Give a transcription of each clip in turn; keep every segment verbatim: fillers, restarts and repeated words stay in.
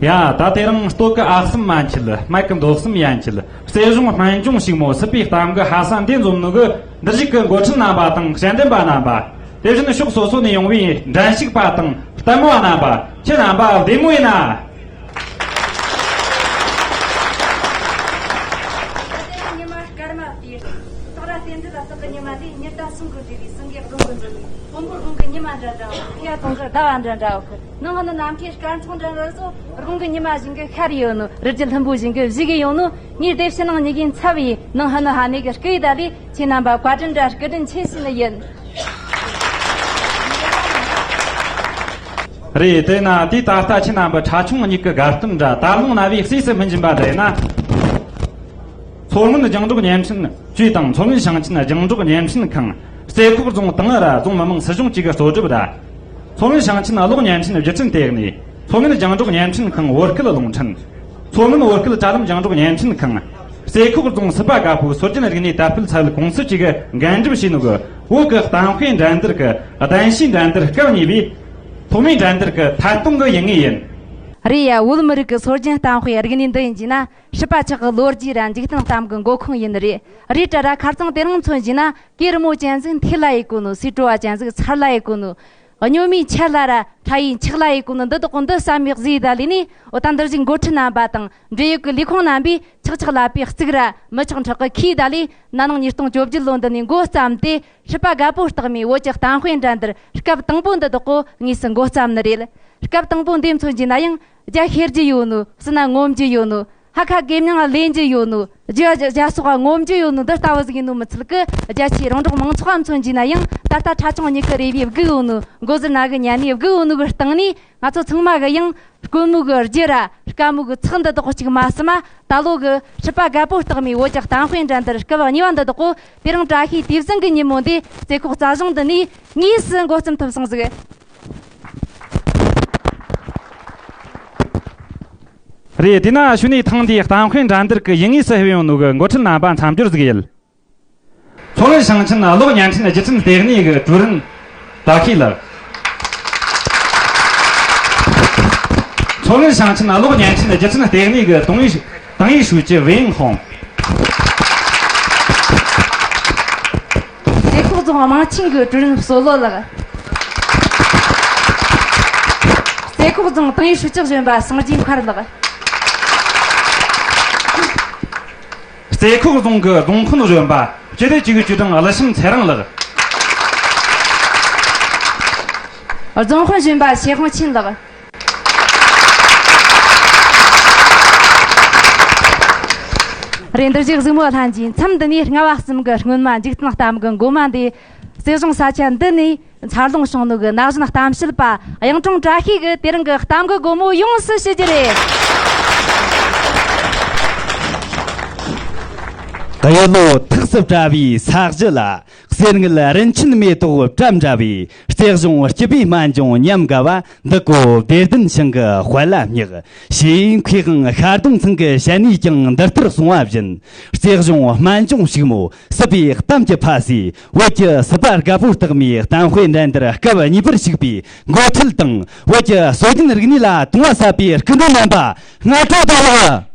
ཡ། ད་དེ་རིང་སྟོད་གི་ཨག་གསུམ་མན་ཆད། སྨད་གི་མདོ་གསུམ་ཡན་ཆད། རྩེ་གཞུང་སྨན་ལྗོངས་ཕྱུག་མོ་སྲིད་པའི་གཏམ་གི་ཕ་ས་འདི་འཛོམས་ནོ་གི་འདིར་བཞུགས་གི་འགོ་ཁྲིད་རྣམ་པ་དང་དཔྱད་འདེམས་པ་རྣམ་པ། དེ་བཞིན་ཕྱོགས་སོ་སོ་ནས་ཡོང་བའི་འགྲན་ཞུགས་པ་དང་ལྟད་མོ་བ་རྣམ་པ། ཁྱེད་རྣམ་པ་བདེ་མོ་ཡིན་ན། ཉི་མ་སྐར་མ་དེ། སྟག་ར་རྟེན་འབྲེལ་ལ་སྟག་གི་ཉི་མ་དེ། ཉི་ཟླ་ཟུང་གི་འབྲེལ་བའི་ཟུང་གི་རྫོང་གི་འཛིན་པའི་དཔོན་པོ་དགུང་གི་ཉི་མ་འདྲ་འདྲ་བོ། ཁ་དོང་གི་ཟླ་བ་འདྲ་འདྲ་བོ། ཁུ་ནང་ཧ་ནི་ནམ་མཁའི་སྐར་ཚོགས་འདྲ་འདྲ་བོ། དགུང་གི་ཉི་མ་བཞིན་གི་ཤར་ཡོད་ནོ། རི་རྒྱལ་ལྷུན་པོ་བཞིན་གི་བཞུགས་གི་ཡོད་ནོ། ངའི་སྡེ་ཕྱི་ནང་གཉིས་ཀའི་ཚབ་ཡིན་ནང་ཧ་ནི་ཧ་ནེ་གི་སྐུ་ཡི་ད་ལི་ཁྱེད་རྣམ་པ་བཀའ་དྲིན་དྲ་སྐུ་དྲིན་ཆེ་ཞུ་ནི་ཡིན། རེད། དེས་ན་དེ་ད་ལྟ་ཁྱེད་རྣམ་པ་ཁྲ་ཆུང་གཉིས་ཀྱི་དགའ་སྟོན་འདྲ་ད་ལུང་ན་བའི་གསོས་སུ་སྨིན་བཞིན་པ་འདྲ་ཡིན་ན། མཚོ་སྔོན་རྒྱང་སྒྲོག་བརྙན་འཕྲིན་ཅུས་དང་མཚོ་སྔོན་ཞིང་ཆེན་རྒྱང་སྒྲོག་བརྙན་འཕྲིན་ཁང་། རྩེ་ཁོག་རྫོང་ཏང་ཨུ་ར་རྫོང་མི་དམངས་སྲིད་གཞུང་བཅས་ཀྱི་གཙོ་སྒྲུབ་ར། མཚོ་སྔོན་ཞིང་ཆེན་གློག་བརྙན་འཕྲིན་སྒྱུ་རྩལ་ལྟེ་གནས། མཚོ་སྔོན་རྒྱང་སྒྲོག་བརྙན་འཕྲིན་ཁང་བོད་སྐད་རླུང་འཕྲིན། མཚོ་སྔོན་བོད་སྐད་དྲ་ལམ་རྒྱང་སྒྲོག་བརྙན་འཕྲིན་ཁང་། རྩེ་ཁོག་རྫོང་སྲིད་པ་དགའ་པོ་སྲོལ་རྒྱུན་རིག་གནས་དར་སྤེལ་ཚད་ཡོད་ཀུང་སི་བཅས་ཀྱིས་འགན་སྒྲུབ་བྱས་ནོ་གི་བོད་ཀྱི་གཏམ་དཔེ་འགྲན་བསྡུར་གྱི་གདན་ཞུའི་འགྲན་བསྡུར་སྐབས་གཉིས་པའི་ཐོག་མའི་འགྲན་བསྡུར་གྱི་ཐད་གཏོང་གི་ཡུལ་དངོས་ཡིན། རེད་ཡ། བོད་མི་རིགས་ཀྱི་སྲོལ་རྒྱུན་གཏམ་དཔེ་རིག་གནས་འདི་ཡིན་གྱི་ན། སྲིད་པ་ཆགས་ཀྱི་ལོ་རྒྱུས་ར་འཇིག་རྟེན་གཏམ་གྱི་འགོ་ཁུངས་ཡིན་ནི་རེད། རེད་དྲ་ར་ཁ་རྩང་དེ་རིང་མཚོན་གྱི་ན། གོས་རི་མོ་ཅན་ཟིག་འཐེ་ལ་ཡི་གོ་ནོ། སོས་དྲོ་བ་ཅན་ཟིག་ཚར་ལ་ཡི་གོ་ནོ། སྨྱོན་མའི་ཆད་ལ་ར་ཁྲ་ཡི་འཁྱག་ལ་ཡི་གོ་ནོ། འདི་དག་གོ་འདི་བསམ་ཡག་ཟིག་ད་ལི་ནི། འོ་ད་འདིར་བཞུགས་འགོ་ཁྲིད་རྣམ་པ་དང་འབྲེལ་ཡོད་ཀྱི་ལས་ཁུངས་རྣམ་པས་ཆག་ཆག་ལ་པའི་གཙུག་ར་མི་ཆག་ཁྲག་གི་ཁྱི་ད་ལི་ན་ནིང་ཉིས་སྟོང་བཅོ་བརྒྱད་ལོ་འདི་ནས་འགོ་བརྩམས་ཏེ། སྲིད་པ་རྒད་པོ་རྟགས་མའི་བོད་ཀྱི་གཏམ་དཔེ་འགྲན་བསྡུར་སྐབས་དང་པོ་འདི་དག་གོ་དངོས་སུ་འགོ་བརྩམས་ནི་རེད། སྐབས་དང་པོ་འདི་མཚོན་གྱི་ན་ཡང་། རྒྱ་ཤེར་རྒྱུ་ཡོད་ནོ། སྲིད་ན་ངོམ་རྒྱུ་ཡོད་ནོ། ཧ་ཁ་གེ་མྱང་ལེན་རྒྱུ་ཡོད་ནོ། རྒྱུ་རྒྱ་སོགས་ངོམ་རྒྱུ་ཡོད་ནོ། འདི་ལྟ་བུ་ཟིག་ཡིན་ནོ་མི་ཚད་ཀི། རྒྱ་ཆེའི་རོང་འབྲོག་མང་ཚོགས་མཚོན་གྱི་ན་ཡང་། ད་ལྟ་ཁྲ་ཆུང་གཉིས་ཀི་རེ་བའི་སྒུག་ཡོད་ནོ། མགོ་ཟུར་ན་གི་ཉན་ནས་སྒུག་ཡོད་ནོ་གི་སྟེང་ནས། ང་ཚོ་ཚང་མ་གི་ཡང་དཀོན་མོ་གི་རྒྱུ་ར་དཀའ་མོ་གི་ཚག་འདི་དག་གཅིག་མ་སི་མ། ད་ལོ་གི་སྲིད་པ་རྒད་པོ་རྟགས་མའི་བོད་ཀྱི་གཏམ་དཔེ་འགྲན་བསྡུར་སྐབས་གཉིས་པ་འདི་དག་གོ་དེ་རིང་བཀྲ་ཤིས་དུས་བཟང་གི་ཉིན་མོ་འདི་རྩེ་ཁོག་རྩྭ་གཞུང་འདི་ནས་དངོས་སུ་འགོ་རྩོམ་ཐུབ་སོང་ཟིག། རེད། དེས་ན་ཞུ་ནས་ཐེངས་འདིའི་གཏམ་དཔེ་འགྲན་བསྡུར་གྱི་ཡུལ་དངོས་སུ་ཕེབས་ཡོང་ནོ་གི་འགོ་ཁྲིད་རྣམ་པ་མཚམས་སྦྱོར་ཟིག་ཡིན། མཚོ་སྔོན་ཞིང་ཆེན་གློག་བརྙན་འཕྲིན་སྒྱུ་རྩལ་ལྟེ་གནས་ཀྱི་ཀྲུའུ་རིན་ཏཱ་ཁི་ལགས། མཚོ་སྔོན་ཞིང་ཆེན་གློག་བརྙན་འཕྲིན་སྒྱུ་རྩལ་ལྟེ་གནས་ཀྱི་ཏང་ཨུའི་ཏང་ཨུའི་ཧྲུའུ་ཅི་ཝེ་ཡིང་ཧོང་། རྩེ་ཁོག་རྫོང་དམངས་ཆེན་གྱི་ཀྲུའུ་རིན་བསོད་བློ་ལགས། རྩེ་ཁོག་རྫོང་ཏང་ཨུའི་ཧྲུའུ་ཅི་གཞོན་པ་སངས་རྒྱས་མཁར་ལགས། རྩེ་ཁོག་རྫོང་གི་རྫོང་དཔོན་གཞོན་པ་སྤྱི་བདེ་ཅུའུ་ཅུའུ་ཀྲང་ཀླུ་བྱམས་ཚེ་རིང་ལགས། རྫོང་དཔོན་གཞོན་པ་ཞེ་དབང་ཆེན་ལགས། རེད། འདིར་བཞུགས་གཟིགས་མོ་ལྷན་རྒྱས། མཚམས་འདི་ནས་རྔ་བ་གསུམ་གྱི་སྔོན་མ་འཇིག་རྟེན་གཏམ་གྱི་མགོ་མ་འདི། རྩེ་གཞུང་ས་ཆ་འདི་ནས་འཚར་ལོངས་བྱུང་ནོ་གི་ན་གཞོན་གཏམ་བཤད་པ་གཡུང་དྲུང་བཀྲ་ཤིས་ཀྱིས་དེ་རིང་གི་གཏམ་གྱི་སྒོ་མོ་ཡོངས་སུ་ཕྱེ་རྒྱུ་རེད། གཡུ་ལོ་ཐགས་སུ་བཀྲ་བའི་ས་གཞི་ལ། གསེར་དངུལ་རིན་ཆེན་མེ་ཏོག་བཀྲམ་འདྲ་བའི། རྩེ་གཞུང་སྐྱིད་པའི་སྨན་ལྗོངས་ཉམས་དགའ་བ། འདི་ཀོ་བདེ་ལྡན་ཞིང་གི་དཔལ་ལ་བསྙེགས། ཞེས་མཁས་དབང་ཤར་གདོང་ཚང་གི་ཞལ་ནས་ཀྱང་འདི་ལྟར་གསུངས་པ་བཞིན། རྩེ་གཞུང་སྨན་ལྗོངས་ཕྱུག་མོ་སྲིད་པའི་གཏམ་གྱི་ཕ་སའི། བོད་ཀྱི་སྲིད་པ་རྒད་པོ་རྟགས་མའི་གཏམ་དཔེ་འགྲན་བསྡུར་སྐབས་གཉིས་པར་ཞུགས་པའི་འགོ་ཁྲིད་དང་། བོད་ཀྱི་སྲོལ་རྒྱུན་རིག་གནས་ལ་དུང་བ་ཟབ་པའི་སྐུ་མགྲོན་རྣམ་པ། སྔ་དྲོ་བདེ་ལེགས།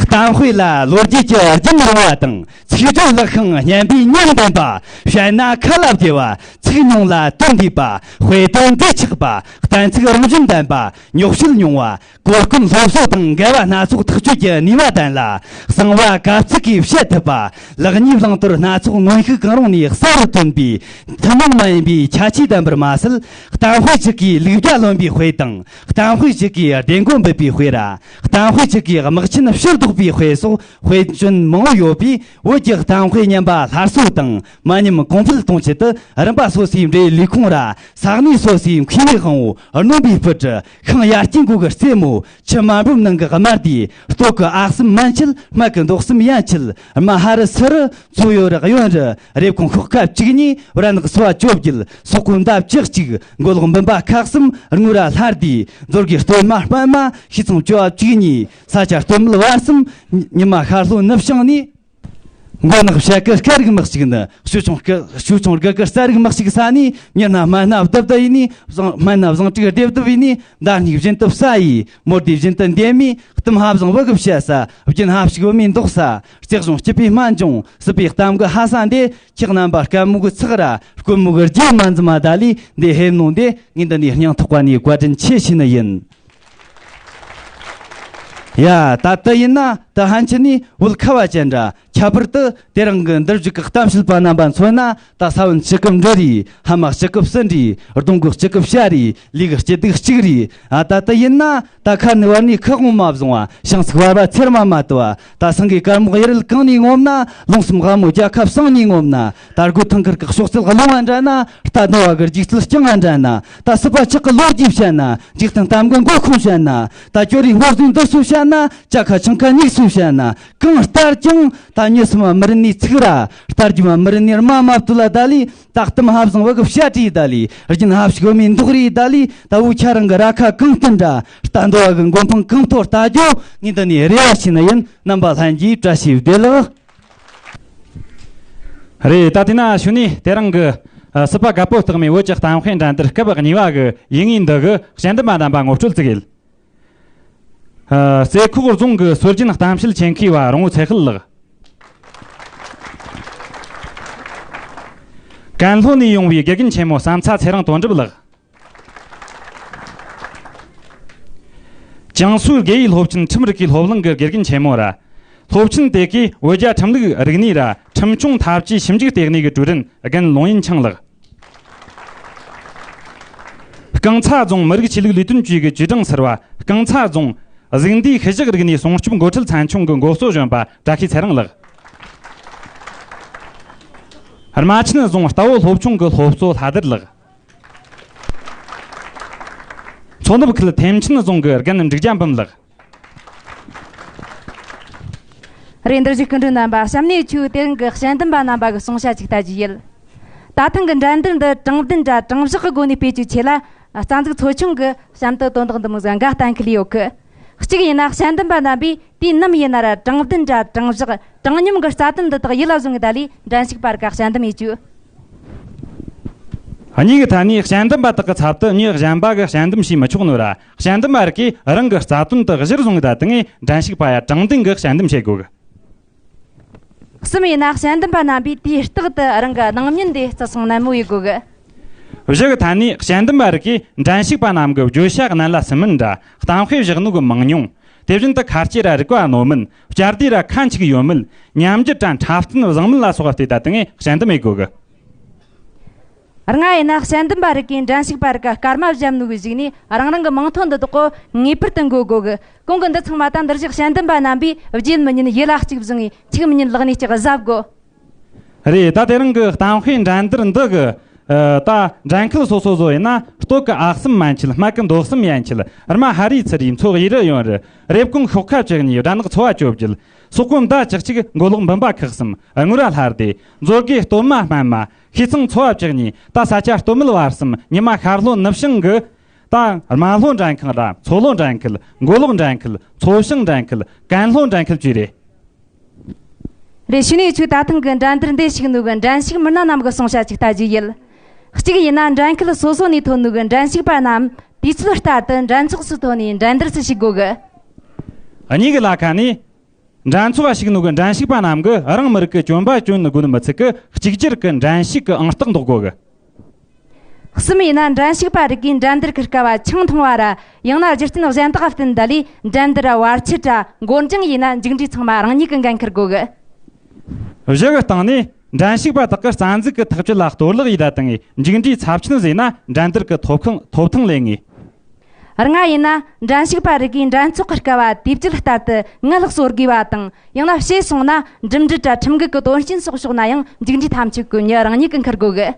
གཏམ་དཔེ་ལ་ལོ་རྒྱུས་ཀྱི་རྒྱུན་རིང་བ་དང་། ཚིག་སྦྱོར་ལེགས་ཤིང་སྙན་པའི་ཉམས་ལྡན་པ། བཤད་ན་ཁ་ལ་བདེ་བ། ཚིག་ཉུང་ལ་དོན་འདུས་པ། དཔེ་དོན་འབྲེལ་ཆགས་པ། གཏན་ཚིགས་རང་བཞིན་ལྡན་པ། རྙོག་བཤད་ཉུང་བ། གོ་སྐོན་སློབ་གསོ་དང་འགལ་བ་སྣ་ཚོགས་ཐག་གཅོད་ཀྱི་ནུས་པ་ལྡན་ལ། གསང་བ་གབ་ཚིག་གིས་བཤད་ཐུབ་པ། ལེགས་ཉེས་བླང་དོར་སྣ་ཚོགས་གནོན་ཤུགས་གང་རུང་ནས་གསལ་རུ་སྟོན་པའི་ཐུན་མོང་མ་ཡིན་པའི་ཁྱད་ཆོས་ལྡན་པར་མ་ཟད། གཏམ་དཔེ་གཅིག་གིས་ལུག་བརྒྱ་ལོན་པའི་དཔེ་དང་། གཏམ་དཔེ་གཅིག་གིས་སྡེ་མགོ་འབུད་པའི་དཔེ་ར། གཏམ་དཔེ་གཅིག་གིས་དམག་ཆེན་ཕྱིར་ལྡོག་པའི་དཔེ་སོགས་དཔེ་མཚོན་མང་པོ་ཡོད་པས། བོད་ཀྱི་གཏམ་དཔེ་ཉམས་པ་སླར་གསོ་དང་མ་ཉམས་གོང་འཕེལ་གཏོང་ཆེད་དུ། རིམ་པ་སོ་སོའི་འབྲེལ་ཡོད་ལས་ཁུངས་ར་ས་གནས་སོ་སོའི་མཁས་པའི་དབང་བོ། རྣོན་པོའི་སྤུ་གྲི། ཤིང་ཡར་སྐྱེས་མགོ་གི་རྩེ་མོ། ཆུ་མ་འབབ་ནང་གི་དམར་དེ། སྟོད་གི་ཨག་གསུམ་མན་ཆད། སྨད་གི་མདོག་གསུམ་ཡན་ཆད། རྨ་ཧ་རི་སི་རི། མཚོ་ཡོ་རི་གཡོན་རི། རེབ་གོང་ཤོག་ཁ་བཅུ་གཉིས། བྲག་ནག་སོ་བ་བཅོ་བརྒྱད། སོག་པོ་མདའ་བཅུ་གཅིག། མགོ་ལོག་འབུམ་པ་ཁག་གསུམ། དངུལ་རྭ་ལྷ་སྡེ། མཛོད་དགེ་སྟོད་མ་སྨད་མ། ཤིས་ཚང་ཅོ་བ་བཅུ་གཉིས། ས་ཆ་སྟོད་སྨད་བར་གསུམ། ཉི་མ་ཤར་ལྷོ་ནུབ་བྱང་ནས། མགོ་ནག་བྱ་ཀི་སྐད་རིགས་མི་གཅིག་ནི། ཞུ་ཆུང་སྐད་ཞུ་ཆུང་སྒ་གི་རྩ་རིགས་མི་གཅིག་ས་ནི། མྱི་སྣ་སྨན་སྣ་བདུད་བདུད་ཡིན་ནི། བཟང་སྨན་སྣ་བཟང་དྲུག་སྡེབ་སྡེབ་ཡིན་ནི། མདའ་སྨྱུག་བཞིན་དུ་བསད་ཡི། མོ་རྡེ་བཞིན་དུ་འདེམ་མི། གཏམ་ཕ་བཟང་བུ་གི་བཤད་ས། རྒྱུན་ཕ་ཕྱུག་བུ་མོའི་འདོགས་ས། རྩེ་གཞུང་སྐྱིད་པའི་སྨན་ལྗོངས། སྲིད་པའི་གཏམ་གི་ཕ་ས་འདི། ཁྱེད་རྣམ་པ་དཀའ་མོ་གི་ཚག་ར། དཀོན་མོ་གི་རྒྱུ་མ་འཛིན་མ་ད་ལི། འདི་ཧེ་ནོ་འདི་ངས་འདི་ནས་སྙིང་ཐག་པ་ནས་བཀའ་དྲིན་ཆེ་ཞུ་ནི་ཡིན། ཡ། ད་ལྟ་ཡིན་ན་ད་ཕན་ཆད་ནས་བོད་ཁ་བ་ཅན་འདྲ། ཁྱད་པར་དུ་དེ་རིང་གི་འདིར་བཞུགས་ཀྱི་གཏམ་བཤད་པ་རྣམ་པ་མཚོན་ན། ད་ས་བོན་སྐྱེ་སྐབས་འབྲུ་རེད། ཕ་མ་སྐྱེ་སྐབས་སྲིན་རེད། གདོང་གི་སྐྱེ་སྐབས་བྱ་རེད། ལུས་ཀྱི་སྐྱེ་སྡུག་གཅིག་རེད། ཨ། ད་ལྟ་ཡིན་ན་ད་ཁ་ནས་བར་ནས་ཁ་སྐོང་མ་བཟུང་བ། ཤིང་ཚིགས་བར་བ་ཚེར་མ་མ་དུ་བ། ད་སེང་གེ་དཀར་མོ་གཡུ་རལ་གང་ནས་ངོམ་ན། ལུང་གསུམ་དབང་མོ་རྒྱལ་ཁབ་སང་ནས་ངོམ་ན། ད་རྒོད་ཐང་དཀར་གི་གཤོག་རྩལ་རླུང་བ་འདྲ་ན། རྟ་འདོ་བ་གི་རྒྱུག་རྩལ་རྐྱང་བ་འདྲ་ན། ད་སྲིད་པ་ཆགས་གི་ལོ་རྒྱུས་བཤད་ན། འཇིག་རྟེན་གཏམ་གི་མགོ་ཁུངས་བཤད་ན། ད་ཅོ་རིའི་སྔོ་རྫུན་འདི་ཚོ་བཤད་ན། ཅ་ཁ་ཆང་ཁ་སྙིགས་ཚོ་བཤད་ན། གང་ལྟར་ཀྱང་ད་མྱི་སེམས་མ་མི་རིན་ནི་ཚིག་ར། རྟ་རྒྱུ་མ་མི་རིན་ནི་རྨ་མ་བཏུལ་ལ་ད་ལི། ད་གཏམ་ཕ་བཟང་བུ་གི་བཤད་རེད་ད་ལི། རྒྱུན་ཕ་ཕྱུག་བུ་མོའི་འདོགས་རེད་ད་ལི། ད་འུ་ཁྱེད་རང་གི་ར་ཁ་གང་བསྟན་འདྲ། རྟ་འདོ་བ་གི་མགོ་འཕང་གང་མཐོ་ལྟ་རྒྱུ། ངས་འདི་ནས་རེ་བ་ཞུ་ནི་ཡིན། རྣམ་པ་ལྷན་རྒྱས་བཀྲ་ཤིས་བདེ་ལེགས། རེད། ད་དེ་ན་ཞུ་ནས་དེ་རིང་གི་ཨ་སྲིད་པ་རྒད་པོ་རྟགས་མའི་བོད་ཀྱི་གཏམ་དཔེ་འགྲན་བསྡུར་སྐབས་གཉིས་པ་གི་ཡིན་ངེས་འདི་གི་དཔྱད་འདེམས་པ་རྣམ་པ་ངོ་སྤྲོད་ཅིག་ཡིན། ཨ། རྩེ་ཁོག་རྫོང་གི་སྲོལ་རྒྱུན་གཏམ་བཤད་ཆེད་མཁས་པ་རོང་བོ་ཚེ་དཔལ་ལགས། ཀན་ལྷོ་ནས་ཡོང་བའི་དགེ་རྒན་ཆེན་མོ་བསམ་ཚ་ཚེ་རིང་དོན་གྲུབ་ལགས། ཅང་སུའུ་དགེ་ཡེས་སློབ་ཆེན་ཁྲིམས་རིག་གི་སློབ་གླིང་གི་དགེ་རྒན་ཆེན་མོ་ར། སློབ་ཆེན་དེ་གའི་བོད་རྒྱ་ཁྲིམས་ལུགས་རིག་གནས་ར་ཁྲིམས་སྐྱོང་ཐབས་ཇུས་ཞིབ་འཇུག་ལྟེ་གནས་ཀྱི་ཀྲུའུ་རིན་རྒན་ལུང་ཡིན་ཆང་ལགས། རྐང་ཚ་རྫོང་མི་རིགས་ཆོས་ལུགས་ལས་དོན་ཅུས་ཀྱི་ཅུས་ཀྲང་ཟུར་པ། རྐང་ཚ་རྫོང་གཟུགས་འདས་ཤུལ་བཞག་རིག་གནས་སྲུང་སྐྱོབ་འགོ་ཁྲིད་ཚན་ཆུང་གི་འགོ་གཙོ་གཞོན་པ་བཀྲ་ཤིས་ཚེ་རིང་ལགས། རྨ་ཆེན་རྫོང་རྟ་བོ་སློབ་ཆུང་གི་སློབ་གཙོ་ལྷ་དར་ལགས། མཚོ་ནུབ་ཁུལ་ཐེམ་ཆེན་རྫོང་གི་རྒན་འབྲུག་རྒྱ་འབུམ་ལགས། རེད། འདིར་བཞུགས་སྐུ་མགྲོན་རྣམ་པ། གཤམ་ནས་ཁྱོད་དེ་རིང་གི་དཔྱད་འདེམས་པ་རྣམ་པ་གི་གསུང་བཤད་ཅིག་ལྟ་རྒྱུ་ཡིན། ད་ཐེངས་ཀྱི་འགྲན་བསྡུར་འདི་དྲང་བདེན་དྲ་དྲང་གཞག་གི་སྒོ་ནས་སྤེལ་རྒྱུའི་ཆེད་ལ། རྩ་འཛུགས་ཚོ་ཆུང་གིས་གཤམ་དུ་དོན་དག་འདི་མོ་ཟིག་འགའ་གཏན་འཁེལ་ཡོད་གི། གཅིག་ཡིན་ན་དཔྱད་འདེམས་པ་རྣམ་པས་དུས་ནམ་ཡིན་ན་ར་དྲང་བདེན་དྲ་དྲང་གཞག་དྲང་སྙོམས་ཀྱི་རྩ་དོན་འདི་དག་ཡིད་ལ་བཟུང་ངེ་ད་ལས་འགྲན་ཞུགས་པ་རིགས་ཀ་དཔྱད་འདེམས་ཡེད་རྒྱུ། གཉིས་ཀྱི་ཐད་ནས་དཔྱད་འདེམས་པ་དག་གི་ཚབ་ཏུ་མྱི་གཞན་པ་གིས་དཔྱད་འདེམས་བྱས་མི་ཆོག་ནོ་ར། དཔྱད་འདེམས་པ་རིགས་ཀྱིས་རང་གི་རྩ་དོན་དུ་གཞིར་བཟུང་ད་དེ་ངས་འགྲན་ཞུགས་པ་ཡ་དྲང་བདེན་གྱི་དཔྱད་འདེམས་བྱེད་དགོས་གི། གསུམ་ཡིན་ན་དཔྱད་འདེམས་པ་རྣམ་པས་དུས་རྟག་ཏུ་རང་གི་སྣང་བརྙན་དེ་བརྩི་སྲུང་ནན་མོ་ཡེད་དགོས་གི། བཞི་གི་ཐད་ནས་དཔྱད་འདེམས་པ་རིགས་ཀྱིས་འགྲན་ཞུགས་པ་རྣམས་ཀྱི་བརྗོད་བྱ་གནད་ལ་སིམ་མིན་འདྲ། གཏམ་དཔེ་བཞག་ནོ་གི་མང་ཉུང་། དེ་བཞིན་དུ་ཁ་ལྕེ་ར་རིག་པ་རྣོ་མིན། བསྐྱར་ཟློས་ར་ཁ་འཆུག་ཡོད་མེད། ཉམས་འགྱུར་དྲ་འཁྲབ་སྟོན་བཟང་མིན་ལ་སོགས་པ་བལྟས་ད་དེ་ངས་དཔྱད་འདེམས་ཡེད་དགོས་གི། ལྔ་ཡིན་ན་དཔྱད་འདེམས་པ་རིགས་ཀྱིས་འགྲན་ཞུགས་པ་རིགས་ཀ་སྐར་མ་བཞག་ནོ་གི་གཞུག་ནས་རང་རང་གི་མིང་ཐོ་འདི་དག་གོ་ངེས་པར་དུ་འགོད་དགོས་གི། གོང་གི་འདི་ཚང་མ་ད་འདིར་བཞུགས་དཔྱད་འདེམས་པ་རྣམ་པས་བརྗེད་མི་ཉན། ཡིད་ལ་གཅིག་བཟུང་ངེ་ཆིག་མི་ཉན་ལག་ནས་ཅིག་གཟབ་དགོས། རེད། ད་དེ་རིང་གི་གཏམ་དཔེ་འགྲན་བསྡུར་འདི་གི་ཨ་ད་འགྲན་ཁུལ་སོ་སོ་བཟོ་ཡིན་ན། སྟོད་གི་ཨག་གསུམ་མན་ཆད། སྨད་གི་མདོ་གསུམ་ཡན་ཆད། རྨ་ཕ་རི་ཚུ་རི། མཚོ་གཡས་རུ་གཡོན་རུ། རེབ་གོང་ཤོག་ཁ་བཅུ་གཉིས། སྦྲ་ནག་ཚོ་བ་བཅོ་བརྒྱད། སོག་པོ་མདའ་བཅུ་གཅིག། མགོ་ལོག་འབུམ་པ་ཁག་གསུམ། དངུལ་རྭ་ལྷ་སྡེ། མཛོད་དགེ་སྟོད་མ་སྨད་མ། ཤིས་ཚང་ཚོ་བ་བཅུ་གཉིས། ད་ས་ཆ་སྟོད་སྨད་བར་གསུམ། ཉི་མ་ཤར་ལྷོ་ནུབ་བྱང་གི་ད་རྨ་ལྷོ་འགྲན་ཁང་ར་མཚོ་ལྷོ་འགྲན་ཁུལ། མགོ་ལོག་འགྲན་ཁུལ། མཚོ་བྱང་འགྲན་ཁུལ། ཀན་ལྷོ་འགྲན་ཁུལ་བཅས་རེད། རེད། གཞུག་ནས་ཁྱོད་ད་ཐེངས་ཀྱི་འགྲན་བསྡུར་འདིར་ཞུགས་ནོ་གི་འགྲན་ཞུགས་མི་སྣ་རྣམས་ཀྱི་གསུང་བཤད་ཅིག་ལྟ་རྒྱུ་ཡིན། གཅིག་ཡིན་ན་འགྲན་ཁུལ་སོ་སོ་ནས་ཐོན་ནོ་གི་འགྲན་ཞུགས་པ་རྣམས་དུས་ཚོད་ལྟར་དུ་འགྲན་ཚོགས་སུ་ཐོན་ནས་འགྲན་བསྡུར་སུ་ཞུགས་དགོས་གི། གཉིས་ཀྱི་ལ་ཁ་ནས། འགྲན་ཚོགས་ལ་ཞུགས་ནོ་གི་འགྲན་ཞུགས་པ་རྣམས་ཀྱིས་རང་མི་རིགས་ཀྱི་གྱོན་པ་གྱོན་དགོས་ནི་མི་ཚད་གི། གཅིག་གྱུར་གྱི་འགྲན་ཞུགས་ཀྱི་ཨང་རྟགས་འདོགས་དགོས་གི། གསུམ་ཡིན་ན་འགྲན་ཞུགས་པ་རིགས་ཀྱིས་འགྲན་བསྡུར་གྱི་སྐབས་ཆང་འཐུང་བ་ར་ཡང་ན་རྒྱུ་རྐྱེན་གཞན་དག་བརྟེན་ད་ལས་འགྲན་བསྡུར་བར་ཆད་ར་འགོར་འགྱངས་ཡིན་ན་མཇུག་འབྲས་ཚང་མ་རང་ཉིད་ཀྱིས་འགན་འཁུར་དགོས་གི། བཞི་གི་སྟེང་ནས་འགྲན་ཞུགས་པ་དག་གིས་རྩ་འཛུགས་ཀྱི་ཐག་གཅོད་ལ་གཏོར་བརླག་ཡེད་ད་དང་མཇུག་འབྲས་ཚབས་ཆེན་བཟོས་ན་འགྲན་བསྡུར་གྱི་ཐོབ་ཐང་ཐོབ་ཐང་ལེན་ངེས། ལྔ་ཡིན་ན་འགྲན་ཞུགས་པ་རིགས་ཀྱིས་འགྲན་ཚོགས་ཀྱི་སྐབས་དུས་བཅད་ལྟར་དུ་ངལ་གསོ་དགོས་པ་དང་། ཡང་ན་ཕྱིས་སོང་ན་འགྲིམ་འགྲུལ་དྲ་ཁྲིམས་འགལ་གྱི་དོན་རྐྱེན་སོགས་བྱུང་ན་ཡང་མཇུག་འབྲས་ཐམས་ཅད་ཀྱི་མྱི་རང་ཉིད་ཀྱིས་འཁུར་དགོས་གི།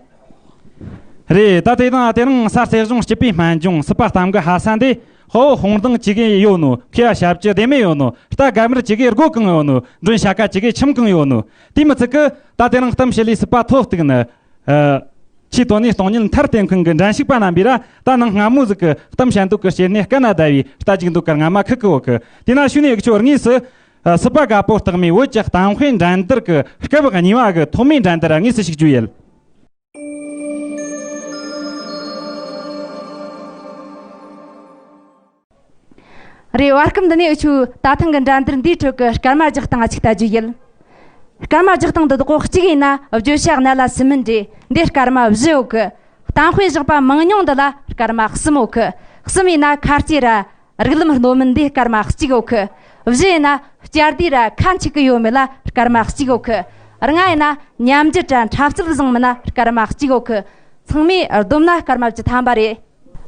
རེད། ད་དེ་དང་དེ་རིང་ས་རྩེ་གཞུང་སྐྱིད་པའི་སྨན་ལྗོངས་སྲིད་པ་གཏམ་གི་ཕ་ས་འདི། དཔའ་བོ་དཔུང་གདང་ཅིག་གི་ཡོད་ནོ། མཁས་པ་ཞབས་ཀྱི་ལྡེ་མིག་ཡོད་ནོ། རྟ་སྒ་དམར་ཅིག་གི་སྒོ་གང་ཡོད་ནོ། མགྲོན་ཤ་ཀ་ཅིག་གི་ཁྱིམ་གང་ཡོད་ནོ། དེ་མི་ཚད་གི་ད་དེ་རིང་གཏམ་བཤད་ལས་སྲིད་པ་ཐོ་གཏུག་ནི། ཨ། ཆེས་དོན་ནས་སྟོང་ཉིད་མཐར་བསྟན་མཁན་གྱི་འགྲན་ཞུགས་པ་རྣམ་པས་ར། ད་ནངས་སྔ་མོ་ཟིག་གི་གཏམ་བཤད་འདོད་གི་ཕྱིར་ནས་སྐད་ན་བརྡ་བའི་རྟ་རྒྱུག་འདོད་གི་རྔ་མ་ཁུག་གི་ཡོད་གི། དེ་ན་ཞུ་ནས་ཡིག་ཆོ་དངོས་སུ། ཨ། སྲིད་པ་རྒད་པོ་རྟགས་མའི་བོད་ཀྱི་གཏམ་དཔེ་འགྲན་བསྡུར་གྱི་སྐབས་གཉིས་པ་གི་ཐོག་མའི་འགྲན་བསྡུར་དངོས་སུ་ཞུགས་རྒྱུ་ཡིན། རེད། བར་སྐབས་འདི་ནས་འུ་ཆོས་ད་ཐེངས་ཀྱི་འགྲན་བསྡུར་འདིའི་ཁྲོད་ཀྱི་སྐར་མ་རྒྱག་སྟངས་ཅིག་ལྟ་རྒྱུ་ཡིན། སྐར་མ་རྒྱག་སྟངས་འདི་དག་གཅིག་ཡིན་ན་བརྗོད་བྱ་སྣ་ལ་སིམ་མིན་རེད། འདི་སྐར་མ་བཞི་ཡོད་གི། གཏམ་དཔེ་བཞག་པ་མང་ཉུང་འདི་ལ་སྐར་མ་གསུམ་ཡོད་གི། གསུམ་ཡིན་ན་ཁ་ལྕེ་ར་རིགས་ལམ་རྣོ་མིན། འདི་སྐར་མ་གཅིག་ཡོད་གི། བཞི་ཡིན་ན་བསྐྱར་ཟློས་ར་ཁ་འཆུག་གི་ཡོད་མེད་ལ་སྐར་མ་གཅིག་ཡོད་གི། ལྔ་ཡིན་ན་ཉམས་འགྱུར་ར་འཁྲབ་རྩལ་བཟང་མིན་ན་སྐར་མ་གཅིག་ཡོད་གི། ཚང་མས་བསྡོམས་ན་སྐར་མ་བཅུ་ཐམ་པ་རེད།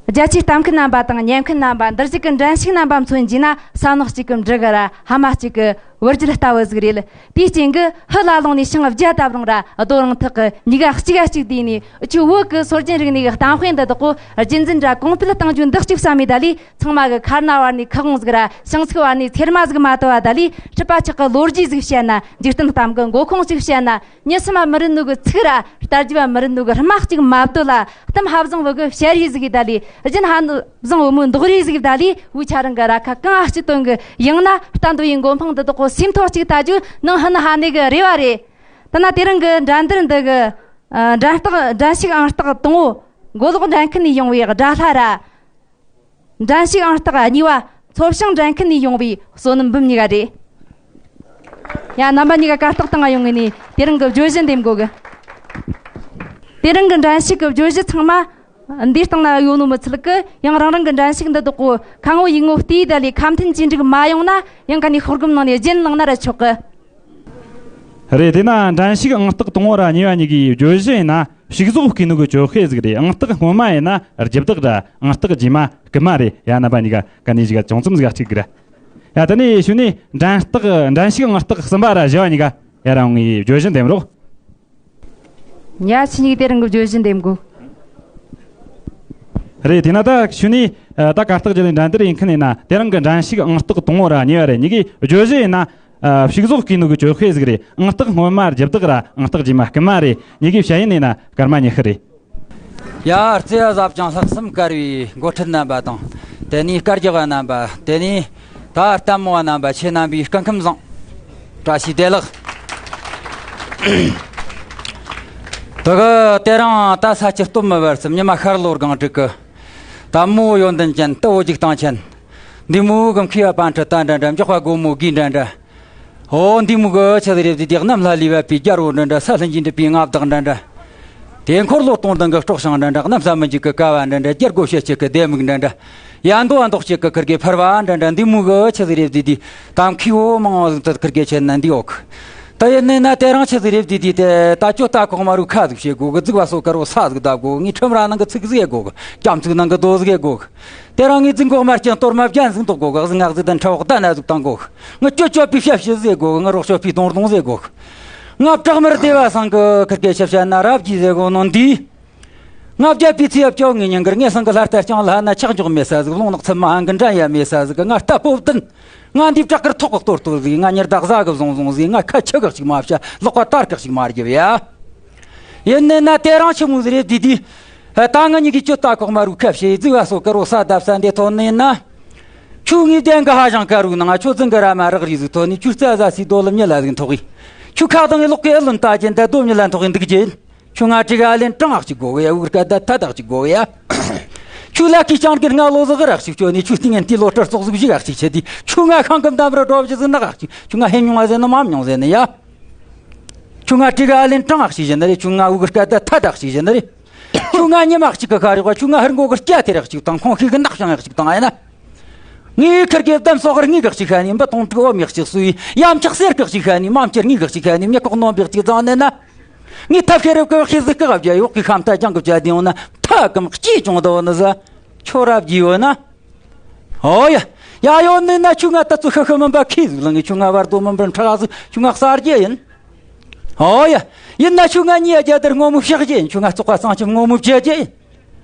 རྒྱ་ཆེའི་ལྟ་མཁན་རྣམ་པ་དང་ཉན་མཁན་རྣམ་པ། འདིར་བཞུགས་ཀྱི་འགྲན་ཞུགས་རྣམ་པ་མཚོན་རྒྱུ་ན། ས་ནག་གཅིག་གི་འབྲུ་གུ་ར་ཕ་མ་གཅིག་གི་བུ་རྒྱུད་ལྟ་བུ་ཟིག་རེད། དེའི་རྐྱེན་གྱིས་ཕུ་ལ་ལོང་ནས་ཤིང་བརྒྱ་བཏབ་རུང་ར་རྡོ་རིང་ཐག་གི་མྱི་ག་གཅིག་ག་གཅིག་བསྡུས་ནས། འུ་ཆོའི་བོད་ཀྱི་སྲོལ་རྒྱུན་རིག་གནས་ཀྱི་གཏམ་དཔེ་འདི་དག་གོ་རྒྱུན་འཛིན་ར་གོང་སྤེལ་གཏང་རྒྱུ་འདི་གཅིག་བསམ་མེད་ད་ལི། ཚང་མ་གི་ཁ་རྣ་བར་ནས་ཁ་དབང་ཟིག་ར་ཤིང་ཚིགས་བར་ནས་ཚེར་མ་ཟིག་མ་བཏབ་པ་ད་ལི། སྲིད་པ་ཆགས་ཀྱི་ལོ་རྒྱུས་ཟིག་བཤད་ན། འཇིག་རྟེན་གཏམ་གྱི་མགོ་ཁུངས་གཅིག་བཤད་ན། མྱི་སེམས་མ་མི་རུང་ནོ་གི་ཚིག་ར་རྟ་རྒྱབ་མ་མི་རུང་ནོ་གི་རྨ་གཅིག་མ་བཏོད་ལ། གཏམ་ཕ་བཟང་བུ་གི་བཤད་ཡུལ་ཟིག་གི་ད་ལི། རྒྱུན་ཕ་བཟང་བུ་མོའི་འདོགས་རིས་ཟིག་གི་ད་ལི། བུ་ཆ་རང་གི་ར་ཁ་གང་ཨ་ཅི་དོན་གི་ཡང་ན། རྟ་འདོ་བའི་མགོ་འཕང་འདི་དག་གོ་སེམས་ཐོག་གཅིག་ལྟ་རྒྱུ་ནང་ཧ་ན་ཧ་ནེ་གི་རེ་བ་རེད། ད་ན་དེ་རིང་གི་འགྲན་བསྡུར་འདི་གི་ཨ་འགྲན་རྟགས། འགྲན་ཞུགས་ཨང་རྟགས་དང་པོ་མགོ་ལོག་འགྲན་ཁུལ་ནས་ཡོང་བའི་དགྲ་ལྷ་ར། འགྲན་ཞུགས་ཨང་རྟགས་གཉིས་པ་མཚོ་བྱང་འགྲན་ཁུལ་ནས་ཡོང་བའི་བསོད་ནམས་འབུམ་གཉིས་ཀ་རེད། ཡ། རྣམ་པ་གཉིས་ཀ་གར་སྟེགས་སྟེང་ང་ཡོང་ངེ་ནས་དེ་རིང་གི་བརྗོད་གཞི་འདེམས་དགོ་གི། དེ་རིང་གི་འགྲན་ཞུགས་ཀྱི་བརྗོད་གཞི་ཚང་མ་འདིའི་སྟེང་ན་ཡོད་ནོ་མི་ཚད་གི། ཡང་རང་རང་གི་འགྲན་ཞུགས་འདི་དག་གོ་ཁ་ངོ་ཡིག་ངོ་བལྟས་ད་ལས་ཁ་མཐུན་གྱིས་འགྲིག་མ་ཡོང་ན། ཡང་ག་ནས་ཤོག་སྒམ་ནང་ནས་རྒྱན་བླངས་ན་ར་ཆོག་གི། རེད། དེ་ན་འགྲན་ཞུགས་ཨང་རྟགས་དང་པོ་ར་གཉིས་པ་གཉིས་ཀའི་བརྗོད་གཞི་ཡིན་ན། ཕྱུགས་ཟོག་བརྐུས་ནོ་གི་གྱོད་བཤད་ཟིག་རེད། ཨང་རྟགས་སྔོན་མ་ཡིན་ན་རྒྱུ་བདག་ར། ཨང་རྟགས་རྗེས་མ་རྐུན་མ་རེད། ཡ། རྣམ་པ་གཉིས་ཀ་གན་ནས་ཞིག་ག་ཅུང་ཙམ་ཟིག་གཅིག་ར། ཡ། དེ་ནས་གཞུག་ནས་འགྲན་རྟགས། འགྲན་ཞུགས་ཨང་རྟགས་གསུམ་པ་ར་བཞི་བ་གཉིས་ཀ་ཡ་རང་ངའི་བརྗོད་གཞི་འདེམས་རོགས། ཡ། ཁྱེད་གཉིས་ཀ་དེ་རིང་གི་བརྗོད་གཞི་འདེམས་དགོ། རེད། དེ་ན་ད་གཞུག་ནས་ཨ་ད་གར་སྟེགས་བརྒྱུད་ནས་འགྲན་བསྡུར་ཡིན་མཁན་ཡིན་ན། དེ་རིང་གི་འགྲན་ཞུགས་ཨང་རྟགས་དང་པོ་ར་གཉིས་པ་རེད། གཉིས་ཀའི་བརྗོད་གཞི་ཡིན་ན། ཨ་ཕྱུགས་ཟོག་བརྐུས་ནོ་གི་གྱོད་བཤད་ཟིག་རེད། ཨང་རྟགས་སྔོན་མ་རྒྱུ་བདག་ར། ཨང་རྟགས་རྗེས་མ་རྐུན་མ་རེད། གཉིས་ཀའི་བྱ་ཡུལ་ཡིན་ན་སྐར་མ་ཉི་ཤུ་རེད། ཡ། བརྩེ་བ་ཟབ་ཅིང་ལྷག་བསམ་དཀར་བའི་འགོ་ཁྲིད་རྣམ་པ་དང་། དེ་ནས་སྐར་རྒྱག་པ་རྣམ་པ། དེ་ནས་ད་ལྟད་མོ་བ་རྣམ་པ། ཁྱེད་རྣམ་པའི་སྐུ་ཁམས་བཟང་། བཀྲ་ཤིས་བདེ་ལེགས། དེ་གི་དེ་རིང་ད་ས་ཆུ་སྟོད་སྨད་བར་གསུམ། ཉི་མ་ཤར་ལྷོ་སྒང་དྲུག་གི་ལྟད་མོ་ཡོན་ཏན་ཅན། ལྟ་བུ་འཇིག་རྟེན་ཆེན། འདི་མོ་གི་མཁས་པ་པཎ་ཁྲི་ད་འདྲ་འདྲ། མགྱོགས་པ་སྒོ་མོ་དགུ་འདྲ་འདྲ། ཨོ། འདི་མོ་གི་ཆི་ཟིག་རེད་དེ་དེ། གནམ་ལྷ་ལུས་པ་པའི་རྒྱལ་པོ་འདྲ་འདྲ། ས་ལྷུན་གྱིས་འགྲུབ་པའི་མངའ་བདག་འདྲ་འདྲ། དེ་འཁོར་ལོ་སྟོང་ལྡན་གྱི་སྲོག་ཤིང་འདྲ་འདྲ། གནམ་ས་མི་འཇིག་གི་ཀ་བ་འདྲ་འདྲ། རྒྱལ་སྒོ་ཕྱེད་ཅིག་གི་ལྡེ་མིག་འདྲ་འདྲ། ཡ། འདོ་བ་འདོགས་ཅིག་གི་ཁུར་གེ་ཕུར་བ་འདྲ་འདྲ། འདི་མོ་གི་ཆི་ཟིག་རེད་དེ་དེ། ད་མཁས་པོ་མང་བོ་ཟིག་ད་ཁུར་གེ་ཆེ་ན་འདི་འོག། ད་ཡིན་ནི་ན་དེ་རིང་ཆི་ཟིག་རེད་དེ་དེ། དེ་ད་ཅོ་ལྟ་ཁོག་མ་རུ་ཁ་ཟིག་བྱེད་དགོ་གི། རྫིག་པ་སོ་དཀར་བོ་ས་ཟིག་བརྡབ་དགོ་གི། ངའི་ཁྲིམས་ར་ནང་གི་ཚིག་ཟིག་ཡེ་དགོ་གི། སྐྱབས་འཛུགས་ནང་གི་རྡོ་ཟིག་ཡེ་དགོ་གི། དེ་རིང་ངས་རྫིག་མགོ་དམར་རྐྱང་གཏོར་མ་བརྒྱ་ཟིག་འདོག་དགོ་གི། ཟིག་ང་ཟིག་དང་ཁྲ་བོ་ད་ན་ཟིག་བཏང་དགོ་གི། ང་ཅོ་ཅོ་པའི་ཞབས་ཕྱི་ཟིག་ཡེ་དགོ་གི། ང་རོགས་ཞོ་པའི་དོང་རྡུང་ཟིག་ཡེ་དགོ་གི། ང་བྲག་དམར་སྡེ་བ་ཚང་གི་ཁུར་གེ་ཆ་བཤད་ན་རབ་རྒྱས་ཟེར་གོ་ནོ་འདི། ང་བརྒྱད་པའི་ཚེས་བཅོ་ལྔའི་ཉིན་དཀར། ངའི་སང་གི་ལྷ་རྟ་རྐྱང་ལྷ་ན་ཆག་འཇོག་མེད་ས་ཟིག། རླུང་ནག་ཚུབ་མ་ཧང་གི་འགྲན་ཡ་མེད་ས་ཟིག། ང་རྟ་སྤོབས་ལྡན། ང་འདི་བྲག་དཀར་ཐོག་གི་གཏོར་གཏོར་ཟིག། ང་ཉི་ཟླ་གཟའ་གི་བཟུང་བཟུང་ཟིག། ང་ཁ་ཆུ་གི་ཅིག་མ་བྱ། ལག་པ་དར་གི་ཅིག་མ་རྒྱབ་ཡ། ཡིན་ནི་ན་དེ་རིང་ཆི་མོ་ཟིག་རེད་དེ་དེ། ད་ང་གཉིས་ཀྱིས་ཅོ་ལྟ་ཁོག་མ་རུ་ཁ་བྱེད། རྫིག་པ་སོ་དཀར་བོ་ས་བརྡབ་ས་འདི་ཐོན་ནི་ན། ཁྱོད་ངའི་གདན་གི་ཧ་ཅང་དཀར་རུ་ནང་། ཁྱོད་རྫིང་གི་ར་མ་རག་རིས་ཟིག་ཐོན་ནི། ཁྱོད་རྩྭ་ཟ་སའི་རྡོ་ལ་མྱི་ལ་ཟིག་འཐོག་གི། ཁྱོད་ཁ་གདང་གི་ལོག་གི་ཨེ་ལོན་ལྟ་རྒྱུ་འདི་རྡོ་མྱི་ལ་འཐོག་གི་འདུག་རྒྱུ། ཁྱོད་ང་དྲི་ག་ལན་དྲང་ཨག་ཅིག་དགོ་གི་ཡ། འུར་སྐད་ད་ཐད་ཨག་ཅིག་དགོ་གི་ཡ། ཁྱོད་ལ་ཁའི་སྤྱང་ཀི་རྔ་ལོ་ཟིག་རག་ཅིག་བཅོ་ནི། ཁྱོད་སྟེང་ངན་ཏི་ལོ་སྤྲུལ་ཚོགས་ཟིག་བཞི་ཨག་ཅིག་ཆེ་དི། ཁྱོད་ང་ཤང་གི་འདམ་ར་སྒྲོ་བཞི་ཟིག་ནག་ཨག་ཅིག། ཁྱོད་ང་ཧེ་མྱོང་ཨ་ཟེར་ནི་མ་མྱོང་ཟེར་ནི་ཡ། ཁྱོད་ང་དྲི་ག་ལན་དྲང་ཨག་ཅིག་བཞིན་ནི་རེད། ཁྱོད་ང་འུར་སྐད་ད་ཐད་ཨག་ཅིག་བཞིན་ནི་རེད། ཁྱོད་ང་ཉི་མ་ཨག་ཅིག་གི་ཁ་རེག་པ། ཁྱོད་ང་ཧར་མགོ་གི་སྐྱ་ཐེ་རེག་ཅིག་དང་ཁོང་ཤེས་གི་ནག་ཤང་ཨག་ཅིག་དང་ཨེ་ན། ངའི་ཁུར་གེ་བདམ་སོག་ར་ངའི་གི་ཅིག་ཤ་ནི། འབུ་དོང་དུ་འོ་མི་ཅིག་སུ་ཡི་ཡམ་ཆག་སེར་གི་ཅིག་ཤ་ནི། མམ་ཆེར་ངའི་གི་ཅིག་ཤ་ནི། མྱི་ཁོག་ནོམ་པའི་ཅིག་ཙང་ནི་ན། ངའི་ཐབས་ཤེས་རབ་ཀྱི་ཤེས་ཟིག་གི་བརྒྱ་ཡོག་གི་ཁམས་ཐ་ཅང་གི་བྱ་དེ་ཡོང་ན། ཐ་གམ་སྐྱིད་ཅུང་དོ་ནི་ཟ། ཁྱོད་རབ་རྒྱས་ཡོད་ན། ཨོ་ཡ། ཡ་ཡོད་ནི་ན་ཁྱོད་ང་ད་ཚོ་ཤི་ཤི་མིན་པ་ཁས་ཟིག་ལ། ངས་ཁྱོད་ང་བར་དོ་མིན་པར་འཕྲག་ཟིག། ཁྱོད་ང་གསར་རྒྱུ་ཡིན། ཨོ་ཡ། ཡིན་ན་ཁྱོད་ང་ཉེ་རྒྱ་དར་སྔོན་མོ་ཕྱག་རྒྱུ་ཡིན། ཁྱོད་ང་བཙོག་པ་གཙང་ཆུ་སྔོན་མོ་བརྒྱ་རྒྱུ་ཡིན།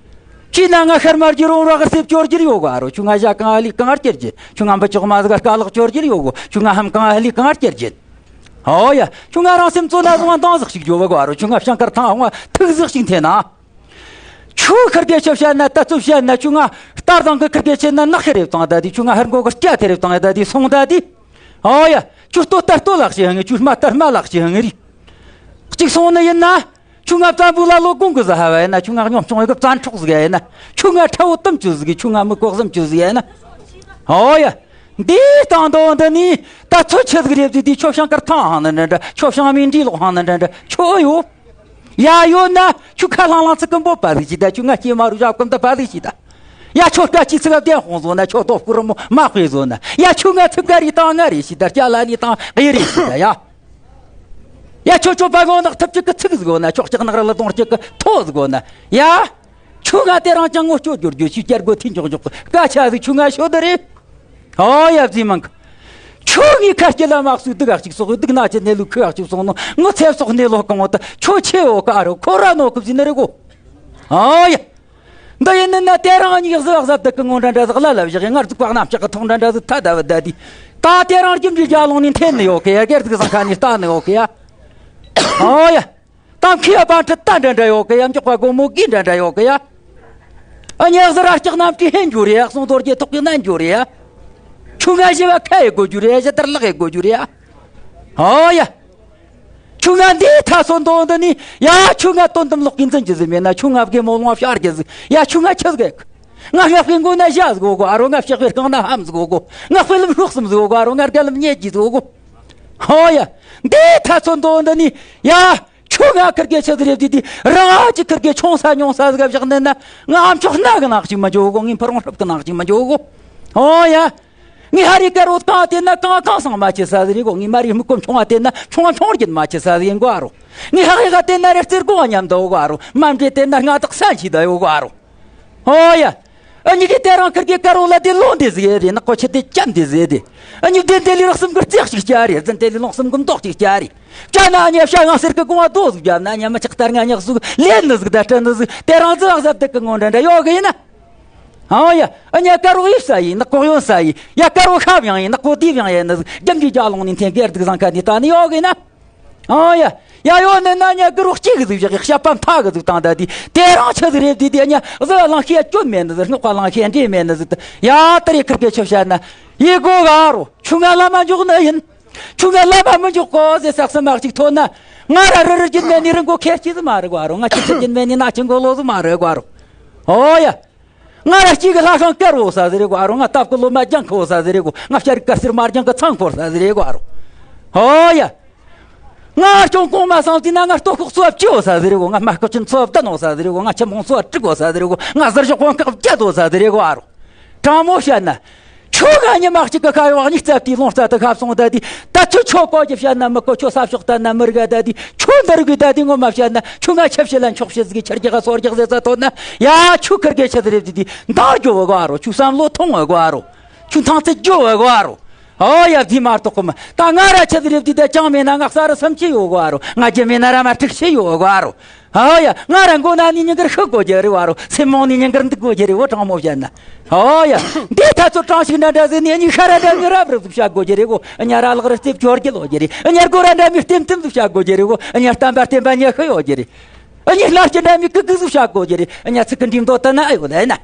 ཁྱོད་ན་ང་ཤར་མར་གྱི་རོང་ར་གི་སེབ་སྐྱོར་རྒྱུ་ཡོད་གོ་ཨ་རོ། ཁྱོད་ང་ཞྭ་གང་ཨ་ལི་གང་ཨར་སྐྱེར་རྒྱུ། ཁྱོད་ང་འབུ་ཅོག་མ་ཟིག་ག་སྐ་ལག་སྐྱོར་རྒྱུ་ཡོད་གོ། ཁྱོད་ང་ཧམ་གང་ཨ་ལི་གང་ཨར་སྐྱེར་རྒྱུ། ཨོ་ཡ། ཁྱོད་ང་རང་སེམས་གཙོ་ན་བཟུང་བ་འདང་ཟིག་ཞིག་འཇོག་བ་གོ་ཨ་རོ། ཁྱོད་ང་ཤང་དཀར་ཐང་ཧོང་བ་ཐུག་ཟིག་ཞིག་འཐེན་ན། ཁྱོད་ཁུར་གེ་ཆི་བཤད་ན། ད་ཚོད་བཤད་ན། ཁྱོད་ང་སྟར་དང་གི་ཁུར་གེ་ཆེ་ན་ནག་ཤི་རེབ་དང་ད་དི། ཁྱོད་ང་ཧར་མགོ་གི་སྐྱ་ཐེ་རེབ་དང་ད་དི་སོང་ད་དི། ཨོ་ཡ། ཁྱོད་ལྟོ་ལྟར་ལྟོ་ལག་ཅིག་ཧང་ངེ། ཁྱོད་སྨྲ་ལྟར་སྨྲ་ལག་ཅིག་ཧང་ངེ་རེད། གཅིག་སོང་ནི་ཡིན་ན། ཁྱོད་ང་བཙན་པོའི་ལ་ལོ་དགུང་གི་ཟ་ཧ་བ་ཡིན་ན། ཁྱོད་ང་གཉོམ་ཆུང་གི་བཙན་འཕྲོག་ཟིག་ཡིན་ན། ཁྱོད་ང་ཁྲ་བོ་དུམ་ཅུ་ཟིག་གི། ཁྱོད་ང་མི་གོ་གཟིམ་ཅུ་ཟིག་ཡིན་ན། ཨོ་ཡ། འདི་སྟེང་དོན་འདི་ནི་ད་ཚོད་ཆེ་ཟིག་རེད་དེ། དེ་ཁྱོད་ཤང་དཀར་ཐང་ཧང་ནི་འདྲ་འདྲ། ཁྱོད་ཤང་མིན་འདྲི་ལོག་ཧང་ནི་འདྲ་འདྲ། ཁྱོད་ཡོད། ཡ་ཡོད་ན་ཁྱོད་ཁ་ལྷང་ལྷང་ཚིག་གི་འབོད་པ་ཟིག་བྱེད་ད། ཁྱོད་ང་སྐྱེས་མ་རུ་ཞབས་གམ་ད་པ་ཟིག་བྱེད་ད། ཡ་ཁྱོད་སྐད་ཅིག་ཚིག་ག་བདེན་དཔང་བཟོ་ན། ཁྱོད་ལྟོ་སྐུ་རི་མོ་མ་དཔེ་བཟོ་ན། ཡ་ཁྱོད་ང་ཚིག་ག་རི་དང་ང་རེ་བྱེད་ད། སྐྱ་ལ་ནི་དང་གཡས་རེ་བྱེད་ད་ཡ། ཡ་ཁྱོད་ཁྱོད་པ་ངོ་ནག་ཐུབ་ཅིག་གི་ཚིག་ཟིག་ཡོད་ན། ཁྱོད་ལྕགས་ནག་ར་ལ་དོང་ཅིག་གི་ཐོ་ཟིག་ཡོད་ན། ཡ། ཁྱོད་ང་དེ་རིང་ཅང་ངོ་སྐྱོ་རྒྱུར་རྒྱུ་ཞིག་སྐྱར་དགོས་ཐིན་འཇོག་འཇོག་གི་སྐད་ཆ་ཟིག་ཁྱོད་ང་ཤོད་ད་རེད། ཨོ་ཡ་བཟི་མང་གི། ཁྱོད་ངའི་ཁ་སྐྱེ་ལ་མ་སུ་སྡུག་ཨ་ཅིག་སོག་སྡུག་ན་ཅི་གནས་ལུགས་ཁུ་ཨ་ཅིག་སོང་ནོ། ངོ་ཚེ་སོག་གནས་ལོ་གང་བོ་ད་ཁྱོད་ཆེ་བོ་ག་རོ་ཁོ་ར་ནོ་གི་བཟི་ནི་རེད་གོ། ཨོ་ཡ། འདི་ཡིན་ནི་ན་དེ་རིང་གཉིས་གཟི་བག་ཟབ་དུ་གི་ངོ་འདྲ་འདྲ་ཟིག་ལ་ལ་བཞག་ཡིན། ངར་ཟིག་པག་ནམ་ལྕགས་གི་ཐོང་འདྲ་འདྲ་ཟིག་ཐ་ད་བ་ད་དི། ད་དེ་རིང་རྒྱུ་འབྲས་རྒྱ་ལོང་ནས་འཐེན་ནི་ཡོད་གི་ཡ། སྒེར་ཟིག་བཟང་ཁ་ནས་ལྟ་ནི་ཡོད་གི་ཡ། ཨོ་ཡ། ད་མཁས་པ་འཕྲུལ་རྟ་འདྲ་འདྲ་ཡོད་གི་ཡ། མགྱོགས་པ་སྒོ་མོ་གི་འདྲ་འདྲ་ཡོད་གི་ཡ། ཨ་ཉག་ཟི་ར་ལྕགས་རྣམས་ཀྱི་ཧེན་རྒྱུ་རེད། གསུང་རྡོ་རྗེ་ཐོག་གི་ནན་རྒྱུ་རེད། ཁྱོད་ང་ཞི་བ་ཁ་ཡི་དགོས་རྒྱུ་རེད། ཞི་དར་ལག་ཡི་དགོས་རྒྱུ་རེད། ཨོ་ཡ། ཁྱོད་ང་འདི་ཐ་ཚོ་འདོན་འདི་ནི་ཡ། ཁྱོད་ང་དོན་དམ་ལོག་གི་འཛིན་གྱི་ཟིག་མེད་ན། ཁྱོད་ང་བགེ་མོ་ལོང་བ་ཤར་གྱི་ཟིག་ཡ། ཁྱོད་ང་ཆི་ཟིག་ང་ང་བགེ་མགོ་ན་ཞྭ་ཟིག་གོ་གོ་ཨ་རོ། ང་ཕྱག་བེར་རྐང་ན་ཧམ་ཟིག་གོ་གོ། ང་དཔེ་ལམ་ཤོག་གསུམ་ཟིག་གོ་གོ་ཨ་རོ། ང་དགེ་ལམ་ཉེ་གྱི་ཟིག་གོ་གོ། ཨོ་ཡ། འདི་ཐ་ཚོ་འདོན་འདི་ནི་ཡ། ཁྱོད་ང་ཁིར་གེ་ཆི་ཟིག་རེད་དེ་དེ་རང་ཨ་ཅིག་ཁིར་གེ་ཆུང་ས་ཉུང་ས་ཟིག་བཞག་ནི་ན། ང་ཨ་མཆོག་སྣ་གི་ནག་ཅིག་མ་འཇོག་གོ། ངའི་ཕུ་རོང་ཧྲབ་གི་ནག་ཅིག་མ་འཇོག་གོ། ཨོ་ཡ། ངའི་ཧ་རི་ཀ་རོ་གང་དེ་ན་གང་གང་སང་མ་ཆེ་ས་ཟིག་རེད་གོ། ངའི་མ་རི་མི་ཀོམ་ཆུང་བ་དེ་ན་ཆུང་བ་ཆུང་རྒྱུན་མ་ཆེ་ས་ཟིག་ཡིན་གོ་ཨ་རོ། ངའི་ཧ་ཧི་ག་དེ་ན་རེ་རྩེར་གོ་བ་མཉམ་ད་ཡོད་གོ་ཨ་རོ། མ་འདྲེ་དེ་ན་ང་དག་ས་འཆི་ད་ཡོད་གོ་ཨ་རོ། ཨོ་ཡ། ཨ་ཉི་གི་དེ་རིང་ཁིར་གི་ཀ་རོ་ལ་དེ་ལོང་དེ་ཟིག་ཡེ་རེད། ནག་པོ་ཆེ་དེ་ཅམ་དེ་ཟིག་དེ། ཨ་ཉི་དེ་དེ་ལི་རག་གསུམ་གི་རྩེག་ཅིག་སྐྱ་རེད། རྫུན་དེ་ལི་ལོང་གསུམ་གི་མདོག་ཅིག་སྐྱ་རེད། སྐྱ་ན་ཉེ་ཤ་ང་ཟེར་གི་གོང་བ་རྡོ་ཟིག་བརྒྱབ་ན་ཉ་མ་ཆག་ལྟར་ང་ཉག་ཟིག་ལེན་ནི་ཟིག་ད་སྤྲད་ནི་ཟིག་དེ་རིང་ཟི་བག་ཟབ་དེ་གི་ངོ་འདྲ་འདྲ་ཡོད་གི་ཡིན་ན། ཨང་ཡ། ཨ་ཉ་ཀ་རོ་ཡིབ་ས་ཡིན། ནག་པོ་ཡོན་ས་ཡིན། ཡ་ཀ་རོ་ཤབ་ཡང་ཡིན། ནག་པོ་དིབ་ཡང་ཡིན་ནི་ཟིག་རྒྱམ་གྱི་རྒྱ་ལོང་ནི་འཐེན་གེར་ཟིག་བཟང་ཁ་ནི་ད་ནི་ཡོད་གི་ཡིན་ན། ཨང་ཡ། ཡ་ཡོད་ནི་ན་ཉ་གི་རོ་གཅིག་གི་ཟིག་བཞག་ཤ་པ་མཐའ་གི་ཟིག་བཏང་ད་དི། དེ་རིང་ཆི་ཟིག་རེད་དི་དི། ཨ་ཉ་ཟི་བ་ལང་ཤེས་སྐྱོན་མེད་ནི་ཟིག་སྔགས་པ་ལང་ཤེས་འདྲེ་མེད་ནི་ཟིག་ཡ་ད་རེ་ཁིར་གེ་ཆི་བཤད་ན། ཡི་གོ་ག་རོ། ཁྱོད་ང་ལ་མ་འཇོག་ནི་ཡིན། ཁྱོད་ང་ལ་མ་མི་འཇོག་གོ་ཟེ་སག་ས་མག་ཅིག་ཐོན་ན། ང་ར་རི་རི་རྒྱུན་མེད་ནི་རི་མགོ་ཁེར་སྐྱེས་ཟི་མ་རེད་གོ་ཨ་རོ། ང་ཁྱི་ཁྱི་རྒྱུན་མེད་ནི་ན་ཁྱི་མགོ་ལོ་ཟི་མ་རེད་གོ་ཨ་རོ། ཨོ་ཡ། ང་ར་གཅིག་གི་ལྷ་ཤང་དཀར་བོ་ས་ཟེར་རེ་གོ་ཨ་རོ། ང་སྟབས་ཀི་ལོ་མ་ལྗང་ཁི་བོ་ས་ཟེར་རེ་གོ། ང་ཤར་དཀར་སེར་མ་ལྗང་གི་ཚང་འཁོར་ས་ཟེར་རེ་གོ་ཨ་རོ། ཨོ་ཡ། ང་སྐྱོང་གོང་མ་སང་དེ་ན་ང་ལྟོ་ཁོག་ཚོ་བཅུ་བོ་ས་ཟེར་རེ་གོ། ང་མ་ཁོ་ཆེན་ཚོ་བདུན་བོ་ས་ཟེར་རེ་གོ། ང་ཆེན་མོང་ཚོ་དྲུག་བོ་ས་ཟེར་རེ་གོ། ང་ཟུར་ཞོག་གོང་ཁག་བརྒྱད་བོ་ས་ཟེར་རེ་གོ་ཨ་རོ། དྲང་མོ་བཤད་ན། ཁྱོད་ང་ཉི་མ་གཅིག་གི་ཁ་ཡོག་གཉིས་རྩ་དེའི་ལོང་རྩ་དུ་ཁ་སོང་ད་དེ། ད་ཁྱོད་ཁྱོད་གོ་རྒྱུ་བཤད་ན་མི་གོ། ཁྱོད་ས་ཕྱོགས་ལྟ་ན་མི་རིག་ད་དེ། ཁྱོད་འདི་རིག་གི་ད་དེ་ངོ་མ་བཤད་ན། ཁྱོད་ང་ཆབ་བཤད་ལ་འཁྱོག་བཤད་ཟིག་གི་ཆར་རྒྱག་ག་སོར་རྒྱག་ཟེར་ས་ཐོན་ན། ཡ་ཁྱོད་ཁིར་གེ་ཆི་ཟིག་རེད་དེ་དེ་འདང་རྒྱོ་བ་གོ་ཨ་རོ། ཁྱོད་བསམ་བློ་ཐོངས་བ་གོ་ཨ་རོ། ཁྱོད་ཐང་ཚད་རྒྱོ་བ་གོ་ཨ་རོ། ཨོ་ཡ་དེ་མ་གཏོགས་གོ་མ་ད་ང་ར་ཆི་ཟིག་རེད་དེ་དེ་ཅང་མེད་ན། ང་ས་རུ་སུམ་ཅུ་ཡོད་གོ་ཨ་རོ། ང་རྒྱུ་མེད་ན་ར་མ་དྲུག་ཅུ་ཡོད་གོ་ཨ་རོ། ཨོ་ཡ། ང་ར་མགོ་ན་ནི་ཉིན་དཀར་ཤི་དགོས་རྒྱུ་རེད་བ་རོ། སེམས་མང་ནི་ཉིན་དཀར་འདུག་དགོས་རྒྱུ་རེད་བོ། དྲང་མོ་བཤད་ན། ཨོ་ཡ། འདི་ཐ་ཚོ་གྲངས་ཤིག་འདྲ་འདྲ་ཟིག་ནི་ཉི་ཤ་ར་འདྲ་ནི་རབ་རིབ་ཟིག་བྱ་དགོས་རྒྱུ་རེད་གོ། ཉ་ར་ལག་རི་རྩེ་བཅོ་རྒྱུ་ལོ་རྒྱུ་རེད། ཉ་སྒོ་ར་འདྲ་མི་ལྟེམ་ལྟེམ་ཟིག་བྱ་དགོས་རྒྱུ་རེད་གོ། ཉ་གཏམ་པ་བརྟན་པ་ཉ་ཤི་ཡོད་རྒྱུ་རེད། ཉི་ལྷ་སྐྱི་འདྲ་མི་ཀི་ཀི་ཟིག་བྱ་དགོས་རྒྱུ་རེད། ཉ་ཚིག་གི་འགྲིམ་དོ་ད་ན་ཨ་ཡོད་ལ་ཡིན་ན།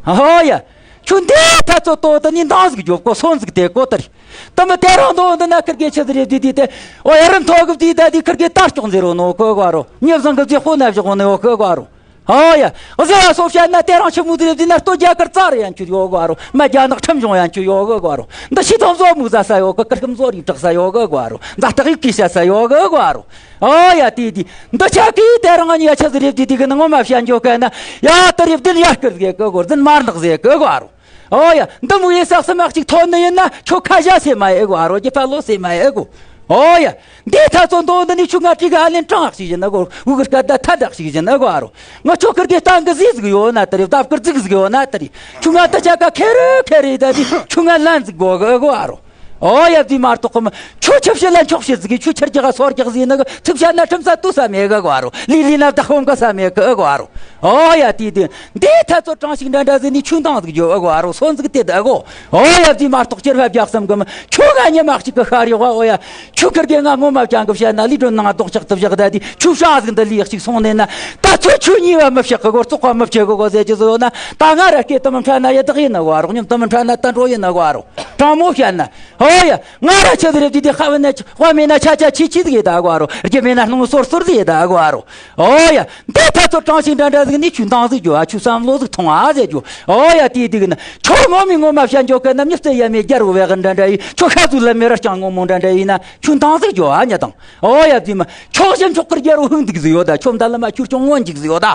ཨོ་ཡ། ཁྱོད་འདི་ཐ་ཚོ་ཏོ་ད་ནི་འདང་ཟིག་རྒྱོབ་གོ། སོན་ཟིག་དེ་གོ་ད་རེད། ད་མི་དེ་རང་དོ་འདི་ན་ཁིར་གེ་ཆི་ཟིག་རེད་དེ་དེ་དེ། ཨོ་ཡ་རིམ་ཐོག་གི་དེ་ད་དེ་ཁིར་གེ་ལྟ་སྐྱོང་ཟེར་རོ་ནོ་གོ་གོ་རོ། ཉེ་བཟང་གི་ཟེ་ཧོ་ན་བཞག་ནོ་གོ་གོ་རོ། ཨོ་ཡ། ཟེ་བ་སོ་བཤད་ན་དེ་རང་ཆི་མོ་དེ་རེད་དེ་ན། ལྟོ་རྒྱ་གར་ཙ་རེ་ཡན་ཆུ་ཡོ་གོ་རོ། མ་རྒྱ་ནག་ཁྲིམས་གཞུང་ཡན་ཆུ་ཡོ་གོ་གོ་རོ། འདི་ཤི་ཐོམ་བཟོ་མུ་ཟ་ས་ཡོ་གི། ཀིར་ཁམ་བཟོ་རིགས་དྲག་ས་ཡོ་གོ་གོ་རོ། འདི་སྟག་ཡུག་གི་ཤ་ས་ཡོ་གོ་གོ་རོ། ཨོ་ཡ་དེ་དེ། འདི་ཆ་གི་དེ་རང་ཉི་ཡ་ཆི་ཟིག་རེད་དེ་དེ་གི་ནི་ངོ་མ་བཤད་འཇོག་ག་ན། ཡ་ད་རེད་བདུན་ཡར་སྐུར་ཟེ་གི་གོ། བདུན་མར་ནག་ཟེ་གི་གོ་རོ། ཨོ་ཡ། འདི་མོ་ཡེ་སག་སི་མག་ཅིག་ཐོན་ནི་ཡིན་ན། ཁྱོད་ཁ་ཞ་སེ་མ་ཡེ་གོ་ཨ་རོ། རྒྱུ་ཕ་ལོ་སེ་མ་ཡེ་གོ། ཨོ་ཡ། འདི་ཐ་ཚོ་འདོ་འདི་ནི་ཁྱོད་ང་ཅིག་ཨ་ལེན་གྲངས་ཤིག་ཡིན་ན་གོ། འུ་གི་སྐད་ད་ཐ་དག་ཤིག་ཡིན་ན་གོ་ཨ་རོ། ང་ཁྱོད་ཁིར་གི་སྟངས་གི་ཟིག་ཟིག་ཡོད་ན་ད་རེད། བདབ་ཁིར་ཟིག་ཟིག་ཡོད་ན་ད་རེད། ཁྱོད་ང་ད་ཆ་ཀ་ཁེ་རེ་ཁེ་རེ་ད་དེ། ཁྱོད་ང་ལན་ཟིག་གོ་གི་གོ་ཨ་རོ། ཨོ་ཡ་དེ་མ་གཏོགས་གོ་མ། ཁྱོད་ཆབ་བཤད་ལ་འཁྱོག་བཤད་ཟིག་གི། ཁྱོད་ཆར་རྒྱག་ག་སོར་རྒྱག་ཟིག་ནི་གི། ཚིག་བཤད་ན་ཁྲིམས་ས་ཏུ་ས་མེད་གི་གོ་ཨ་རོ། ལི་ལི་ན་བདག་ཧོམ་ག་ས་མེད་གི་གོ་ཨ་རོ། ཨོ་ཡ་དེ་དེ། འདི་ཐ་ཚོ་གྲངས་ཤིག་འདྲ་འདྲ་ཟིག་ནི་ཁྱོད་འདང་ཟིག་རྒྱོབ་གོ་ཨ་རོ། སོན་ཟིག་དེ་ད་གོ། ཨོ་ཡ་དེ་མ་གཏོགས་ཁྱེར་བ་རྒྱག་བསམ་གི་མ། ཁྱོད་ང་ཉི་མ་གཅིག་གི་ཤ་རེ་བ། ཨོ་ཡ། ཁྱོད་ཁིར་གེ་ང་ངོ་མ་ཅང་གི་བཤད་ན། ལི་སྒྲོན་ནང་རྡོག་ཆག་ཏུ་བཞག་ད་དེ། ཁྱོད་ཤ་ཟིག་འདི་ལི་གཅིག་སོང་ནས་ན། ད་ཚོད་ཁྱོད་ཉེས་པ་མི་བཤགས་གི་གོ། བཙོག་པ་མི་བྱེད་གི་གོ་ཟེར་གྱི་ཟིག་ཡོད་ན། ད་ང་ར་སྐད་དུ་མི་འཕྲད་ན་ཡི་དྭགས་ཡིན་ན་གོ་ཨ་རོ། སྙོམ་དུ་མི་འཕྲད་ན་དུད་འགྲོ་ཡིན་ན་གོ་ཨ་རོ། དྲང་མོ་བཤད་ན། ཨོ་ཡ། ང་ར་ཆི་ཟིག་རེད་དེ་དེ་ཁ་བ་ན་དཔའ་མེད་ན་ཆ་ཆ་ཆི་ཆི་ཟིག་ཡེད་ད་གོ་རོ། རྒྱུ་མེད་ན་སྣུམ་སོར་སོར་ཟིག་ཡེད་ད་གོ་རོ། ཨོ་ཡ། འདི་ཐ་ཚོ་དྲང་ཞིག་འདྲ་འདྲ་ཟིག་ནི་ཆུ་འདང་ཟིག་རྒྱོ་ཨ། ཆུ་བསམ་བློ་ཟིག་ཐོང་ཨ་ཟེར་རྒྱུ། ཨོ་ཡ། དེ་དེ་གི་ན་ཁྱོད་ངོ་མི་ངོ་མ་བཤད་འཇོག་གི་ན། མྱི་རྩེ་ཡ་མེད་རྒྱལ་བོ་བས་གི་འདྲ་འདྲ་ཡིན། ཁྱོད་ཤ་ཟུ་ལ་མེ་ར་རྐྱང་ངོ་མོ་འདྲ་འདྲ་ཡིན་ན་ཆུ་འདང་ཟིག་རྒྱོ་ཨ་ཉ་དང་། ཨོ་ཡ། དེ་མ་ཁྱོད་གཞན་ཕྱོགས་གི་རྒྱལ་བོ་ཧུང་འདུག་ཟིག་ཡོད་ད། ཁྱོད་མདའ་ལ་མ་ཁྱོད་ཀྱང་ངོ་འཇིག་ཟིག་ཡོད་ད།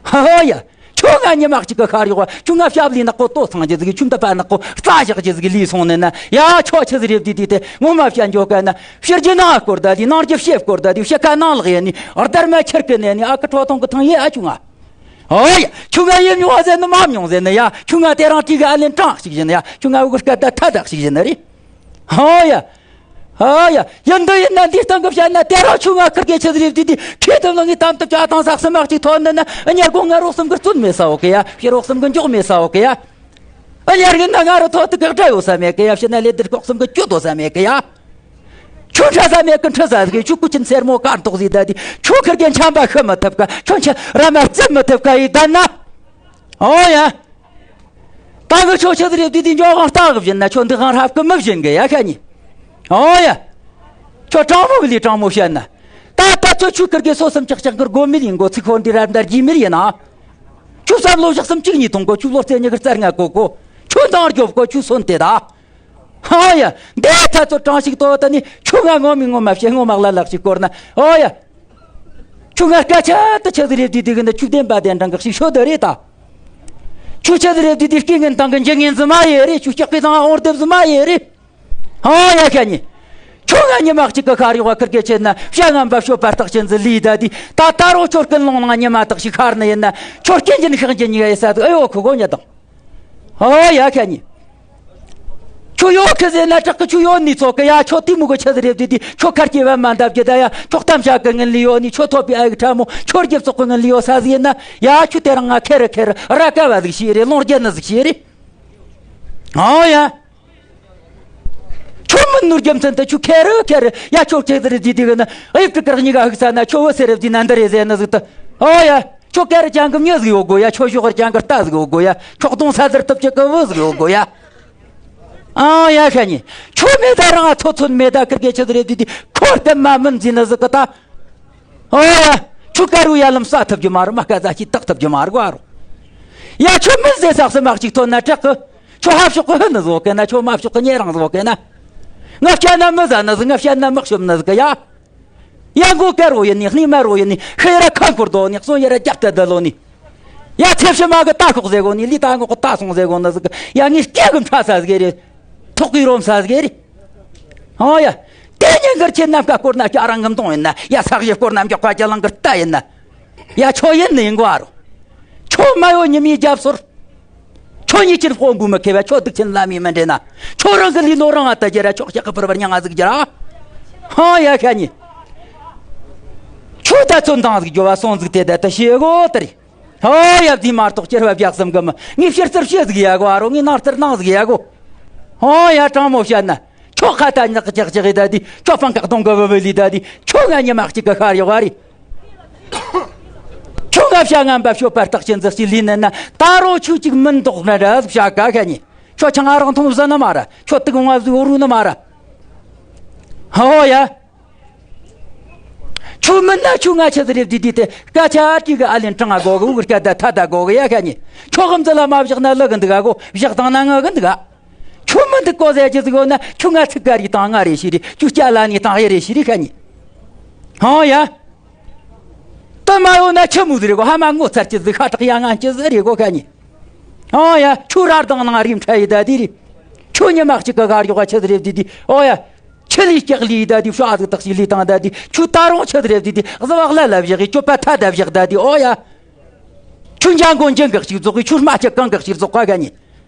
ཧ་ཧོ་ཡ། ཁྱོད་ང་ཉི་མ་གཅིག་གི་ཤར་ཡོང་བ། ཁྱོད་ང་ཞབས་ལས་ནག་པོ་ལྟོ་ཚང་རྒྱུ་ཟིག། ཁྱོད་འདི་པ་ནག་པོ་རྩ་བཞག་རྒྱུ་ཟིག་ལས་སོང་ནས་ན། ཡ་ཁྱོད་ཆི་ཟིག་རེད་དེ་དེ་དེ་ངོ་མ་བཤད་འཇོག་ག་ན། ཕྱི་རྒྱུ་ནང་སྐོར་ད་དེ། ནང་རྒྱུ་ཕྱི་སྐོར་ད་དེ། ཕྱི་ཁ་ནང་ལག་ཡེ་ནི། ཨར་དར་མ་ཁྱེར་གི་ནས་ནི། ཨ་ཁུ་ཁྲོ་ཐུང་གི་ཐང་ཡེ་ཨ་ཁྱོད་ང་། ཨོ་ཡ། ཁྱོད་ང་ཡེ་མྱོང་བ་ཟེར་ནི། མ་མྱོང་ཟེར་ནི། ཡ་ཁྱོད་ང་དེ་རིང་དྲི་གི་ཨ་ལན་དྲང་ཞིག་བཞིན་ཡ། ཁྱོད་ང་འུ་གི་སྐད་ད་ཐ་དག་ཞིག་བཞིན་ནི་རེད། ཨོ་ཡ། ཨ་ཡ། ཡིན་འདི་ཡིན་ན་འདི་སྟེང་གི་བཤད་ན། དེ་རིང་ཁྱོད་ང་ཁིར་གེ་ཆི་ཟིག་རེད་དེ་དེ། ཁྱེད་དུ་ལ་ངས་དམ་དུ་བྱ་དང་ཟག་སི་མ་གཅིག་ཐོན་ནི་ན། ཨ་ཉར་གོང་ང་རོགས་གསུམ་གི་བཙུན་མེད་ས་འོ་གི་ཡ། ཕྱི་རོགས་གསུམ་གི་འཇོག་མེད་ས་འོ་གི་ཡ། ཨ་ཉར་གི་ན་ང་རོ་ཐོ་དུ་གག་སྒྲ་ཡོད་ས་མེད་གི་ཡ། ཕྱི་ན་ལས་དེར་ཁོག་གསུམ་གི་སྐྱོ་དོ་ས་མེད་གི་ཡ། ཁྱོད་འཕྲད་ས་མེད་གི་འཕྲད་ས་ཟིག་གི། ཁྱོད་སྐུ་ཆེན་སེར་མོ་དཀར་མདོག་ཟིག་ད་དེ། ཁྱོད་ཁིར་གེ་འཆམ་པ་ཤི་མི་ཐུབ་ག། ཁྱོད་ཆ་ར་མ་བརྩི་མི་ཐུབ་ག་ཡི་ད་ན། ཨོ་ཡ། ད་གི་ཁྱོད་ཆི་ཟིག་རེད་དེ་དེ་འཇོག་གང་ལྟ་གི་བཞིན་ན། ཁྱོད་འདི་གང་རབ་གི་མི་བཞིན་གི་ཡ་ཁ་ཉི། ཨོ་ཡ། ཁྱོད་དྲང་མོ་གི་ལས་དྲང་མོ་བཤད་ན། ད་ད་ཚོད་ཆུ་ཁིར་གེ་སོ་སམ་ཅག་ཅག་གི་སྒོ་མི་ལིང་གོ། ཚིག་ཁོ་འདི་ར་འདར་གྱི་མི་ཡིན་ན། ཁྱོད་བསམ་བློ་བཞག་སམ་གཅིག་གཉིས་ཐོང་གོ། ཁྱོད་ལོ་རྩེ་ཉི་གི་རྩར་ང་གོ་གོ། ཁྱོད་འདང་རྒྱོབ་གོ། ཁྱོད་སོན་ཏེ་ད། ཨོ་ཡ། འདི་ད་ཚོད་དྲང་ཞིག་ཏོ་ད་ནི། ཁྱོད་ང་ངོ་མི་ངོ་མ་བཤད། ངོ་མ་ལ་ལག་ཞིག་སྐོར་ན། ཨོ་ཡ། ཁྱོད་ང་སྐད་ཆ་དེ་ཆི་ཟིག་རེད་དེ་དེ་གི་ན། ཁྱོད་བདེན་པ་བདེན་དྲང་གི་ཞིག་ཤོད་དེ་རེད་ད། ཁྱོད་ཆི་ཟིག་རེད་དེ་དེ་སྐྱེ་ངན་དང་གི་འཇིག་ངན་ཟི་མ་ཡེ་རེད། ཁྱོད་སྐྱག་གི་དང་འོར་དེབ་ཟི་མ་ཡེ་རེད། ཨོ་ཡ་ཁ་ཉི། ཁྱོད་ང་ཉི་མ་གཅིག་གི་ཤར་ཡོང་བ་ཁིར་གེ་ཆེ་ན། བྱ་ངན་པ་ཤོད་པ་རྟགས་ཅན་ཟི་ལི་ད་དེ། ད་ད་རོ་ཁྱོད་ཀུན་སློང་ནང་ཉི་མ་དག་ཞིག་ཤར་ནི་ཡིན་ན། ཁྱོད་སྐྱེ་འཇིན་ཤག་འཇིན་ཡ་ཡི་ས་དུ་ཨེ་ཡོ་ཁུ་གོ་ཉ་དང་། ཨོ་ཡ་ཁ་ཉི། ཁྱོད་ཡོད་ཁི་ཟེར་ན་དྲག་གི། ཁྱོད་ཡོད་ནི་ཚོགས་གི་ཡ། ཁྱོད་དེ་མོ་གི་ཆི་ཟིག་རེད་དེ་དེ། ཁྱོད་ཁར་སྐྱེ་བ་མ་འདབ་ཀྱི་ད་ཡ། ཁྱོད་གཏམ་བྱ་གི་ངན་ལི་ཡོད་ནི། ཁྱོད་ཐོབ་པའི་ཨ་ཡིག་ཕྲ་མོ། ཁྱོད་རྒྱབ་ཚོགས་གི་ངན་ལི་ཡོད་ས་ཟིག་ཡིན་ན། ཡ་ཁྱོད་དེ་རིང་ང་ཁེ་རི་ཁེ་རི་ར་ཀ་བ་ཟིག་ཤེས་རེད། ལོང་རྒྱ་ནི་ཟིག་ཤེས་རེད། ཨོ་ཡ། ཁྱོད་མི་ནོར་རྒྱུ་མཚན་དུ་ཁྱོད་ཁེ་རི་ཁེ་རི་ཡ། ཁྱོད་ཆི་ཟིག་རེད་དེ་དེ་གི་ན། ཨེབ་ཀི་ཀར་གཉིས་ཀ་ཧིག་ས་ན། ཁྱོད་བུ་སེ་རེད་དེ་ན་འདི་རེད་ཟེར་ནི་ཟིག་ད། ཨོ་ཡ། ཁྱོད་ཀེ་རི་ཅང་གི་མྱི་ཟིག་ཡོད་གོ་ཡ། ཁྱོད་ཞོག་རི་ཅང་གི་རྟ་ཟིག་ཡོད་གོ་ཡ། ཁྱོད་གདོང་ས་ཟེར་ཐུབ་ཅིག་གི་བུ་ཟིག་ཡོད་གོ་ཡ། ཨང་ཡ་ཤ་ཉི། ཁྱོད་མེད་ད་རང་ཚོ་ཚོད་མེད་ད། ཁིར་གེ་ཆི་ཟིག་རེད་དེ་དེ། ཁོར་དེ་མ་མིན་ཟིན་ན་ཟིག་གི་ད། ཨོ་ཡ། ཁྱོད་ཀ་རུ་ཡ་ལམ་ས་ཐུབ་རྒྱུ་མ་རུ། མ་ཀ་ཟ་ཁྱི་བཏགས་ཐུབ་རྒྱུ་མ་རུ་གོ་རུ། ཡ་ཁྱོད་མི་ཟེ་ས་སི་མ་གཅིག་ཐོན་ན་དྲག་གི། ཁྱོད་ཧབ་ཤོག་གི་ཧི་ནི་ཟོ་གི་ན། ཁྱོད་མ་ཤོག་གི་ཉེ་རང་ཟོ་གི་ན། ང་བཤད་ན་མི་ཟ་ནི་ཟིག། ང་བཤད་ན་མི་ཤོམ་ནི་ཟིག་གི་ཡ། ཡ་མགོ་དཀར་བོ་ཡིན་ནི། སྣེ་དམར་བོ་ཡིན་ནི། ཤེས་ར་ཁ་འཁོར་དོ་ནི། གསོན་ཡ་ར་རྒྱབ་ཏུ་བསྡད་ལོ་ནི། ཡ་ཚེ་ཕྱི་མ་གི་ལྟ་ཁོག་ཟེ་གོ་ནི། ལི་ལྟ་ངོག་གི་ལྟ་སོང་ཟེ་གོ་ནི་ཟིག་གི། ཡ་ངའི་སྐེ་གི་འཕྲ་ས་ཟིག་རེད། ཐོག་གི་རོམ་ས་ཟིག་རེད། ཨོ་ཡ། དེ་ཉིན་གར་ཁྱེད་ནམ་མཁའ་བསྐོར་ན་སྐྱ་རང་གི་མདུང་ཡིན་ན། ཡ་ས་གཞི་བསྐོར་ན་མགྱོགས་པ་རྒྱ་ལང་གི་རྟ་ཡིན་ན། ཡ་ཁྱོད་ཡིན་ནི་ཡིན་གོ་ཨ་རོ། ཁྱོད་མ་ཡོད་ཉི་མའི་རྒྱབ་སོར། ཁྱོད་ཉིད་ཀྱི་དཔོན་པོ་མི་ཁེ་བ། ཁྱོད་སྡིག་ཆེན་བླ་མའི་མི་འདྲེ་ན། ཁྱོད་རང་གི་ལུས་ནོར་རང་ང་ད་རྒྱ་ར། ཁྱོད་ཞག་གི་ཕུར་བར་མྱ་ང་ཟིག་རྒྱ་ར། ཧང་ཡ་ཤ་ཉི། ཁྱོད་ད་ཚོད་འདང་ཟིག་རྒྱོབ་བ་སོང་ཟིག་དེ་ད་ད་ཤེས་གོ་དེ་རེད། ཧོ་ཡ། དེ་མ་གཏོགས་སྐྱེར་བ་བརྒྱག་བསམ་གི་མི། ངས་ཕྱིར་ཚུར་བཤད་ཟིག་ཡ་གོ་ཨ་རོ། ངས་ནང་ལྟར་ནང་ཟིག་ཡ་གོ། ཧོ་ཡ། དྲང་མོ་བཤད་ན། ཁྱོད་ཁ་ད་ཉག་ཅག་ཅག་ཡི་ད་དེ། ཁྱོད་སྤང་ཁ་གདོང་གི་བུ་བུ་ལི་ད་དེ། ཁྱོད་ང་ཉི་མ་གཅིག་གི་ཤར་ཡོང་བ་རེད། ཁྱོད་ང་བྱ་ངན་པ་ཤོད་པ་རྟགས་ཅན་ཟིག་ཅིག་ལས་ནི་ན། ད་རུང་ཁྱོད་ཅིག་མིན་མདོག་ན་ར་བྱ་ཀ་ཤ་ཉི། ཁྱོད་ཆང་ཨ་རང་འཐུང་བཟི་ནི་མ་ར། ཁྱོད་དུག་ང་ཟིག་འུ་རུ་ནི་མ་ར། ཧོ་ཡ། ཁྱོད་མིན་ན་ཁྱོད་ང་ཆི་ཟིག་རེད་དེ་དེ་དེ། སྐད་ཆ་ཨ་ཀི་གི་ཨ་ལན་དྲང་ང་གོ་གི། འུར་སྐད་ད་ཐ་ད་གོ་གི་ཡ་ཤ་ཉི། ཁྱོད་གི་མཛུ་ལ་མ་བཞག་ན་ལི་གི་འདུག་ག་གོ། བཞག་དང་ན་ང་གི་འདུག་ག་ཁྱོད་མི་འདུག་གོ་ཟེར་རྒྱུ་ཟིག་ཡོད་ན། ཁྱོད་ང་ཚིག་ག་རི་དང་ང་རེ་ཤི་རི། ཁྱོད་སྐྱ་ལ་ནི་དང་ཡེ་རེ་ཤི་རི་ཤ་ཉི། ཧང་ཡ། དེ་མ་ཡོད་ན་ཆི་མོ་ཟིག་རེད་གོ། ཧ་མ་ངོ་ཚར་གྱི་ཟིག། ཤ་ཁྲག་ཡ་ང་གྱི་ཟིག་རེད་གོ་ཤ་ཉི། ཨོ་ཡ། ཁྱོད་ར་དང་ནང་རིམ་ཁྲ་ཡི་ད་དེ་རེད། ཁྱོད་ཉི་མ་གཅིག་གི་གར་ཡོག་ཆི་ཟིག་རེད་དེ་དེ། ཨོ་ཡ། ཆི་ལི་སྐྱག་ལི་ད་དེ། ཤ་ཟིག་དག་ཞིག་ལི་དང་ད་དེ། ཁྱོད་ད་རུང་ཆི་ཟིག་རེད་དེ་དེ། གཟི་བག་ལ་ལ་བཞག་གི། ཁྱོད་པ་ཐ་ད་བཞག་ད་དེ། ཨོ་ཡ། ཁྱོད་འཇང་གོ་འཇང་གག་ཞིག་རྫོགས་གི། ཁྱོད་རྨ་ཆུ་གང་གག་ཞིག་རྫོགས་ག་ཤ་ཉི།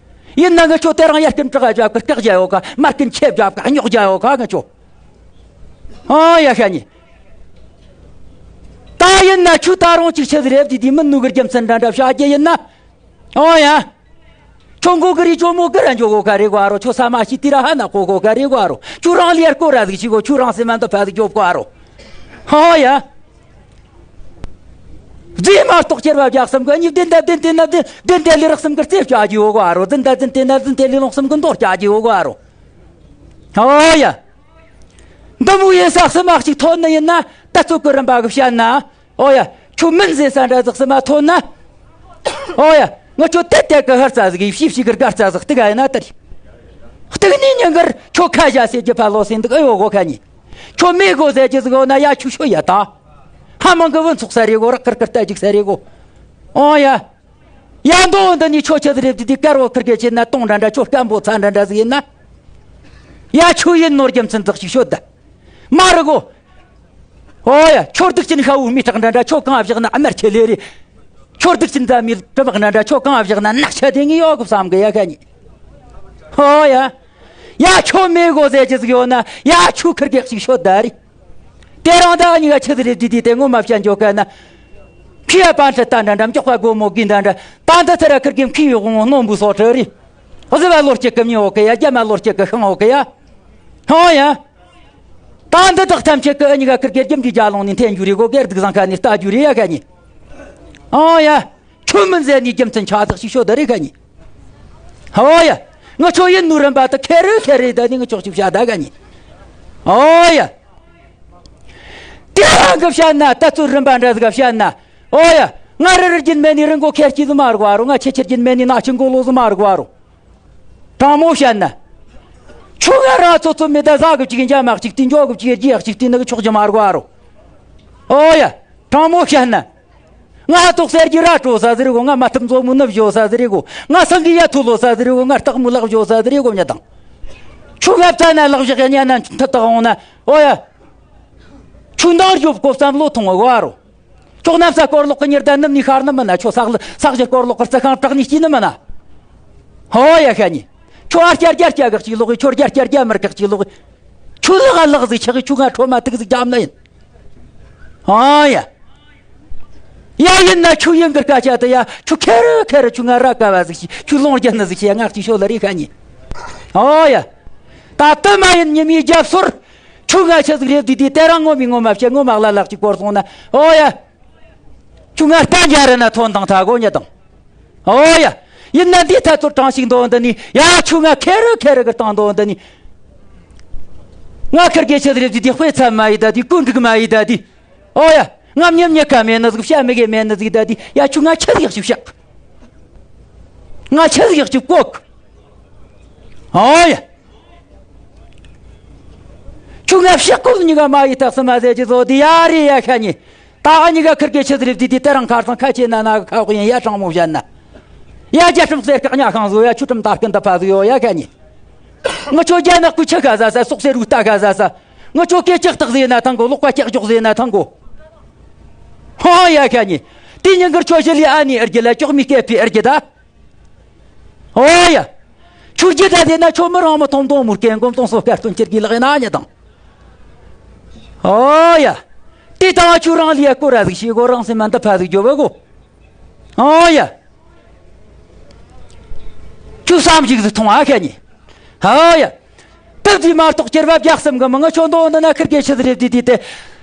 ཡིན་ན་ང་ཁྱོད་དེ་རིང་ཡར་སྐུ་བྲག་རྒྱབ་གི། སྐག་རྒྱ་ཡོད་ག་མར་ཀུན་ཆེ་རྒྱབ་ག་རྙོག་རྒྱ་ཡོད་ག་ང་ཁྱོད། ཨོ་ཡ་ཤ་ཉི། ད་ཡིན་ན་ཁྱོད་ད་རུང་ཅིག་ཆི་ཟིག་རེད་དེ་དེ། མི་ནུ་གི་རྒྱུ་མཚན་འདྲ་འདྲ་བཤད་རྒྱུ་ཡིན་ན། ཨོ་ཡ། ཁྱོད་མགོ་གི་རི་ཇོ་མོ་གི་ར་འཇོག་གོ་ག་རེ་གོ་ཨ་རོ། ཁྱོད་ས་མ་ཤི་དེ་ར་ཧ་ན་གོ་གོ་ག་རེ་གོ་ཨ་རོ། ཁྱོད་རང་ལི་ཡར་སྐོར་ར་ཟིག་ཤི་གོ། ཁྱོད་རང་སེམས་མ་འདི་ཕ་ཟིག་རྒྱོབ་གོ་ཨ་རོ། ཨོ་ཡ། རྫས་མ་གཏོགས་ཁྱེར་བ་རྒྱག་བསམ་གི་ཉི། བདུན་ཟླ་བདུན་དེ་ན་བདུན། བདུན་ཟླ་ལི་རག་བསམ་གི་རྩེ་བཅག་རྒྱུ་ཡོད་གོ་ཨ་རོ། བདུན་ཟླ་བདུན་དེ་ན་བདུན་ཟླ་ལི་ལོང་བསམ་གི་མདོ་བཅག་རྒྱུ་ཡོད་གོ་ཨ་རོ། ཨོ་ཡ། འདི་མོ་ཡིན་ས་སི་མ་གཅིག་ཐོན་ནི་ཡིན་ན། ད་ཚོད་ཀི་རིམ་པ་གི་བཤད་ན། ཨོ་ཡ། ཁྱོད་མིན་ཟེར་ས་འདྲ་ཟིག་སི་མ་ཐོན་ན། ཨོ་ཡ། ང་ཁྱོད་དེ་དེ་གི་ཧར་ཙ་ཟིག་ཡིན། ཤི་ཤི་གི་དགར་ཙ་ཟིག་སྟུག་ཡིན་ན་ད་རེད། སྟུག་ནི་ཉིན་གར་ཁྱོད་ཁ་བཞག་ཟེར་རྒྱུ་ཕ་ལོ་སེང་འདུག་ཨེ་ཡོད་གོ་ཁ་ཉི། ཁྱོད་མེད་གོ་ཟེར་རྒྱུ་ཟིག་ཡོད་ན་ཡ་ཁྱོད་ཤོད་ཡ་ད། ཧ་མང་གི་བུ་འཚོགས་ས་རེད་གོ། རག་ཀིར་ཀིར་ལྟ་རྒྱུག་ས་རེད་གོ། ཨོ་ཡ། ཡ་མདོ་འདི་ནས་ཁྱོད་ཆི་ཟིག་རེད་དེ་དེ་དཀར་བོ་ཁིར་གེ་ཆེ་ན་དུང་འདྲ་འདྲ། ཁྱོད་སྐམ་པོ་ཚ་འདྲ་འདྲ་ཟིག་ཡིན་ན། ཡ་ཁྱོད་ཡིན་ནོ་རྒྱུ་མཚན་ཙག་ཞིག་ཤོད་ད། མ་རེད་གོ། ཨོ་ཡ། ཁྱོད་སྡུག་ཅན་ཤ་བོའི་མི་ཁྲག་འདྲ་འདྲ། ཁྱོད་གང་བཞག་ན་དམར་ཆེ་ལེ་རེད། ཁྱོད་སྡུག་ཅན་རྫ་མའི་གྲི་བག་འདྲ་འདྲ། ཁྱོད་གང་བཞག་ན་ནག་ཆ་དེ་ངས་ཡོད་གི་བསམ་གི་ཡ་ཁ་ཉི། ཨོ་ཡ། ཡ་ཁྱོད་མེད་གོ་ཟེར་རྒྱུ་ཟིག་ཡོད་ན་ཡ་ཁྱོད་ཁིར་གེ་ཞིག་ཤོད་ད་རེད། དེ་རིང་ད་ཨ་ཉི་ག་ཆི་ཟིག་རེད་དེ་དེ་དེ་ངོ་མ་བཤད་འཇོག་ག་ན། མཁས་པ་པན་ཁྲི་ཏ་འདྲ་འདྲ། མགྱོགས་པ་སྒོ་མོ་དགེ་འདྲ་འདྲ། ད་འདི་ཚེ་ར་ཁིར་གི་མཁས་པའི་དབང་པོ་རྣོན་པོའི་སྲོག་ཁྲི་རེད། གཟུ་བ་ལོ་གཅིག་གི་མྱི་འོ་གི་ཡ། རྒྱ་མ་ལོ་གཅིག་གི་ཤིང་འོ་གི་ཡ། ཧོ་ཡ། ད་འདི་དག་ཐམས་ཅད་ཀྱི་ཨ་ཉི་ག་ཁིར་གི་རྒྱུ་འབྲས་རྒྱ་ལུང་ནས་འཐེན་རྒྱུ་རེད་གོ། སྒེར་སྡུག་བཟང་ཁ་ནས་ལྟ་རྒྱུ་རེད་ཡ་ཁ་ཉི། ཧོ་ཡ། ཁྱོད་མིན་ཟེར་ནས་རྒྱུ་མཚན་ཆ་ཚག་ཞིག་ཤོད་ད་རེད་ཁ་ཉི། ཨོ་ཡ། ངི་ཆོ་ཡིན་ནོ་རིམ་པ་དེ་ཁེ་རི་ཁེ་རི་ད་ནི་ངི་ཆོག་ཅིག་བཤད་ད་ག་ཉི། ཨོ་ཡ། དེ་རང་གི་བཤད་ན། ད་ཚོད་རིམ་པ་འདྲ་ཟིག་བཤད་ན། ཨོ་ཡ། ང་རི་རི་རྒྱུན་མེད་ནི་རི་མགོ་ཁེར་སྐྱེས་ཟིག་མ་རེད་གོ་ཨ་རོ། ང་ཆེ་ཆེར་རྒྱུན་མེད་ནི་ན་ཆུ་མགོ་ལོག་ཟིག་མ་རེད་གོ་ཨ་རོ། དྲང་མོ་བཤད་ན། ཁྱོད་ང་རང་ཚོ་ཚོ་མི་ད་ཟ་གི་གཅིག་འཇའ་མ་གཅིག་དེ། འཇོག་གི་གཅིག་རྒྱག་གཅིག་དེ་ནི་གི་ཆོག་རྒྱུ་མ་རེད་གོ་ཨ་རོ། ཨོ་ཡ། དྲང་མོ་བཤད་ན། ང་ཏོག་གསེར་གྱི་ར་སྤྲོད་ས་ཟིག་རེད་གོ། ང་མ་ཐུབ་མཛོ་མོ་ནུབ་བཞོ་ས་ཟིག་རེད་གོ། ང་སང་གི་ཡ་ཐུ་ལོ་ས་ཟིག་རེད་གོ། ང་སྟག་མོ་ལག་བཞོ་ས་ཟིག་རེད་གོ་མྱི་དང་། ཁྱོད་ང་བཙལ་ན་ལག་བཞག་ཡ་ཉན་ན་མཐུ་དག་འོང་ན། ཨོ་ཡ། ཁྱོད་འདང་རྒྱོབ་གོ་བསམ་བློ་ཐོངས་གོ་ཨ་རོ། ཁྱོད་གནམ་ས་སྐོར་ལོག་གི་ཉི་ཟླ་ནུབ་ནས་ཤར་ནི་མིན་ན། ཁྱོད་ས་ས་གཞི་སྐོར་ལོག་གི་རྩི་ཤིང་བྲག་ནས་སྐྱེས་ནི་མིན་ན། ཨོ་ཡ་ཤ་ཉི། ཁྱོད་ཨ་རྒྱ་རྒྱ་རྒྱ་གི་གཅིག་ལོག་གི། ཁྱོད་རྒྱ་རྒྱ་རྒྱ་མར་གི་གཅིག་ལོག་གི། ཁྱོད་ལག་ལག་ཟིག་ཆག་གི། ཁྱོད་ང་ཁྲོ་མ་ཐུག་ཟིག་རྒྱབ་ན་ཡིན། ཨ་ཡ། ཡ་ཡིན་ན་ཁྱོད་ཡིན་གི་སྐད་ཆ་དེ་ཡ། ཁྱོད་ཁེ་རི་ཁེ་རི་ཁྱོད་ང་ར་ཀ་བ་ཟིག་ཤི། ཁྱོད་ལོང་རྒྱ་ནི་ཟིག་ཤི་ཡ། ང་གཅིག་ཤོད་ལ་རེ་ཁ་ཉི། ཨ་ཡ། ད་དུ་མ་ཡིན་ཉི་མའི་རྒྱབ་སོར། ཁྱོད་ང་ཆི་ཟིག་རེད་དེ་དེ་དེ་རང་ངོ་མི་ངོ་མ་བཤད། ངོ་མ་ལ་ལག་ཅིག་སྐོར་སོང་ན། ཨོ་ཡ། ཁྱོད་ང་རྟ་འཇའ་རི་ན་ཐོན་དང་ཐ་གོ་ཉི་དང་། ཨོ་ཡ། ཡིན་ན་འདི་ཐ་ཚོར་གྲངས་ཤིག་འདོན་འདི་ནི་ཡ། ཁྱོད་ང་ཁེ་རི་ཁེ་རི་གི་བཏང་འདོན་འདི་ནི། ང་ཁིར་གེ་ཆི་རེད་དེ་དེ་དཔེ་ཚབ་མ་ཡི་ད་དེ། ཀུན་འགྲིག་མ་ཡི་ད་དེ། ཨོ་ཡ། ང་མཉམ་མྱི་ཁ་མེད་ནི་ཟིག། བཤད་མི་དགེ་མེད་ནི་ཟིག་ད་དེ། ཡ་ཁྱོད་ང་ཆི་ཟིག་ཞིག་བཤད། ང་ཆི་ཟིག་ཞིག་གོ་གི། ཨོ་ཡ། ཁྱོད་ང་བཤད་གོ་ནི་ག་མ་ཡི་ཐག་སི་མ་ཟེར་གྱི་བཟོ་དེ་ཡ་རེད་ཡ་ཤ་ཉི། ད་ཨ་ཉི་ག་ཁིར་གེ་ཆི་ཟིག་རེད་དེ་དེ་དེ་རང་ཁར་སང་ཁ་ཆེ་ན་ན་གི་ཁ་དབུགས་ཡིན་ཡ། དྲང་མོ་བཤད་ན། ཡ་རྒྱ་ཁྲིམས་གསེར་ཁག་ཉ་ཤང་བཟོ་ཡ། ཆུ་ཁྲིམས་དར་སྐུ་འདི་ཕ་བཟོ་ཡོ་ཡ་ཤ་ཉི། ངི་ཆོ་རྒྱ་ནག་གི་ཆི་ཁ་ཟ་ས། སོག་སེར་རུ་རྟ་ཁ་ཟ་ས། ངི་ཆོ་སྐེ་ལྕགས་ཐག་ཟེར་ན་ཐང་གོ། ལོག་པ་ལྕགས་འཇོག་ཟེར་ན་ཐང་གོ། ཧོ་ཡ་ཤ་ཉི། དེ་ཉིན་གར་ཆོ་ཞི་ལི་ཨ་ནི་ཨར་གྱི་ལ་ཅོག་མི་སྐད་པའི་ཨར་གྱི་ད། ཨོ་ཡ། ཁྱོད་རྒྱུ་ད་དེ་ན་ཁྱོད་མི་རང་མི་ཐོང་ཐོང་མུར་སྐད་འགོམ་ཐོང་སོ་སྐད་སྟོན་ཁྱེར་གི་ལག་ཡིན་ན་ཉི་དང་། ཨོ་ཡ། དེ་དང་ཁྱོད་རང་ལ་ཡ་སྐོར་ར་ཟིག་ཤེས་གོ། རང་སེམས་མ་འདི་ཕ་ཟིག་འཇོ་བ་གོ། ཨོ་ཡ། ཁྱོད་བསམ་གཞིག་ཟིག་ཐོང་ཨ་ཤ་ཉི། ཨོ་ཡ། དེབ་དེ་མ་གཏོགས་ཁྱེར་བ་བརྒྱ་གསུམ་གི་མི། ངི་ཆོ་འདོན་འདི་ན་ཁིར་གེ་ཆི་ཟིག་རེད་དེ་དེ་དེ།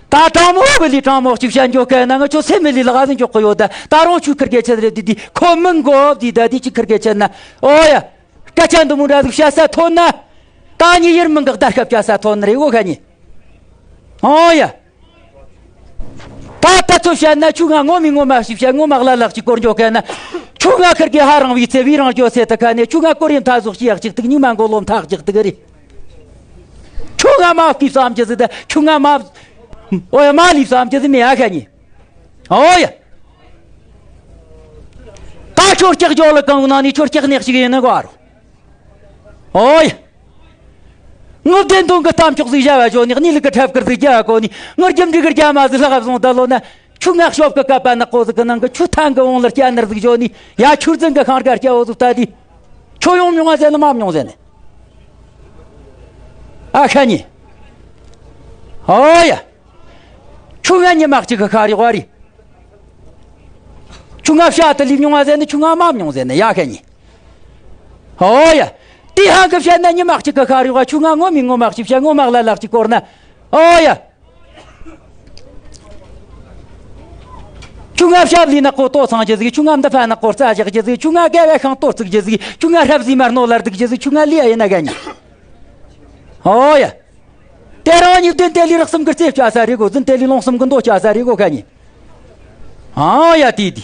ད་དྲང་མོ་བི་ལི་དྲང་མོ་གཅིག་བཤད་འཇོག་གི་ན། ངི་ཆོ་སེམས་མི་ལི་ལག་ཟིན་འཇོག་གི་ཡོད་ད། ད་རུང་ཁྱོད་ཁིར་གེ་ཆི་ཟིག་རེད་དེ་དེ། ཁོ་མིན་གོ་དེ་ད་དེ་ཅི་ཁིར་གེ་ཆི་ན། ཨོ་ཡ། སྐད་ཆ་འདི་མོ་འདྲ་ཟིག་བཤད་ས་ཐོན་ན། ད་ཉི་ཡར་མིན་གི་བརྡ་སྐབས་བཤད་ས་ཐོན་ནི་རེད་གོ་ཤ་ཉི། ཨོ་ཡ། ད་ལྟ་ཚོད་བཤད་ན་ཁྱོད་ང་ངོ་མི་ངོ་མ་ཞིག་བཤད། ངོ་མ་ལ་ལག་ཅིག་སྐོར་འཇོག་ག་ན། ཁྱོད་ང་ཁིར་གི་ཧ་རང་བའི་ཚེ་བའི་རང་འཇོག་ཚེ་ད་ཁ་ནས། ཁྱོད་ང་ཀོ་རིམ་ཐག་ཟོག་ཅི་ཡག་ཅིག་ཏུག། ཉི་མ་མགོ་ལོམ་ཐག་ཅིག་ཏུག་རེད། ཁྱོད་ང་མ་བཀིབ་བསམ་གྱི་ཟིག་ད། ཁྱོད་ང་མ། ཨོ་ཡ། མ་ལུས་བསམ་གྱི་ཟིག་མེད་ཨ་ཤ་ཉི། ཨོ་ཡ། ད་ཁྱོད་ཀྱག་ཇོ་ལ་གང་ན་ནི་ཁྱོད་ཀྱག་ནེག་ཞིག་ཡིན་ནི་གོ་རོ། ཨོ་ཡ། ངུ་བདེན་དོན་གི་གཏམ་ཕྱོགས་ཟིག་བྱ་བ་ཇོ་ནི། གནས་ལུགས་གི་ཁྲབ་ཁུར་ཟིག་རྒྱ་གོ་ནི། ངུ་རྒྱུ་འབྲས་གི་རྒྱ་མ་ཟིག་ལྷག་བཟུང་ད་ལོ་ན། ཁྱོད་ང་ཤོབ་གི་ཀ་པ་ནག་པོ་ཟིག་གི་ནང་གི་ཁྱོད་ཐང་གི་བོང་ལ་སྐྱ་ནར་ཟིག་ཇོ་ནི། ཡ་ཁྱོད་རྫུན་གི་ཤང་དཀར་སྐྱ་བོ་ཟིག་ལྟ་དུས། ཁྱོད་ཡོང་མྱོང་ང་ཟེར་ནི་མ་མྱོང་ཟེར་ནི། ཨ་ཤ་ཉི། ཨོ་ཡ། ཁྱོད་ང་ཉི་མ་གཅིག་གི་ཤ་རི་ཝ་རི། ཁྱོད་ང་བྱ་དུ་ལུས་མྱོང་ང་ཟེར་ནི། ཁྱོད་ང་མ་མྱོང་ཟེར་ནི། ཡ་ཤ་ཉི། ཨོ་ཡ། དེ་ཧང་གི་བཤད་ན་ཉི་མ་གཅིག་གི་ཤ་རི་ཝ། ཁྱོད་ང་ངོ་མི་ངོ་མ་གཅིག་བཤད། ངོ་མ་ལ་ལག་གཅིག་སྐོར་ན། ཨོ་ཡ། ཁྱོད་ང་ཞབས་ལི་ནག་པོ་ལྟོ་ཚང་རྒྱུ་ཟིག། ཁྱོད་ང་མདའ་ཕ་ནག་པོ་རྩ་བཞག་རྒྱུ་ཟིག། ཁྱོད་ང་དགའ་བའི་ཤིང་ལྟོ་བརྩིགས་རྒྱུ་ཟིག། ཁྱོད་ང་ཧྲབ་ཟིག་མར་རྣོ་ལར་སྡུག་རྒྱུ་ཟིག། ཁྱོད་ང་ལི་ཡ་ཡིན་ན་ག་ཉི། ཨོ་ཡ། དེ་རིང་གཉིས་ལྡན་དེ་ལས་རགས་གསུམ་གི་རྩེ་བཅད་ས་རེད་གོ། རྫུན་དེ་ལས་ལུང་གསུམ་གི་མདོ་བཅད་ས་རེད་གོ་ཁ་ཉིན། ཨོ་ཡ། དེ་དེ།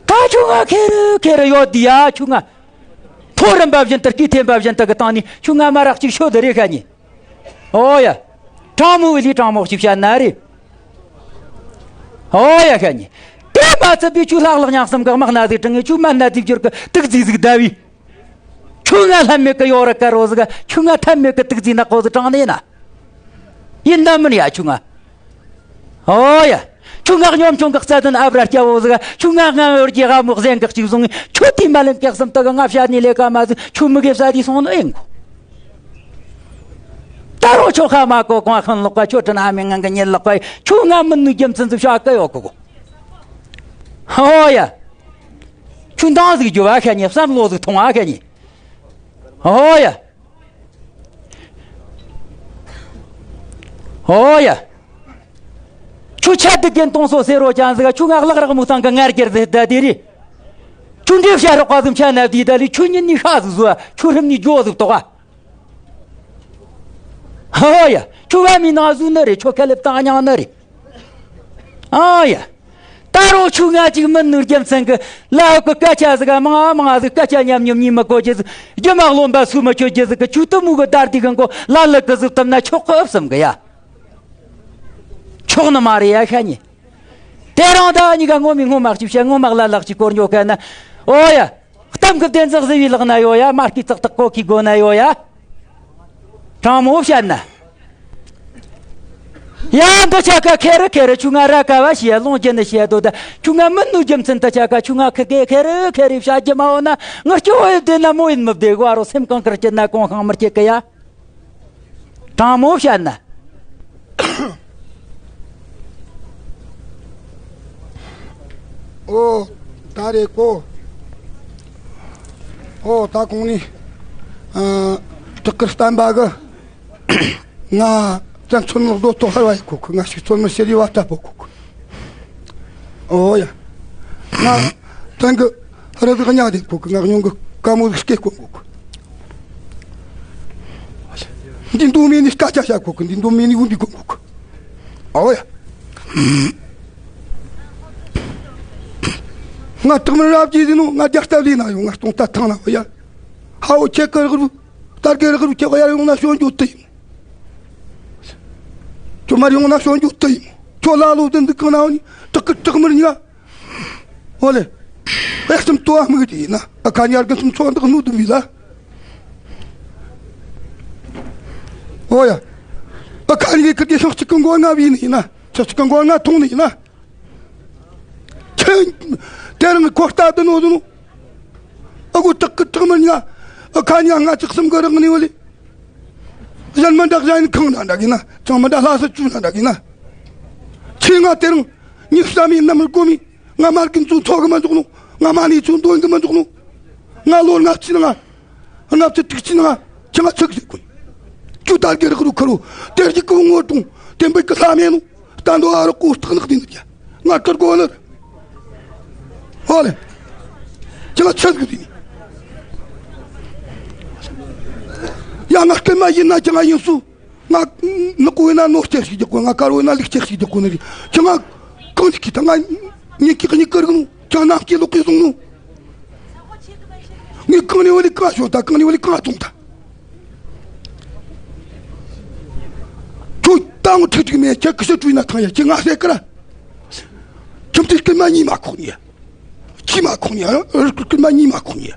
ད་ཁྱོད་ང་ཁེར་ཁེར་ཡོད་དེ་ཡ། ཁྱོད་ང་མཐོ་རིམ་པ་བཞིན་དུ་སྐུའི་ཐེམ་པ་བཞིན་དུ་གི་སྟེང་ནས་ཁྱོད་ང་མ་རག་ཅིག་ཤོད་དེ་རེད་ཁ་ཉིན། ཨོ་ཡ། དྲང་མོ་བའི་ལས་དྲང་མོ་ཞིག་བཤད་ན་རེད། ཨོ་ཡ་ཤ་ཉེ། དེ་མ་ཚད་པའི་ཆུ་ལྷག་ལྷག་ཉག་གསུམ་གི་དམག་སྣ་ཟིག་དྲངས་ངེ་ཆུ་མ་སྣ་ཟིག་བསྒྱུར་གི་དུག་རྫི་ཟིག་བརྡབས་བས། ཆུ་ང་ལྷམ་མེད་གི་ཡོ་ར་དཀར་རོ་ཟིག་ཆུ་ང་ཐབས་མེད་གི་དུག་རྫི་ནག་པོ་ཟིག་དྲངས་ནས་ན། ཡིན་ན་མིན་ཡ་ཆུ་ང་། ཨོ་ཡ། ཆུ་ང་གཉོམ་ཆུང་གི་རྩ་དོན་ཨབ་ར་སྐྱ་བོ་ཟིག་ཆུ་ང་ང་བར་གྱི་ཝ་མོ་གཟན་གི་གཅིག་བཟུང་ངེ་ཆུ་དེ་མ་ལེན་གེགས་སམ་དག་ང་བཤད་ནས་ལས་ཀ་མ་ཟིག་ཆུ་མི་གེ་བསད་དེ་སོང་ནི་ཨེ་འགོ། ད་རུང་ཁྱོད་ཁ་མ་གོ་གོང་ཁན་ལོག་པ། ཁྱོད་དྲིན་ཨ་མའི་ངང་གི་ཉེས་ལོག་པ། ཁྱོད་ང་མི་ནུས་རྒྱུ་མཚན་ཟིག་བྱ་གི་ཡོད་གི་གོ། ཧོ་ཡ། ཁྱོད་འདང་ཟིག་རྒྱོབ་ཨ་ཤ་ཉེ། བསམ་བློ་ཟིག་ཐོངས་ཨ་ཤ་ཉེ། ཧོ་ཡ། ཧོ་ཡ། ཁྱོད་ཆ་དུ་རྒན་གཏོང་སོ་ཟེར་རོ་ཅང་ཟིག་ཁྱོད་ང་གླག་རག་མོ་ཚང་གི་ངར་རྒྱལ་ཟེར་ད་དེ་རེད། ཁྱོད་འདྲེ་བྱ་རོགས་པ་ཟིག་ཆ་ན་དེ་ད་ལི་ཁྱོད་ཉིད་ནི་ཤ་ཟིག་བཟོ། ཁྱོད་རིམ་ནི་ཇོ་ཟིག་དོག་ཨ། ཧོ་ཡ། ཁྱོད་བ་མི་ནང་བཟོས་ནི་རེད། ཁྱོད་ཁ་ལེབ་བཏང་མྱངས་ནི་རེད། ཨ་ཡ། ད་རུང་ཁྱོད་ང་ཅིག་མི་ནུས་རྒྱུ་མཚན་གི་ལ་ཧོ་གི་སྐད་ཆ་ཟིག་ག་མང་ང་མང་ང་ཟིག་སྐད་ཆ་ཉམས་ཉམས་ཉིན་མི་གོ་རྒྱུ་ཟིག་རྒྱུ་མ་རློམ་པ་སུ་མི་ཆོད་རྒྱུ་ཟིག་གི་ཁྱོད་དུ་མུ་གི་དར་དེ་གི་མགོ་ལ་ལི་གི་ཟིག་བཏུམ་ན་ཆོག་གི་བསམ་གི་ཡ། ཆོག་ནི་མ་རེད་ཡ་ཤ་ཉེ། དེ་རིང་ད་གཉིས་ཀ་ངོ་མའི་ངོ་མ་གཅིག་བཤད། ངོ་མ་ལ་ལག་གཅིག་སྐོར་ཉོ་ག་ན། ཨོ་ཡ། གཏམ་གི་བདེན་ཚིག་བཟི་བའི་ལག་ན་ཡོད་ཡ། མ་སྐྱིད་ཙག་ཏག་གོ་ཁའི་སྒོ་ན་ཡོད་ཡ། དྲང་མོ་བཤད་ན། ཡ་འདི་ཆ་ཀ་ཁེ་རེ་ཁེ་རེ་ཁྱོད་ང་ར་ཀ་བ་ཤེས་ལོང་རྒྱུ་ནི་ཤེས་དོ་ད་ཁྱོད་ང་མི་ནུས་རྒྱུ་མཚན་དེ་ཆ་ཀ་ཁྱོད་ང་ཁི་ཀེ་ཁེ་རེ་ཁེ་རེ་བཤད་རྒྱུ་མ་འོ་ན་ངར་སྐྱོ་བོ་ཡི་བདེ་ན་མོ་ཡིན་མི་བདེ་གོ་ཨ་རོ་སེམས་གང་ཁེར་སྐྱིད་ན་གོང་ཤང་མི་སྐྱིད་གི་ཡ། དྲང་མོ་བཤད་ན། ཨོ། ད་རེས་གོ། ཨོ་ད་གོང་ནས། ཨ། བྲག་དཀར་བསྟན་པ་གི། ང་བཙན་ཚོད་མི་རྡོ་ཐོ་ཧར་བ་ཡི་གོ་གི། ང་ཞིག་ཚོད་མི་ཤེས་རི་བ་ལྟ་བུ་གོ་གི། ཨོ་ཡ། ང་བཙན་གི་རི་ཟིག་གཉའ་དེ་གོ་གི། ང་ཉུང་གི་ཀ་མོ་ཟིག་སྐེ་གོ་གོ་གི། འདི་འདུག་མིན་ནི་སྐད་ཆ་བཤད་གོ་གི། འདི་འདུག་མིན་ནི་འུ་འདི་གོ་གོ་གི། ཨོ་ཡ། ང་སྟག་མི་རབ་ཀྱི་ཟིན་ནོ། ང་རྒྱ་སྟབས་ལས་ན་ཡོང་། ང་སྟོང་རྟ་ཐང་ན་ཨོ་ཡ། ཧ་འོ་ཁྱེད་ཀི་རི་རུ་རྟ་རྒན་རི་རུ་ཁྱེད་ཡར་ཡོང་ན་ཤོན་རྒྱུ་དེ་ཡིན། ཁྱོད་མར་ཡོང་ན་ཤོན་རྒྱུ་དེ་ཡིན། ཁྱོད་ལ་ལོ་དེ་འདི་གང་ན་འོ་ནི་སྟག་གི་སྟག་མི་རྙིང་། ཨོ་ལེ། ཨེ་སུམ་ཏོ་ཨ་མིག་དེ་ཡིན་ན། ཨ་ཁ་ཉར་གི་སུམ་ཚོ་འདི་གནུ་དུ་མི་ལ། ཨོ་ཡ། ཨ་ཁ་ཉི་གི་དེ་ཤོག་ཅིག་གི་མགོ་ང་བི་ནི་ཡིན་ན། ཤོག་ཅིག་གི་མགོ་ང་ཐོང་ནི་ཡིན་ན། ཁྱེད། དེ་རིང་གི་གོ་རྟ་དུ་ནོ་དུ་ནོ། ཨ་གོ་སྟག་གི་སྟག་མི་རྙིང་། ཨ་ཁ་ཉ་ང་ཅིག་གསུམ་གི་རག་ནི་ཡོད་ལེ། གཞན་མི་འདྲ། གཞན་གང་འདྲ་འདྲ་གི་ན། ཅང་མི་འདྲ། ལྷ་ས་ཅུ་འདྲ་འདྲ་གི་ན། ཁྱེད་ང་དེ་རིང་ཉི་ཤུ་རྩ་མི་ནམ་ར་གོ་མི། ང་མར་གིན་ཚུ་འཚོ་གི་མི་འཇུག་ནོ། ང་མ་ནི་ཚུ་འདོན་གི་མི་འཇུག་ནོ། ང་ལོ་ལྔ་བཅུ་ནང་། ལྔ་བཅུ་དྲུག་ཅུ་ནང་། ཁྱེད་ང་ཚིག་ཟིག་གོ། ཅུ་དར་གི་རག་རུ་ཁ་རུ། དེར་གི་ཀུ་ངོ་ཏུང་། དེ་འབུད་གི་ལྷ་མེ་ནོ། ད་འདོ་ཨ་རོ་ཀོ་སྟག་ནག་དེ་ནི་ཀྱ། ང་ཀར་གོ་ནི། ཧོ་ལེ། ཁྱེད་ང་ཚིག་གི་དེ་ནི། ཡ་ང་སྐད་མ་ཡིན་ན་ཁྱེད་ང་ཡིན་སུ། ང་ནག་པོ་ཡིན་ན་ནོར་སྐྱེས་ཤིག་རྒྱག་གོ། ང་དཀར་བོ་ཡིན་ན་ལིག་སྐྱེས་ཤིག་རྒྱག་གོ་ནི་རེད། ཁྱེད་ང་གང་ཞིག་གིས་ད་ང་ཉིན་གྱི་གཉིད་ཀར་གི་ནོ། ཁྱེད་ང་ནམ་གྱི་ལོག་གི་སོང་ནོ། ངས་གང་ནས་བ་ལི་གང་ཤོད་ད། གང་ནས་བ་ལི་གང་བཙོང་ད། ཁྱོད་ད་ངོ་ཁྲིག་ཁྲིག་མེད། ཁྱེད་ཀི་ཤི་བྲུས་ན་ཐང་ཡ། ཁྱེད་ང་ཟེར་ཀི་ར། ཁྱིམ་མཚེས་སྐྱེས་མ་གཉིས་མ་ཁོག་ནི་ཡ། ཁྱི་མ་ཁོག་ནི་ཡ། རི་སྐྱེས་མ་གཉིས་མ་ཁོག་ནི་ཡ།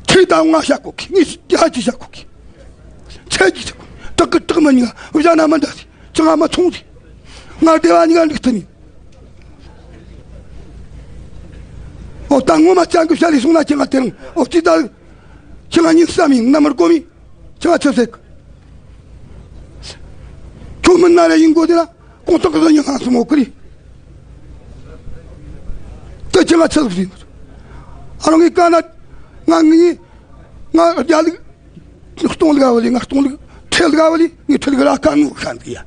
ཁྱེད་ད་ང་བཤད་གོ་གི། ངས་ཡ་ཅི་བཤད་གོ་གི། ཁྱེད་ཀྱིས་བཤད་གོ། སྟག་གི་སྟག་མ་གཉིས་ང་བཞག་ན་མི་འདྲ་ཟིག་ཁྱེད་ང་མ་ཚོང་ཟིག་ང་སྡེ་བ་གཉིས་ཀ་འགྲིག་ཐུབ་ནི། ཨོ་ད་ངོ་མ་ཅང་གི་བཤད་ལས་སོང་ན་ཁྱེད་ང་དེ་རིང་ཨོ་ཅི་ད། ཁྱེད་ང་ཉིན་བསམ་ཡིན་ན་མར་གོ་མི། ཁྱེད་ང་ཆི་ཟེར་གི། ཁྱོད་མིན་ན་ར་ཡིན་དགོས་དེ་ན་གོང་ཐོག་གི་ཉིན་ཁང་སུ་མོ་ཀི་རེད། དེ་ཁྱེད་ང་ཆི་ཟིག་ཟིན། ཨ་རོ་ངའི་ཀ་ན་ང་ངའི་ང་རྒྱ་ལུགས་སྟོང་ལུགས་ཨ་བ་ལི། ང་སྟོང་ལུགས་ཁྲེ་ལུགས་ཨ་བ་ལི། ངའི་ཁྲེ་ལུགས་ར་ཀ་ངུ་ཤ་འདི་ཡ།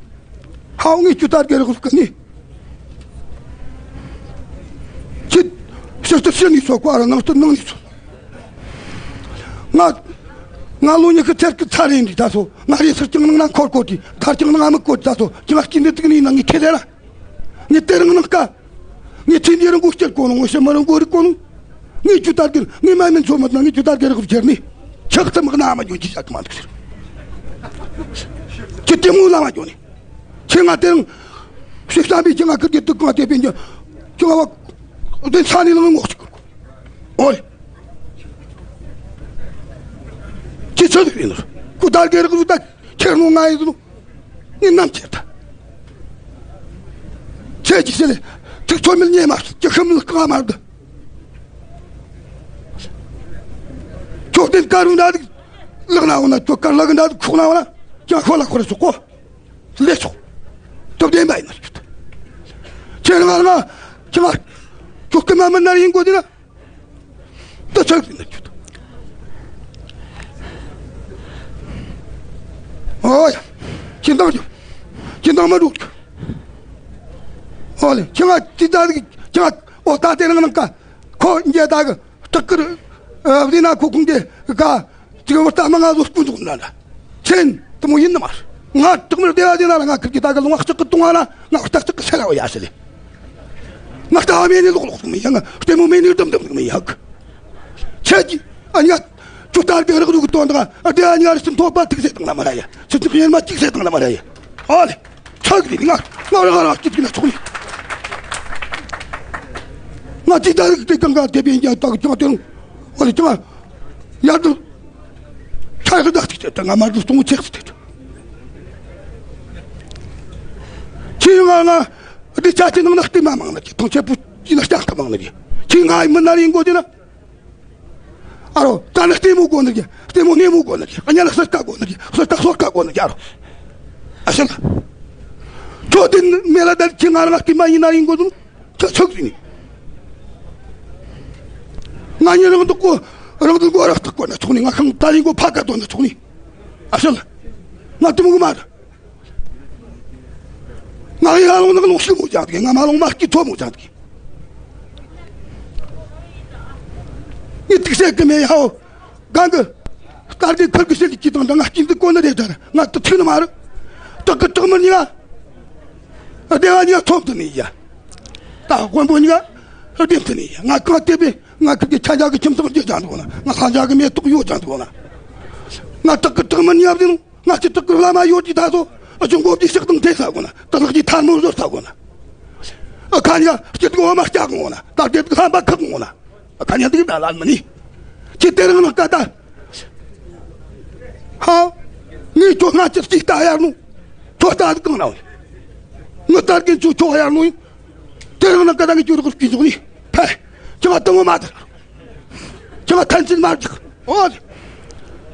ཧའོ་ངའི་ཅུ་ད་རྒྱ་རི་ཁུ་ཀ་ནི། ཅི། ཕྱི་ལྟར་ཕྱི་ནས་ཚོགས་པ་ར་ནང་ལྟར་ནང་ནས་ཚོགས། ང་ ང་ལོ་ཉི་ཤུ་ཚར་གི་ཚར་ཡིན་དུས་ད་སོ། ང་རེ་སར་ཀྱང་ནང་ན་འཁོར་གོ་དུས། ཐར་ཀྱང་ནང་ང་མི་གོ་དུས་ད་སོ། ཀྱང་ང་སྐྱིད་འདི་དུག་ནི་ནང་ངི་ཁེ་ལེ་ར། ངི་དེ་རིང་ནང་ཀ། ངི་ཚིན་འདི་རང་གོ་སྐྱེར་གོ་ནོ། ངོ་ཤེས་མ་རང་གོ་རི་གོ་ནོ། ངི་ཇུ་དར་གིར་ངི་མ་མིན་ཚོ་མ་ན་ངི་ཇུ་དར་གིར་རག་ཁྱེར་ནི། ཆག་ཙམ་མག་ན་མ་འཇོན་ཅི་ཞག་མ་འདུག་ཟེར། ཁྱེད་དེ་མོ་ལ་མ་འཇོན་ནི། ཁྱེད་ང་དེ་རིང་ཤི་ས་བི་ཁྱེད་ང་ཁིར་གི་དུག་གང་དེ་པིན་གྱི་ཁྱེད་ང་བ་དེ་ས་ནི་ལ་ངོ་ཅིག་གོ། ཨོ་ལེ། ཅི་ཚོད་ཡིན་ནོ། ཀུ་དར་གེ་རག་རུ་ད་ཁྱེར་ནོ་ང་ཡིན་ནོ། ངི་ནམ་ཁྱེར་ད། ཁྱེད་ཀྱི་ཟེར་ལེ། ཐུག་ཚོད་མིལ་ཉེ་མ་ཀྱི་ཤམ་ལ་ཀ་མར་ད། ཁྱོད་དེ་ཀ་རུ་འདྲ་ལག་ན་འོ་ན། ཁྱོད་ཀ་ལག་འདྲ་ཁོག་ན་འོ་ན། ཀྱང་ཁོ་ལ་ཁོ་ར་སོག་གོ། ལས་ཆོག་ཏོབ་ལྡན་པ་ཡིན་ན་ཡོད། ཁྱེད་ང་ང་ཁྱེད་ང་ཁྱོད་ཀྱི་མ་མི་ན་ཡིན་དགོས་དེ་ན། ད་ཆགས་ཡིན་ན་ཡོད། ཨོ་ཡ། ཁྱེད་འདང་ཡོད། ཁྱེད་འདང་མ་འགྲོ། ཨོ་ལེ། ཁྱེད་ང་ཅི་ད་ཁྱེད་ང་ཨོ་ད་དེ་རིང་ནང་ཀ་ཁོ་འཇལ་ད་གི་སྟག་ཀིར་བདེ་ན་ཁོ་ཁུང་གི་ཀ། དེ་ག་བར་ལྟ་མ་ང་ཚོ་སྤུན་ཚོགས་ན་ལ། ཆེན་དུ་མོ་ཡིན་ནི་མ་རེད། ང་དྲག་མར་བདེ་བ་བདེ་ན་ལ་ང་ཁིར་གི་ད་ག་ལོང་བ་ལྕག་གི་གཏོང་བ་ན། ང་རྟ་ལྕག་གི་སེ་ལ་བ་ཡ་སེ་ལེ། ང་རྟ་བ་མེད་ནི་ལོག་ལོག་མི་ཡ། ང་ལྟད་མོ་མེད་ནི་དམ་དམ་མི་ཡ། ཁྱེད་ཀྱི་ཨ་ཉ་ཅུ་ལྟར་གི་རག་རུ་གི་དོན་དག་ཨ་དེ་ཨ་ཉ་རི་སིམ་ཐོག་པ་ཐིག་སེ་དང་ལ་མ་ར་ཡ། སི་ཐིག་ཡན་མ་ཐིག་སེ་དང་ལ་མ་ར་ཡ། ཨ་ལེ། ཆག་གི་ང་ང་ར་ར་སྐྱིད་གི་ན་ཆོག་ནི། ང་ཅི་ད་རིག་དེ་གང་ག་དེ་བེན་ཀྱང་ད་གི་ཅང་དེ་རུང་། ཨ་ལེ་ཅང་ཡར་དུ་ཆག་གི་ད་ཅིག་དེ་ད་ང་མར་དུ་སྟོང་ཆེག་སི་དེ། ཁྱེད་ང་ང་འདི་ཆ་ཅི་ནང་ན་ལྟད་མ་མང་ན་གི། ཐང་ཆེ་པོ་ཅི་ན་ལྕགས་ཁ་མང་ན་གི། ཁྱེད་ང་མི་ན་རིང་གོ་དེ་ན། ཨ་རོ། ད་ནི་ལྟད་མོ་གོ་ནི་རྒྱ། ལྟད་མོ་ནི་མོ་གོ་ནི་རྒྱ། ཨ་ཉ་ལ་སོད་ཀ་གོ་ནི་རྒྱ། སོད་ཀ་སོད་ཀ་གོ་ནི་རྒྱ། ཨ་རོ། ཨ་ཤ་ལ། ཁྱོད་དེ་མེ་ལ་ད་ཁྱི་ང་རང་ལྟད་མ་ཡིན་ན་ཡིན་གོ་དུ། ཁྱོད་ཆོག་ཟིན་ནི། ང་ཉི་རང་འདུག་གོ། རང་འདུག་གོ་ར་ཐག་གོ་ན་ཆོག་ནི། ང་ཁང་ད་ཡིན་གོ་ཕ་ག་དོ་ན་ཆོག་ནི། ཨ་ཤ་ལ། ང་ལྟད་མོ་གོ་མ་ར། ང་ཡར་ལོང་ན་ལོང་ཤི་མོ་ཅང་གི། ང་མ་ལོང་མ་སྐྱིད་ཐོ་མོ་ཅང་གི། ངས་ཐིག་སེ་གི་མེ་ཡའོ། གང་གི། སྟར་གི་ཁུར་གི་ཤི་ལི་སྐྱིད་དང་འདྲ། ང་སྐྱིད་འདི་གོ་ནི་རེད་ད། ང་ཏི་ཐིག་ནི་མ་རེད། སྟག་གི་སྟག་མི་ཉི་ག། སྡེ་བ་ཉི་ག་ཐོབ་ཏུ་ནི་ཡ། ད་དཔོན་པོ་ཉི་ག་སྡེབ་ཏུ་ནི་ཡ། ང་གང་བལྟས་པས་ང་ཁུར་གི་ཆ་འཇག་གི་ཁྱིམ་ཚང་རྒྱུ་ཅང་འདུག་ན། ང་ལྷ་འཇག་གི་མེ་ཏོག་ཡོད་ཅང་འདུག་ན། ང་སྟག་གི་སྟག་མི་ཉི་ག་བདེ་ནོ། ང་ཅི་སྟག་གི་བླ་མ་ཡོད་ཀྱི་ད་སོ། ཨ་ཅུང་གོ་བདེ་ཤག་དང་ཐེ་ས་གོ་ན། ད་ལག་གི་ཐལ་མོ་བཟོ་ས་གོ་ན། ཨ་ཁ་ཉ་སྐྱིད་གོ་མ་སྐྱག་གོ་ན། ད་བདེ་གི་ལྷམ་པ་ཁག་གོ་ན། ཨ་ཁ་ཉ་འདི་ད་ལ་མི་ནི། ཁྱེད་དེ་རིང་ནང་ཀ་ད། ཧ། ངས་ཁྱོད་སྔ་ཕྱིར་ཅིག་ལྟ་ཡར་ནོ། ཁྱོད་ལྟ་གང་ན་ཡོད། ངི་ལྟར་གིན་ཁྱོད་ཁྱོད་ཡར་ནོ་ཡིན། དེ་རིང་ནང་ཀ་ད་ངས་ཁྱོད་རོགས་སྐྱིད་འཇོག་ནི། ཕེ། ཁྱོད་ང་དང་བོ་མ་དར། ཁྱོད་ང་ཐན་ཅིན་མ་རྒྱག་ཨོ།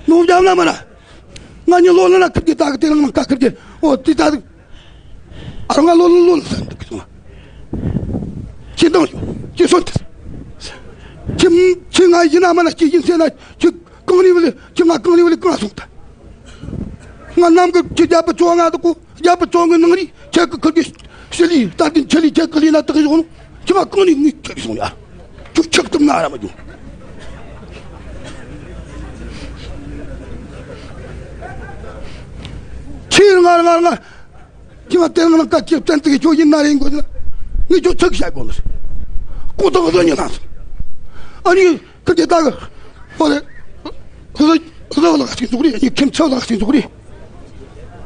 ནུབ་རྒྱབ་ན་མ་ན། ང་ཉི་ལོ་ལ་ན་ཁིར་གི་ད་གི་དེ་རིང་ནང་ཀ་ཁིར་གི་ཨོ་དེ་ད། ཨ་རོ་ང་ལོ་ལོ་ལོ་ལ་ཟན་འདུག་གི་སོང་། ཁྱེད་དང་ཁྱེད་སོང་དེ། ཁྱེད་ཁྱེད་ང་ཡིན་ན་མ་ན་ཁྱེད་ཡིན་ཟེར་ན་ཁྱེད་གང་ནས་བ་ལེ། ཁྱེད་ང་གང་ནས་བ་ལེ་གང་སོང་ད། ང་ནམ་གི་ཁྱེད་རྒྱ་བུ་ཚོ་ང་དུ་གོ། རྒྱ་བུ་ཚོ་ངི་ནང་རི་ཁྱེད་གི་ཁུར་གི་ཤི་ལི་ད་གིན་ཁྱེད་ལི་ཁྱེད་གི་ལི་ན་དག་ཡོང་ནོ། ཁྱེད་ང་གང་ནས་ངི་ཁྱེད་གི་སོང་ཡ། ཁྱོད་ཆགས་ཐུབ་ན་ར་མ་རྒྱུ། ཁྱེད་ང་ང་ང་ཁྱེད་ང་དེ་ང་ང་ཀ་ཁྱེད་བཙན་ཚིག་ཁྱོད་ཡིན་ན་རེ་ཡིན་དགོས་ན། ངས་ཁྱོད་ཚིག་བཤད་དགོས་ལ། ཀོ་ཐག་བཟོ་ཉི་ལ་སོང་། ཨ་ནི་ཁི་དེ་ད་གི་ཧོ་རེ་ཧོ་ཧོ་ལ་ཤིང་ཚུགས་རེ། ཨ་ནི་ཁྱིམ་ཚང་ལ་ཤིང་ཚུགས་རེ།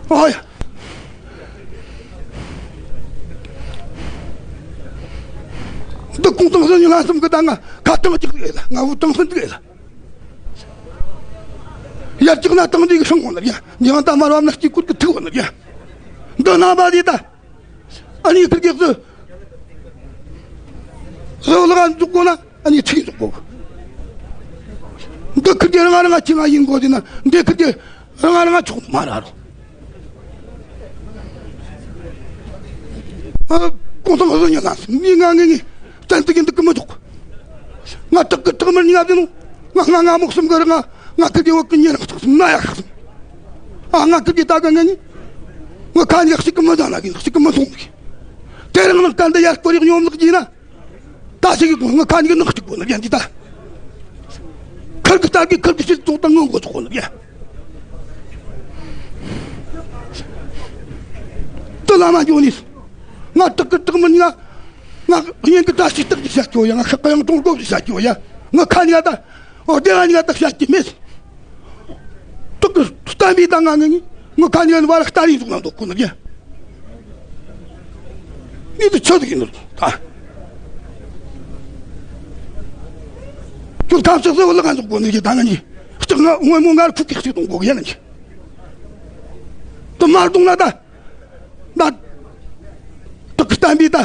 ཨ་ཡ། འདི་ཀོང་ཐང་ཟིན་ནི་ལྷ་སུམ་གི་ད་ང་ཁ་ཏང་ཅིག་ལས་ལ། ང་བུ་ཏང་སུན་ཅིག་ལས་ལ། ཡར་ཅིག་ན་ཏང་ཅིག་སྲུང་གོ་ནི་ཡ། ཉི་མ་ད་མར་བབ་ན་སྐྱིད་ཀུར་གི་ཐུག་གོ་ནི་ཡ། འདི་ན་བ་དེ་ད། ཨ་ནི་ཁིར་གེ་ཟི་ཟི་ལ་ག་འཛུགས་གོ་ན། ཨ་ནི་ཚིག་འཛུགས་གོ། འདི་ཁིར་གེ་རང་ང་རང་ང་ཅི་ང་ཡིན་གོ་དེ་ན། འདི་ཁིར་གེ་རང་ང་རང་ང་ཆོག་མ་ར་རོ། ཨ། ཀོང་ཐང་ཧ་ཟོ་ཉི་ལ་སུམ་མི་ང་ངེ་ངེ་བཙན་ཏི་གིན་འདི་ཀི་མི་འདུག་ང་ཏག་གི་ཏག་མར་ཉ་བདེ་ནོ། ང་ང་ང་མོག་སུམ་གི་ར་ང་ང་ཁི་གི་བ་ཀི་ཉེ་རང་ཏག་སུམ་ན་ཡ་ཁ་སུམ། ཨ། ང་ཁི་གི་ད་ག་ངེ་ངེ་ང་ཁ་ཉག་ཤི་ཀི་མི་ད་ན་གིན་ཤི་ཀི་མི་སོང་གི། དེ་རིང་ནང་ཀ་འདི་ཡར་སྐོར་ཡག་ཉོམ་ལག་གི་ན། ད་ཤི་གི་གོ་ང་ཁ་ཉག་གི་ནག་ཅིག་གོ་ན་ཡ་འདི་ད། ཁར་གི་ད་གི་ཁར་གི་ཤི་ཏོག་ད་ངོ་གོ་ཅིག་གོ་ན་ཡ། དུ་བླ་མ་འགྱོ་ནས། ང་སྟག་གི་སྟག་མི་ཉག་ང་གཉེན་གི་བཀྲ་ཤིས་རྟགས་ཀྱི་བཤད་རྒྱུ་ཡ། ང་ཤག་གི་ཡང་གྲོང་སྒོ་གི་བཤད་རྒྱུ་ཡ། ང་ཁ་ཉག་ད། འོ་སྡེ་བ་ཉག་ད་བཤད་ཀྱི་མེད། སྟག་གི་གཏམ་བི་ད་ང་ངི་ངི་ང་ཁ་ཉག་ནི་བར་སྟ་རི་ཟུག་ན་འདུག་ཁོ་ན་ཡ། ངི་དུ་ཆོད་གི་ནོར་ད། ཁྱོད་ཁམས་ཕྱོགས་སུ་བླ་ག་འཇོག་གོ་ནི་ཡ། ད་ང་ནི་ལྕགས་ང་སྔོན་མོ་ངར་ཁུག་གི་ཁྲིད་གཏོང་གོ་གི་ཡ། ང་ནི་དུ་མར་གཏོང་ན་ད། ད། སྟག་གི་གཏམ་བི་ད།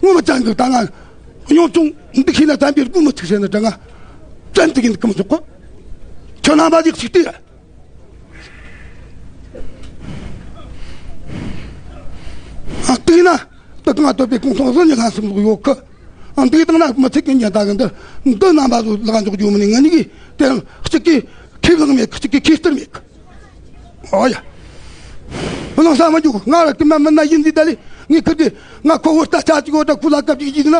ངོ་མ་ཅང་གི་ད་ང་། ཉོ་ཆུང་འདི་ཁྱི་ན་གཏམ་བི་རྒྱུ་མི་ཚིག་ཟེར་ན་ད་ང་། བཙན་དུ་གིན་གི་མི་ཆོག་གོ། ཁྱོད་རྣམ་པ་འདི་གཅིག་ལྟོས་ཡ། ཨ་ལྟོས་ན། ད་ང་སྟོད་པའི་གུང་ཐང་བཟོ་ཉི་ལྷན་གསུམ་ལོག་ཡོད་གི། ཨ་འདི་དང་ན་མི་ཚིག་གི་ཉན་ད་གི་འདི། འདི་རྣམ་པ་ཚོ་ལག་འཇོག་རྒྱུ་མི་ནི་ང་ནི་གི། དེ་རིང་གཅིག་གི་ཁེ་བཟང་མེད་གི། གཅིག་གི་ཁེ་སྟེར་མེད་གི། ཨོ་ཡ། བློ་ས་མ་འཇུག་ང་ར་ཀི་མ་མིན་ན་ཡིན་ཟིག་ད་ལི། ངས་ཁིར་དེ་ང་ཁོ་བོ་ལྟ་ཆ་ཅིག་འོ་ད་ཁུ་ལ་སྐབས་ཅིག་ཡིན་ན།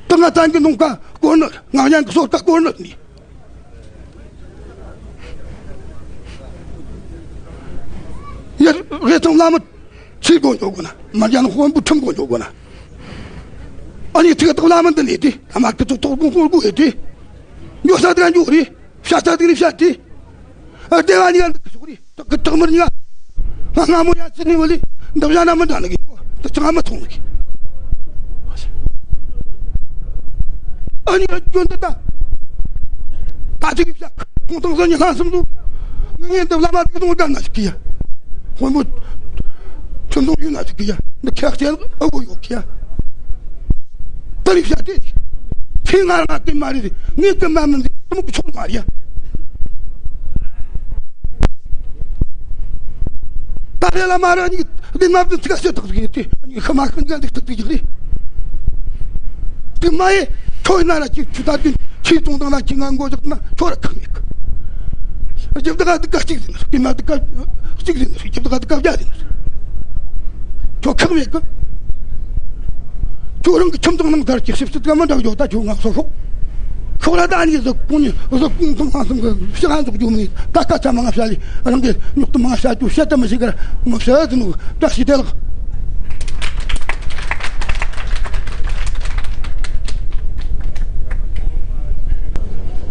ད་ང་ཚང་གི་ནང་ཁ་སྐོར་ནི། ང་གཉན་གི་སོ་ད་སྐོར་ནི་ནི། ཡ་རེ་ཚང་བླ་མ་ཆི་དགོ་འཇོག་དགོ་ན། མ་རྒྱ་ན་དཔོན་པོ་ཁྲིམས་དགོ་འཇོག་དགོ་ན། ཨ་ནི་ཚིག་ཐོག་བླ་མ་འདི་ནས་དེ་ཨ་མ་ཀི་ཐོག་ཐོག་དགོ་དགོ་དགོ་ཡེ་དེ། ཉོ་ས་དེ་ག་འཇོག་རེད། བཤད་ས་དེ་ནས་བཤད་དེ། ཨ་སྡེ་བ་གཉིས་ཀ་འདི་གི་ཕྱོགས་རེད། སྟག་གི་སྟག་མི་གཉིས་ཀ། ང་སྔ་མོ་ཡ་ཚི་ནི་བ་ལི་འདི་བཞག་ན་མི་འདྲ་ནི་གི། འདི་ཅང་མི་ཐོང་ནི་གི། ཨ་ནི་ཨ་ཅོ་འདི་ད། ད་ཅིག་གི་བཤད། ཁོང་ཐང་ས་ཉི་ལྷན་གསུམ་དུ། ངས་འདི་བླ་མ་འདི་གདོང་དགའ་ན་ཞིག་གི་ཡ། དཔོན་པོ་ཁྱོད་ཚོ་ཡོད་ན་ཟིག་གི་ཡ། འདི་ཁྱེད་ཅན་ཨ་བོ་ཡོད་གི་ཡ། ད་རེས་བཤད་དེ། ཁྱེད་ང་རང་གི་མ་རེད། ངས་གི་མ་མིན་ཟིག་དུ་མོ་གི་ཆོག་མ་རེད་ཡ། ད་རེས་ལ་མ་ར་ནི་འདི་མ་བདུན་ཚིག་ཤེས་ཐག་ཟིག་ཡེ་དེ། ཁ་མ་ཁ་འགའ་འདུག་ཐུབ་ཀྱི་རེད། དེ་མ་ཡེ། ཁྱོད་ན་ར་ཅིག་ཆུ་ད་དུས་ཆུ་གཏོང་དང་ན་ཁྱི་ང་མགོ་བཞག་ན་ཁྱོད་ར་ཁག་མེད་གི། རྒྱབ་དགའ་དུ་དགའ་གཅིག་ཟིན་རེད། དེ་མ་དུ་དགའ་གཅིག་ཟིན་རེད། རྒྱབ་དགའ་དུ་དགའ་བརྒྱ་ཟིན་རེད། ཁྱོད་ཁག་མེད་གི། ཁྱོད་རང་གི་ཁྱིམ་ཚང་ནང་དར་གྱི་ཞིབ་བཤེར་ག་མི་འདྲ་ཡོད། ད་ཁྱོད་ང་སོ་ཤོག་ཁོ་ར་ད་ནི་གཟུགས་ཀུན་ནི་གཟུགས་ཀུན་ཐུང་ང་སང་གི་ཕྱི་ང་འཛུགས་རྒྱུ་མིན། ད་སྐད་ཆ་མང་ང་བཤད་ལི་རང་གི་རྙོག་དུ་མང་ང་བཤད་རྒྱུ་བཤད་ད་མི་ཤེས་གར་མི་བཤད་ཟིན་ནོ། བཀྲ་ཤིས་བདེ་ལེགས།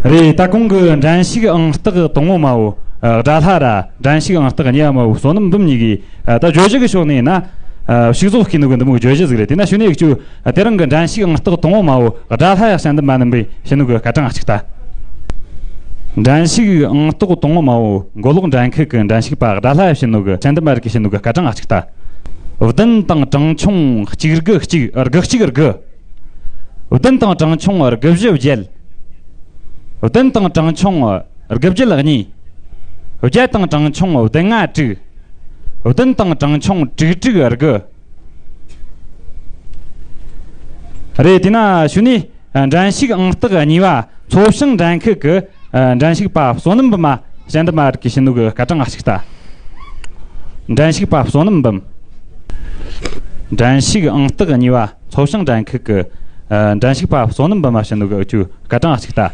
རེད། ད་གོང་གི་འགྲན་ཞུགས་ཨང་རྟགས་དང་པོ་མ་བོ་ཨ་དགྲ་ལྷ་ར། འགྲན་ཞུགས་ཨང་རྟགས་གཉིས་པ་མ་བོ་བསོད་ནམས་འབུམ་གཉིས་ཀྱིས་ཨ་ད་བརྗོད་གཞི་གི་ཕྱོགས་ནས་ཡིན་ན་ཨ་ཕྱུགས་ཟོག་བསྐྱིས་ནོ་གི་འདི་མོ་གི་བརྗོད་གཞི་ཟིག་རེད། དེ་ན་ཞུ་ནས་ཀྱི་ཨ་དེ་རིང་གི་འགྲན་ཞུགས་ཨང་རྟགས་དང་པོ་མ་བོ་དགྲ་ལྷ་ཡ་དཔྱད་འདེམས་པ་རྣམ་པས་བྱིན་ནོ་གི་སྐར་གྲངས་གཅིག་ལྟ། འགྲན་ཞུགས་ཨང་རྟགས་དང་པོ་མ་བོ་མགོ་ལོག་འགྲན་ཁུལ་གི་འགྲན་ཞུགས་པ་དགྲ་ལྷ་ཡ་བྱིན་ནོ་གི། དཔྱད་འདེམས་པ་རིགས་ཀྱིས་བྱིན་ནོ་གི་སྐར་གྲངས་གཅིག་ལྟ། བདུན་དང་གྲངས་ཆུང་གཅིག་དགུ་གཅིག་དགུ་གཅིག་དགུ། བདུན་དང་གྲངས་ཆུང་དགུ་བཞི་བརྒྱད། བདུན་དང་གྲངས་ཆུང་དགུ་བརྒྱད་གཉིས། བརྒྱད་དང་གྲངས་ཆུང་བདུན་ལྔ་དྲུག། བདུན་དང་གྲངས་ཆུང་དྲུག་དྲུག་དགུ། རེད། དེ་ན་ཞུ་ནས་འགྲན་ཞུགས་ཨང་རྟགས་གཉིས་པ་མཚོ་བྱང་འགྲན་ཁུལ་གྱི་འགྲན་ཞུགས་པ་བསོད་ནམས་འབུམ་མ་དཔྱད་འདེམས་པ་རིགས་ཀྱིས་བྱིན་ནོ་གི་སྐར་གྲངས་གཅིག་ལྟ། འགྲན་ཞུགས་པ་བསོད་ནམས་འབུམ། འགྲན་ཞུགས་ཨང་རྟགས་གཉིས་པ་མཚོ་བྱང་འགྲན་ཁུལ་གྱི་ཨ་འགྲན་ཞུགས་པ་བསོད་ནམས་འབུམ་མ་བྱིན་ནོ་གི་འུ་ཆོས་སྐར་གྲངས་གཅིག་ལྟ།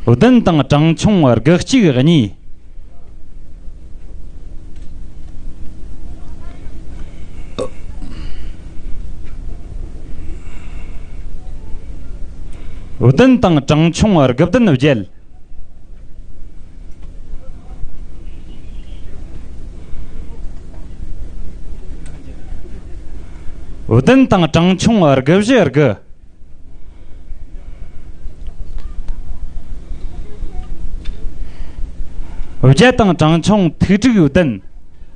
བདུན་དང་གྲངས་ཆུང་དགུ་གཅིག་གཉིས། བདུན་དང་གྲངས་ཆུང་དགུ་བདུན་བརྒྱད། བདུན་དང་གྲངས་ཆུང་དགུ་བཞི་དགུ། བརྒྱད་དང་གྲངས་ཆུང་ཐིག་དྲུག་བདུན།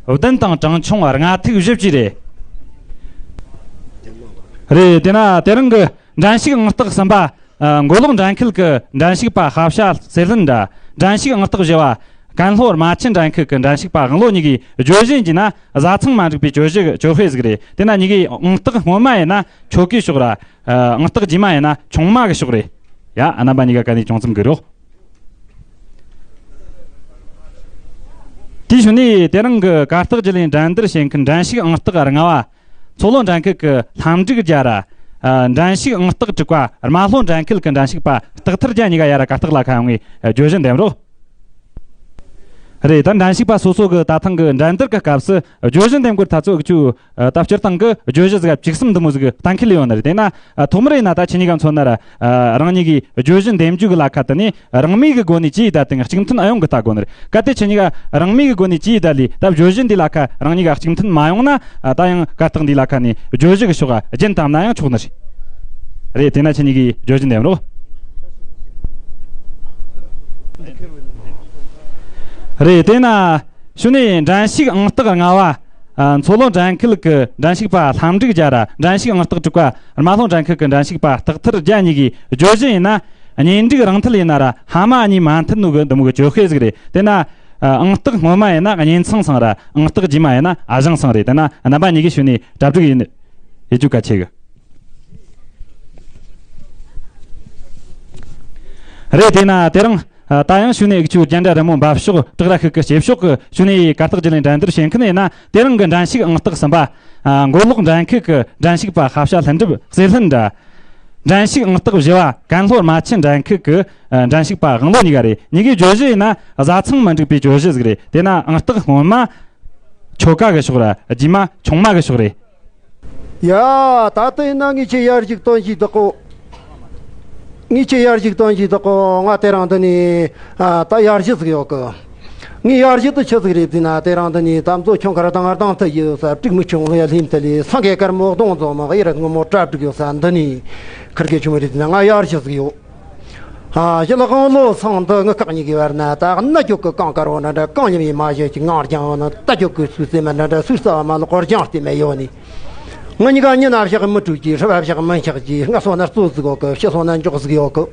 བདུན་དང་གྲངས་ཆུང་ལྔ་ཐིག་བཞི་བཅས་རེད། རེད། དེ་ན་དེ་རིང་གི་འགྲན་ཞུགས་ཨང་རྟགས་གསུམ་པ། ཨ། མགོ་ལོག་འགྲན་ཁུལ་གྱི་འགྲན་ཞུགས་པ་ཧ་བྱ་གསེར་ལྷུན་ར། འགྲན་ཞུགས་ཨང་རྟགས་བཞི་བ། ཀན་ལྷོ་རྨ་ཆུ་འགྲན་ཁུལ་གྱི་འགྲན་ཞུགས་པ་དབང་ལོ་གཉིས་ཀྱིས་བརྗོད་གཞི་ཡིན་གྱི་ན་བཟའ་ཚང་མ་འགྲིག་པའི་བརྗོད་གཞི་གི་གྱོད་དཔེ་ཟིག་རེད། དེ་ན་གཉིས་ཀའི་ཨང་རྟགས་སྔོན་མ་ཡིན་ན་ཆོལ་ཁའི་ཕྱོགས་ར། ཨ། ཨང་རྟགས་རྗེས་མ་ཡིན་ན་ཆུང་མ་གི་ཕྱོགས་རེད། ཡ། རྣམ་པ་གཉིས་ཀ་ག་ནས་ཅུང་ཙམ་སྒུག་རོགས། དེའི་ཤུལ་ནས་དེ་རིང་གི་གར་སྟེགས་བརྒྱུད་ལས་འགྲན་བསྡུར་བྱེད་མཁན་འགྲན་ཞུགས་ཨང་རྟགས་ལྔ་བ། མཚོ་ལྷོ་འགྲན་ཁུལ་གྱི་ལྷམ་འབྲུག་རྒྱལ་ར། ཨ། འགྲན་ཞུགས་ཨང་རྟགས་དྲུག་པ་རྨ་ལྷོ་འགྲན་ཁུལ་གྱི་འགྲན་ཞུགས་པ་སྟག་ཐར་རྒྱལ་གཉིས་ཀ་ཡར་གར་སྟེགས་ལ་ཁ་ཡོང་ངས་བརྗོད་གཞི་འདེམས་རོགས། རེད། ད་འགྲན་ཞུགས་པ་སོ་སོ་གི་ད་ཐེངས་གི་འགྲན་བསྡུར་གི་སྐབས་སུ་བརྗོད་གཞི་འདེམས་དགོས་ཐ་ཚོ་འུ་ཆོ་ད་སྤྱིར་བཏང་གི་བརྗོད་གཞི་ཟིག་བཅུ་གསུམ་འདི་མོ་ཟིག་གཏན་འཁེལ་ཡོད་ནི་རེད། དེ་ན་ཐོག་མར་ཡིན་ན་ད་ཁྱེད་གཉིས་ཀ་མཚོན་ན་ར། རང་ཉིད་ཀྱི་བརྗོད་གཞི་འདེམས་རྒྱུ་གི་ལ་ཁ་དེ་ནས་རང་མོས་ཀྱི་སྒོ་ནས་ཅི་ཡིན་ད་དེ་གཅིག་མཐུན་ཨེ་ཡོང་གི་ལྟ་དགོས་ནི་རེད། གལ་ཏེ་ཁྱེད་གཉིས་ཀ་རང་མོས་ཀྱི་སྒོ་ནས་ཅི་ཡིན་ད་ལས་ད་བརྗོད་གཞི་འདི་ལ་ཁ་རང་ཉིད་ཀ་གཅིག་མཐུན་མ་ཡོང་ན། ད་ཡང་གར་སྟེགས་འདི་ལ་ཁ་ནས་བརྗོད་གཞི་གི་ཕྱོགས་རྒྱུན་བཏང་ན་ཡང་ཆོག་ནི་རེད། རེད། དེ་ན་ཁྱེད་གཉིས་ཀྱིས་བརྗོད་གཞི་འདེམས་རོགས། རེད། དེ་ན་ཕྱི་ནས་འགྲན་ཞུགས་ཨང་རྟགས་ལྔ་བ། ཨ། མཚོ་ལྷོ་འགྲན་ཁུལ་གྱི་འགྲན་ཞུགས་པ་ལྷ་འབྲུག་རྒྱལ་ར། འགྲན་ཞུགས་ཨང་རྟགས་དྲུག་པ་རྨ་ལྷོ་འགྲན་ཁུལ་གྱི་འགྲན་ཞུགས་པ་སྟག་ཐར་རྒྱལ་གཉིས་ཀྱི་བརྗོད་གཞི་ཡིན་ན། གཉེན་སྒྲིག་རང་མཐུན་ཡིན་ན་ར་ཕ་མ་གཉིས་མ་མཐུན་ནོ་གི་འདི་མོ་གི་གྱོད་དཔེ་ཟིག་རེད། དེ་ན་ཨང་རྟགས་སྔོན་མ་ཡིན་ན་གཉེན་ཚང་སང་ར། ཨང་རྟགས་རྗེས་མ་ཡིན་ན་ཨ་ཞང་སང་རེད། དེ་ན་རྣམ་པ་གཉིས་ཀྱིས་ཕྱི་ནས་གྲ་སྒྲིག་ཡིན། ཡེ་རྒྱུ་གལ་ཆེ་གི་རེད། དེ་ན་དེ་རིང་། ཨ། ད་ཡང་ཕྱི་ནས་འུ་ཆོའི་རྒྱན་འདྲ་རི་མོ་འབབ་ཕྱོགས་བྲག་ར་ཤུག་གི་སྐྱེ་ཕྱོགས་ཀྱི་ཕྱི་ནས་གར་སྟེགས་བརྒྱུད་ལས་འགྲན་བསྡུར་བྱེད་མཁན་ཡིན་ན། དེ་རིང་གི་འགྲན་ཞུགས་ཨང་རྟགས་གསུམ་པ། ཨ། མགོ་ལོག་འགྲན་ཁུལ་གྱི་འགྲན་ཞུགས་པ་ཤ་བྱ་ལྷུན་གྲུབ་གསེར་ལྷུན་ར། འགྲན་ཞུགས་ཨང་རྟགས་བཞི་བ་ཀན་ལྷོ་རྨ་ཆུ་འགྲན་ཁུལ་གྱི་འགྲན་ཞུགས་པ་དབང་ལོ་གཉིས་ཀ་རེད། གཉིས་ཀའི་བརྗོད་གཞི་ཡིན་ན་བཟའ་ཚང་མི་འགྲིག་པའི་བརྗོད་གཞི་ཟིག་རེད། དེ་ན་ཨང་རྟགས་སྔོན་མ་ཁྱོ་ག་གི་ཕྱོགས་ར། རྗེས་མ་ཆུང་མ་གི་ཕྱོགས་རེད། ཡ། ད་ལྟ་ཡིན་ན་ངས་ཁྱེད་ཡར་ཞིག་སྟོན་ཞིག་བདག་གོ། ངས་ཁྱེད་ཡར་ཞིག་སྟོན་ཞིག་བདག་གོ། ང་དེ་རིང་འདི་ནས། ཨ། ད་ཡར་ཞིག་ཟིག་ཡོད་གི། ངས་ཡར་ཞིག་དེ་ཆི་ཟིག་རེད་ཟེར་ན། དེ་རིང་འདི་ནས་ད་མཛོ་ཁྱུང་དཀར་དང་ང་དང་ཐུག་ཡོད་ས། དྲུག་མི་ཆུང་ལ་ཡ་ལྷིམ་དེ་ལས་སང་གེ་དཀར་མོ་གདོང་འཛོམས་མ་གཡེར་སྔོན་མོ་གྲ་སྒྲིག་ཡོད་ས་འདི་ནས། ཁིར་གེ་ཆུང་མི་རེད་ཟེར་ན་ང་ཡར་ཞིག་ཟིག་ཡོད། ཨ། ཞི་ལི་དབང་ལོ་སང་འདི་ངུ་ཁག་གཉིས་ཀྱི་བར་ན་ད་ན་རྒྱུ་གི་གང་དཀར་བོ་འདྲ་འདྲ། གང་ཉམས་ཡིན་མ་ཞེས་ཀྱི་ངང་རྒྱང་བོ་ན་ད་རྒྱུ་གི་སུས་སེ་མ་འདྲ་འདྲ། སུས་ས་བ་མ་ལོ་གོར་རྒྱང་སྟེ་མེད་ཡོད་ནི། ང་གཉིས་ཀ་ཉིན་ན་བཞག་མི་དྲུག་གི། ཧྲི་བ་བཞག་མི་འཁྱག་གི། སྔ་སོང་ན་རྩོད་ཟིག་ཡོད་གི། ཕྱི་སོང་ན་འཇོག་ཟིག་ཡོད་གི།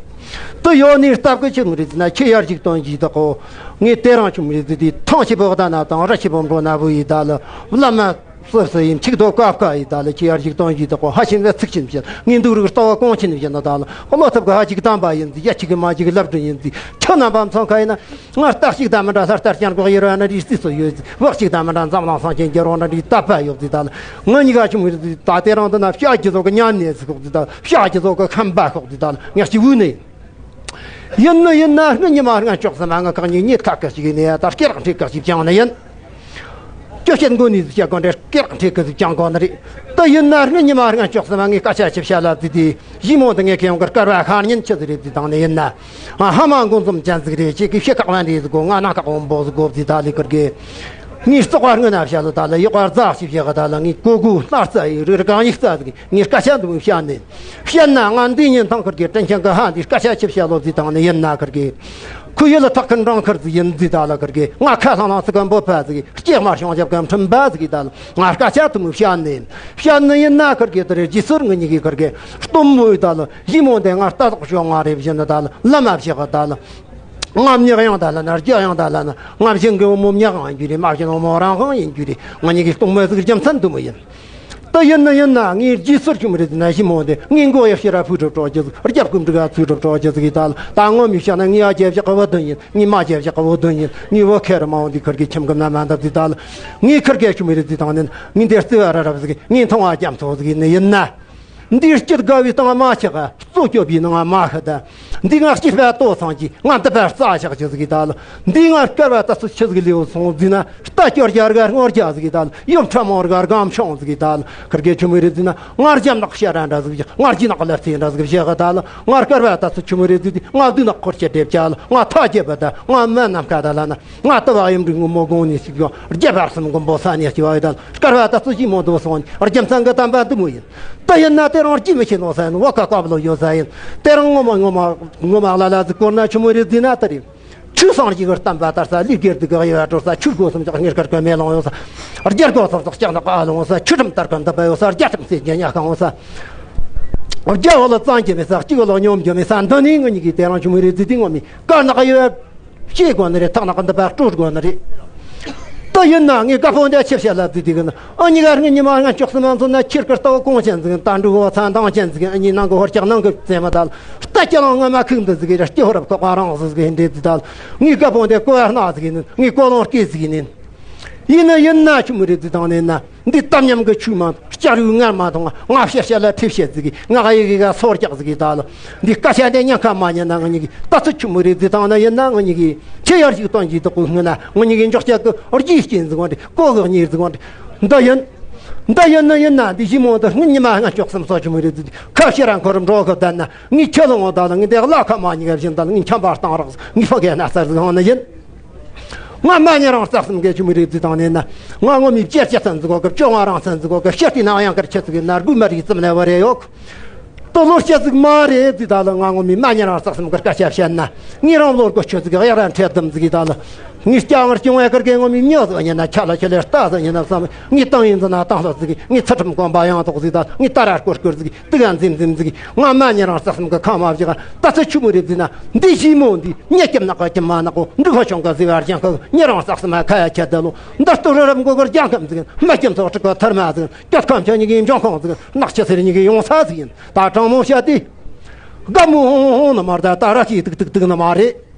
དེ་ཡོད་ནི་སྟབས་གི་ཆི་མི་རེད་ཟེར་ན། ཁྱེད་ཡར་ཞིག་སྟོན་ཞིག་བདག་གོ། ངས་དེ་རིང་ཆུང་མི་རེད་ཟེར་དུས། ཐང་ཆེ་པོ་ད་ན་དང་ར་ཆེ་པོ་འགྲོ་ན་བུ་ཡི་ད་ལ་བླ་མ། སོ་སོ་ཡིན་ཆིག་ཐོག་ཀ་ཀ་ཡི་ད་ལ་ཁྱེད་ཡར་ཞིག་སྟོན་ཞིག་བདག་གོ། ཕ་ཆེན་ཟེར་ཚིག་ཆེན་བཤད། ངས་འདུག་རིགས་ལྟ་བ་གོང་ཆེན་བཤད་ན་ད་ལ་བློ་ཐབས་གི་ཕ་ཅིག་དམ་པ་ཡིན་ཟིག། ཡ་གཅིག་གི་མ་གཅིག་ལབ་སྒྲུང་ཡིན་ཟིག། ཁྱོད་རྣམ་པ་མཚོན་ཁ་ཡིན་ན། ང་རྟ་གཅིག་དང་མི་འདྲ་ས། རྟ་སྤྱང་གོག་ཡེ་ར་ན་རིགས་རྩིས་སུ་ཡོད་ཟིག། བག་གཅིག་དང་མི་འདྲ་འཛམ་གླིང་སངས་རྒྱས་འགྱུར་རོ་འདྲ་འདྲའི་དད་པ་ཡོད་ཟིག། ད་ལ་ང་གཉིས་ཀ་ཆུང་མི་རེད་ཟིག། ད་དེ་རིང་འདི་ན་ཤ་རྒྱུ་ཚོ་གི་ཉམས་ནས་ཟིག་ཤོག་ཟིག། ད་ཤ་རྒྱུ་ཚོ་གི་ཁམས་པ་ཤོག་ཟིག། ད་ལ་ངས་ཅི་བུ་ནས། ཡིན་ནི་ཡིན་ན་སྔོན་ཉི་མ་སྔོན་ཅོག་ཙམ་ང་ཁག་གཉིས་གཉིད་ཁ་ཁ་ཞིག་ཡིན་ནས། ད་སྐེ་རགས་འཁྲིད་ཁ་ཞིག་བཅང་ནི་ཡིན། ཅོ་བཤད་མགོ་ནས་བཤད་དགོས་འདྲ། སྐེ་རགས་འཁྲིད་ཁ་ཞིག་བཅང་དགོས་ནི་རེད། ད་ཡིན་ན་སྔོན་ཉི་མ་སྔོན་ཅོག་ཙམ་ངས་སྐད་ཆ་ཞིག་བཤད་ལ་ཟེར་དུས། ཞི་མོ་འདི་ངས་ཁེ་ཡོང་གི་སྐལ་བ་ཤར་ཉིན་ཆི་ཟིག་རེད་ཟེར་དང་ནི་ཡིན་ན། ཨ། ཕ་མ་མགོ་འཛོམས་ཅན་ཟིག་རེད། ཁྱེད་ཀྱིས་ཤེས་ཁག་བན་རེད་ཟེར་གོ། ང་ན་ཁག་འོང་བོ་ཟེར་གོ་ཟེར། ད་ལི་ཁིར་གེ། ངས་བཙོག་པ་སྔོན་ན་བཤད་ལ་ད་ལ་ཡག་པ་རྫ་ཞིག་བཤད་གི། ད་ལ་ངས་གོ་གོ་སྣ་རྩ་ཡི་རིགས་རིགས་གང་ཡིག་རྩ་ཟིག། ངས་སྐད་ཆ་འདི་མོ་བཤད་ནས། བཤད་ན་ང་འདི་ཉིན་ཐང་ཁིར་གི་དྲིན་ཆེན་གི་ཕ་འདི་སྐད་ཆ་ཆི་བཤད་ལོ་ཟེར་དང་ནི་ཡིན་ན། ཁིར་གི་ཁོ་ཡུལ་ལ་ཐག་ཁིར་འབྲང་ཁིར་ཟིག་ཡིན་ཟེར། ད་ལ་ཁིར་གི་ང་ཁ་ལྷང་ལྷང་ཟིག་གི་འབོད་པ་ཟིག། སྐྱེས་དམར་ཤོང་ཞབས་གི་ཁྲིམས་པ་ཟིག། ད་ལ་ང་སྐད་ཆ་འདི་མོ་བཤད་ནས། བཤད་ནི་ཡིན་ན་ཁིར་གི་དེ་རེད། རྗེས་སོར་ངེད་གཉིས་ཀྱི་ཁིར་གི་སྟོན་མོ་ཡི་ད་ལ་ཞི་མོ་འདི་ང་རྟ་ཟོག་ཞོག་ང་རེ་བཞིན་ད་ལ་ལམ་མ་བཤད་གི། ད་ལ། ང་མྱི་གཡང་ད་ལ་ན། རྒྱུ་གཡང་ད་ལ་ན། ང་བཞིན་གི་བུ་མོ་མྱི་གཡང་ཡིན་རྒྱུ་རེད། མ་བཞིན་བུ་མོ་རང་གཡང་ཡིན་རྒྱུ་རེད། ང་གཉིས་ཀྱི་སྟོང་མ་ཟིག་རྒྱུ་མཚན་འདི་མོ་ཡིན། ད་ཡིན་ན་ཡིན་ན་ངའི་རྗེས་སོར་ཆུང་མི་རེད་ན། ཞི་མོ་འདི་ངའི་མགོ་ཡ་ཕྱི་ར་ཕུ་གྲུབ་གྲོགས་ཀྱི་ཟིག། རྒྱབ་ཀུན་འབྲུག་ག་ཚུར་གྲུབ་གྲོགས་ཀྱི་ཟིག་གི། ད་ལ་ད་ངོ་མི་ཤ་ན་ངའི་ཨ་རྒྱབ་བཞག་བུ་དོན་ཡིན། ངའི་མ་རྒྱབ་བཞག་བུ་དོན་ཡིན། ངའི་བུ་ཁེར་མ་འོང་འདི་ཁིར་གི་ཁྱིམ་གི་ན་མ་འདབ་ཟིག། ད་ལ་ངའི་ཁིར་གེ་ཆུང་མི་རེད་ཟིག། དང་ནི་ངའི་འདིར་རྩི་བ་ར་རབ་ཟིག། ངའི་མཐོང་བ་རྒྱ་མཚོ་ཟིག་ནི་ཡིན་ན། འདིའི་སྐྱིད་དགའ་བའི་སྟེང་མ་ཆགས། གཙོ་སྐྱོབ་པའི་ནང་མ་ཤི་ད། འདི་ང་སྐྱིད་པ་ལྟོ་ཚང་གི། ང་འདི་པར་རྩ་ཆགས་ཀྱི་ཟིག་ད་ལ། འདི་ང་སྐལ་བ་ད་སུ་ཆི་ཟིག་ལེའུ་སོང་ཟིག་ན། རྟ་སྐྱོར་རྒྱ་རྒ་སྔོ་རྒྱ་ཟིག་ད་ལ། ཡུམ་ཁྲ་མོ་རྒ་སྒམ་ཤོང་ཟིག་ད་ལ། ཁིར་གེ་ཆུ་མོ་རེད་ཟིག་ན། ང་རྒྱམ་ནག་ཤ་ར་འདྲ་ཟིག། ང་རྒྱུ་ནག་ལ་ཚེ་འདྲ་ཟིག་བཞག་ད་ལ། ང་སྐལ་བ་ད་སུ་ཆུ་མོ་རེད་ཟིག། ང་བདུད་ནག་འཁོར་ཆེ་སྡེབ་ཅག་ལ། ང་ཐ་རྒྱབ་པ་ད། ང་མ་ནམ་མཁའ་ད་ལ་ན། ང་ལྟ་བ་ཡུམ་འདྲི་ངོ་མོ་དགོང་ནས་ཞིག་ཡོང་། རྒྱ་བར་གསུམ་མགོན་པོ་ས་ནས་སྐྱེ་བ་ཡི་ད་ལ། སྐལ་བ་ད་སུ་ཞིག་མོ་འདུག་སོང་། རྒྱུ་མཚན་གི་དམ་པ་འདི་མོ་ཡིན། ད་ཡིན་ན་དེ་རང་རྒྱུ་མི་ཤེས་ནོ་ས་ཡིན། བ་ཀ་ཀ་བློ་ཡོད་ས་ཡིན། དེ་རང་ངོ་མ་ངོ་མ་ངོ་མ་ལ་ལ་ཟིག་བསྐོར་ན་ཆུ་མོ་རེད་ཟིན་ན་ད་རེད། ཆུ་སངས་རྒྱས་ཀྱི་བསྟན་པ་དར་ས། ལུས་དགེ་སྡིག་གི་དབྱེ་བ་གྲོལ་ས། ཆུ་སྒོ་སུམ་ཅག་ཉེར་དཀར་གྱི་མེ་ལོང་ཡོད་ས། རྒྱལ་སྒོ་སོགས་སོགས་ལྕགས་ནག་ཨ་ལོང་ས། ཆུ་ཁྲིམས་དར་གྱི་འདི་པ་ཡོད་ས། རྒྱ་ཁྲིམས་སེལ་གྱི་ཉ་ཁང་ཡོད་ས། རྒྱ་འོ་ལ་གཙང་གྱི་མེད་ས། གཅིག་འོ་ལ་སྙོམས་ཀྱི་མེད་ས། འདི་ནི་ངུ་གཉིས་ཀྱི་དེ་རང་ཆུ་མོ་རེད་ཟིན། དེ་ངོ་མི་དཀར་ནག་ཡོད། ཤེས་དགོས་ནི་རེད། ཐག་ནག་འདི་པར་སྤྲོད་དགོས་ནི་རེད། ད་ཡིན་ན་ངས་དགའ་པོ་འདི་ཆི་བཤད་ལབ་ཟིག་དེ་གི་ན། ཨ་ནི་གར་ངའི་ཉི་མ་ང་ཅོག་སི་མ་འཛོམས་ན། ཁྱེར་ཀི་ལྟ་བུ་གོང་ཅན་ཟིག། ད་འབྲུག་བ་ཚ་འདང་ཅན་ཟིག། ཨ་ནི་ནང་གི་ཧོར་ལྕགས་ནང་གི་བཙན་མ་ད་ལ། རྟ་སྐྱ་ལང་ང་མ་ཁུག་འདི་ཟིག་ར། སྐྱེ་ཧོར་རབ་ཁོག་པ་རང་ཟིག་ཟིག་འདི་ཟིག་ད་ལ། ངའི་དགའ་པོ་འདི་ཀོ་བ་སྣ་ཟིག་ཡིན། ངའི་ཀོ་ལོང་སྐེ་ཟིག་ཡིན། ཡིན་ན་ཡིན་ན་ཆི་མོ་རེད་ཟེར་དང་ནས་ན། འདི་གཏམ་ཉམས་གི་ཆུ་མ་ལྕགས་རིའི་ངར་མ་དང་། ང་བཤད་བཤད་ལ་ཁྲིད་བཤད་ཟིག་གི། ང་ཡི་གི་ག་སོར་རྒྱག་ཟིག་གི། ད་ལོ་འདི་སྐད་ཆ་འདི་ཉན་ཁ་མ་ཉན་ན། ང་གཉིས་ཀྱི་ད་ཚོད་ཆི་མོ་རེད་ཟེར་དང་ན་ཡིན་ན། ང་གཉིས་ཀྱི་ཁྱེད་ཡར་ཞིག་གཏོང་གི་འདུག་གོ། སྔོན་ན་ང་གཉིས་ཀྱི་འཇོག་བྱ་གི་རྒྱུའི་རྐྱེན་ཟིག་གོ་འདི་གོ་གི་གཉིས་ཟིག་གོ་འདི་འདི་ཡིན། འདི་ཡིན་ན་ཡིན་ན། འདི་ཞི་མོ་འདི་སྔོན་ཉི་མ་ལྔ་བཅུ་གསུམ་སོ་ཆི་མོ་རེད་ཟེར། ཁ་ཕྱིར་ར་འཁོར་འགྲོ་གི་བསྡད་ན། ངས་ཁྱེད་ལ་ངོ་ད་ལ་ངས་འདི་གླ་ཁ་མ་ཉིག་བཞིན་ད་ལ་ངས་ཁྱམས་པར་བཏང་རོགས། ངས་ཕ་གའི་ན་ཚར་ཟིག་ཧང་ནི་ཡིན། ང་མ་ཉེ་རང་རྩ་གསུམ་གའི་ཆི་མོ་རེད་ཟེར་དང་ནས་ན། ང་ངོ་མི་བཅད་ཅི་ཚན་ཟིག་གོ་གི། བཅོ་ལྔ་རང་ཚན་ཟིག་གོ་གི། ཤི་སྟེ་ན་ཡང་ཀར་ཆེ་ཟིག་གི་ན་རྒུ་མ་རིག་ཙམ་ལས་བ་རེ་ཡོད། ཏོ་ལོ་སྐྱ་ཟིག་མ་རེད་ཟེར། ད་ལ་ང་ངོ་མི་མ་ཉེ་རང་རྩ་གསུམ་གི་སྐད་ཆ་བཤད་ན། ངས་རང་ལོར་གོ་ཆོད་ཟིག་གི། གཡག་ར་འཕྲད་དམ་ཟིག་གི། ད་ལ་ངས་སྐྱ་ངར་སྐྱོང་བའི་ཀར་གའི་ངོ་མི་མྱོ་ཟིག་ཉེ་ན། ཆ་ལ་ཆ་ལེ་ལྟ་ཟིག་ཉེ་ན་བསམ། ངས་ཏང་ཡིན་ཟིན་ན་ཏང་ལ་ཟིག་གི། ངས་ཚུལ་ཁྲིམས་གོམ་པ་ཡང་དོག་ཟིག། ད་ངས་ཏ་ར་སྐོར་སྐོར་ཟིག་གི། དུ་ག་འཛིམ་འཛིམ་ཟིག་གི། ང་མ་ཉེ་རང་རྩ་གསུམ་གི་ཁ་མ་བཞག། ད་ཚོད་ཆི་མོ་རེད་ཟེར་ན། འདི་ཞི་མོ་འདི་ཉེ་སྐྱབས་ནག་གི་མ་ནག་གོ། འབྲུག་ཧ་ཆུང་ག་ཟེར་བར་ཅང་གི་ཉེ་རང་རྩ་གསུམ་ཁ་ཡ་ཁྱད་ད་ལོ། འདི་སྟོད་རི་རབ་མགོ་གར་རྒྱང་ཁམས་ཟིག། སྨད་ཀྱི་མཚོ་དྲུག་གི་ཐར་མ་ཟིག། སྐྱོད་ཁམས་ཆ་གཉིས་ཀྱི་འབྱུང་ཁུངས་ཟིག། ནགས་ཆུ་སེར་གཉིས་ཀྱི་ཡོང་ས་ཟིག་ཡིན། ད་དྲང་མོ་བཤད་དེ། དགའ་མོ་ནི་མར་ད་ད་ར་ཤི་ཏིག་ཏིག་ཏིག་ནི་མ་རེད།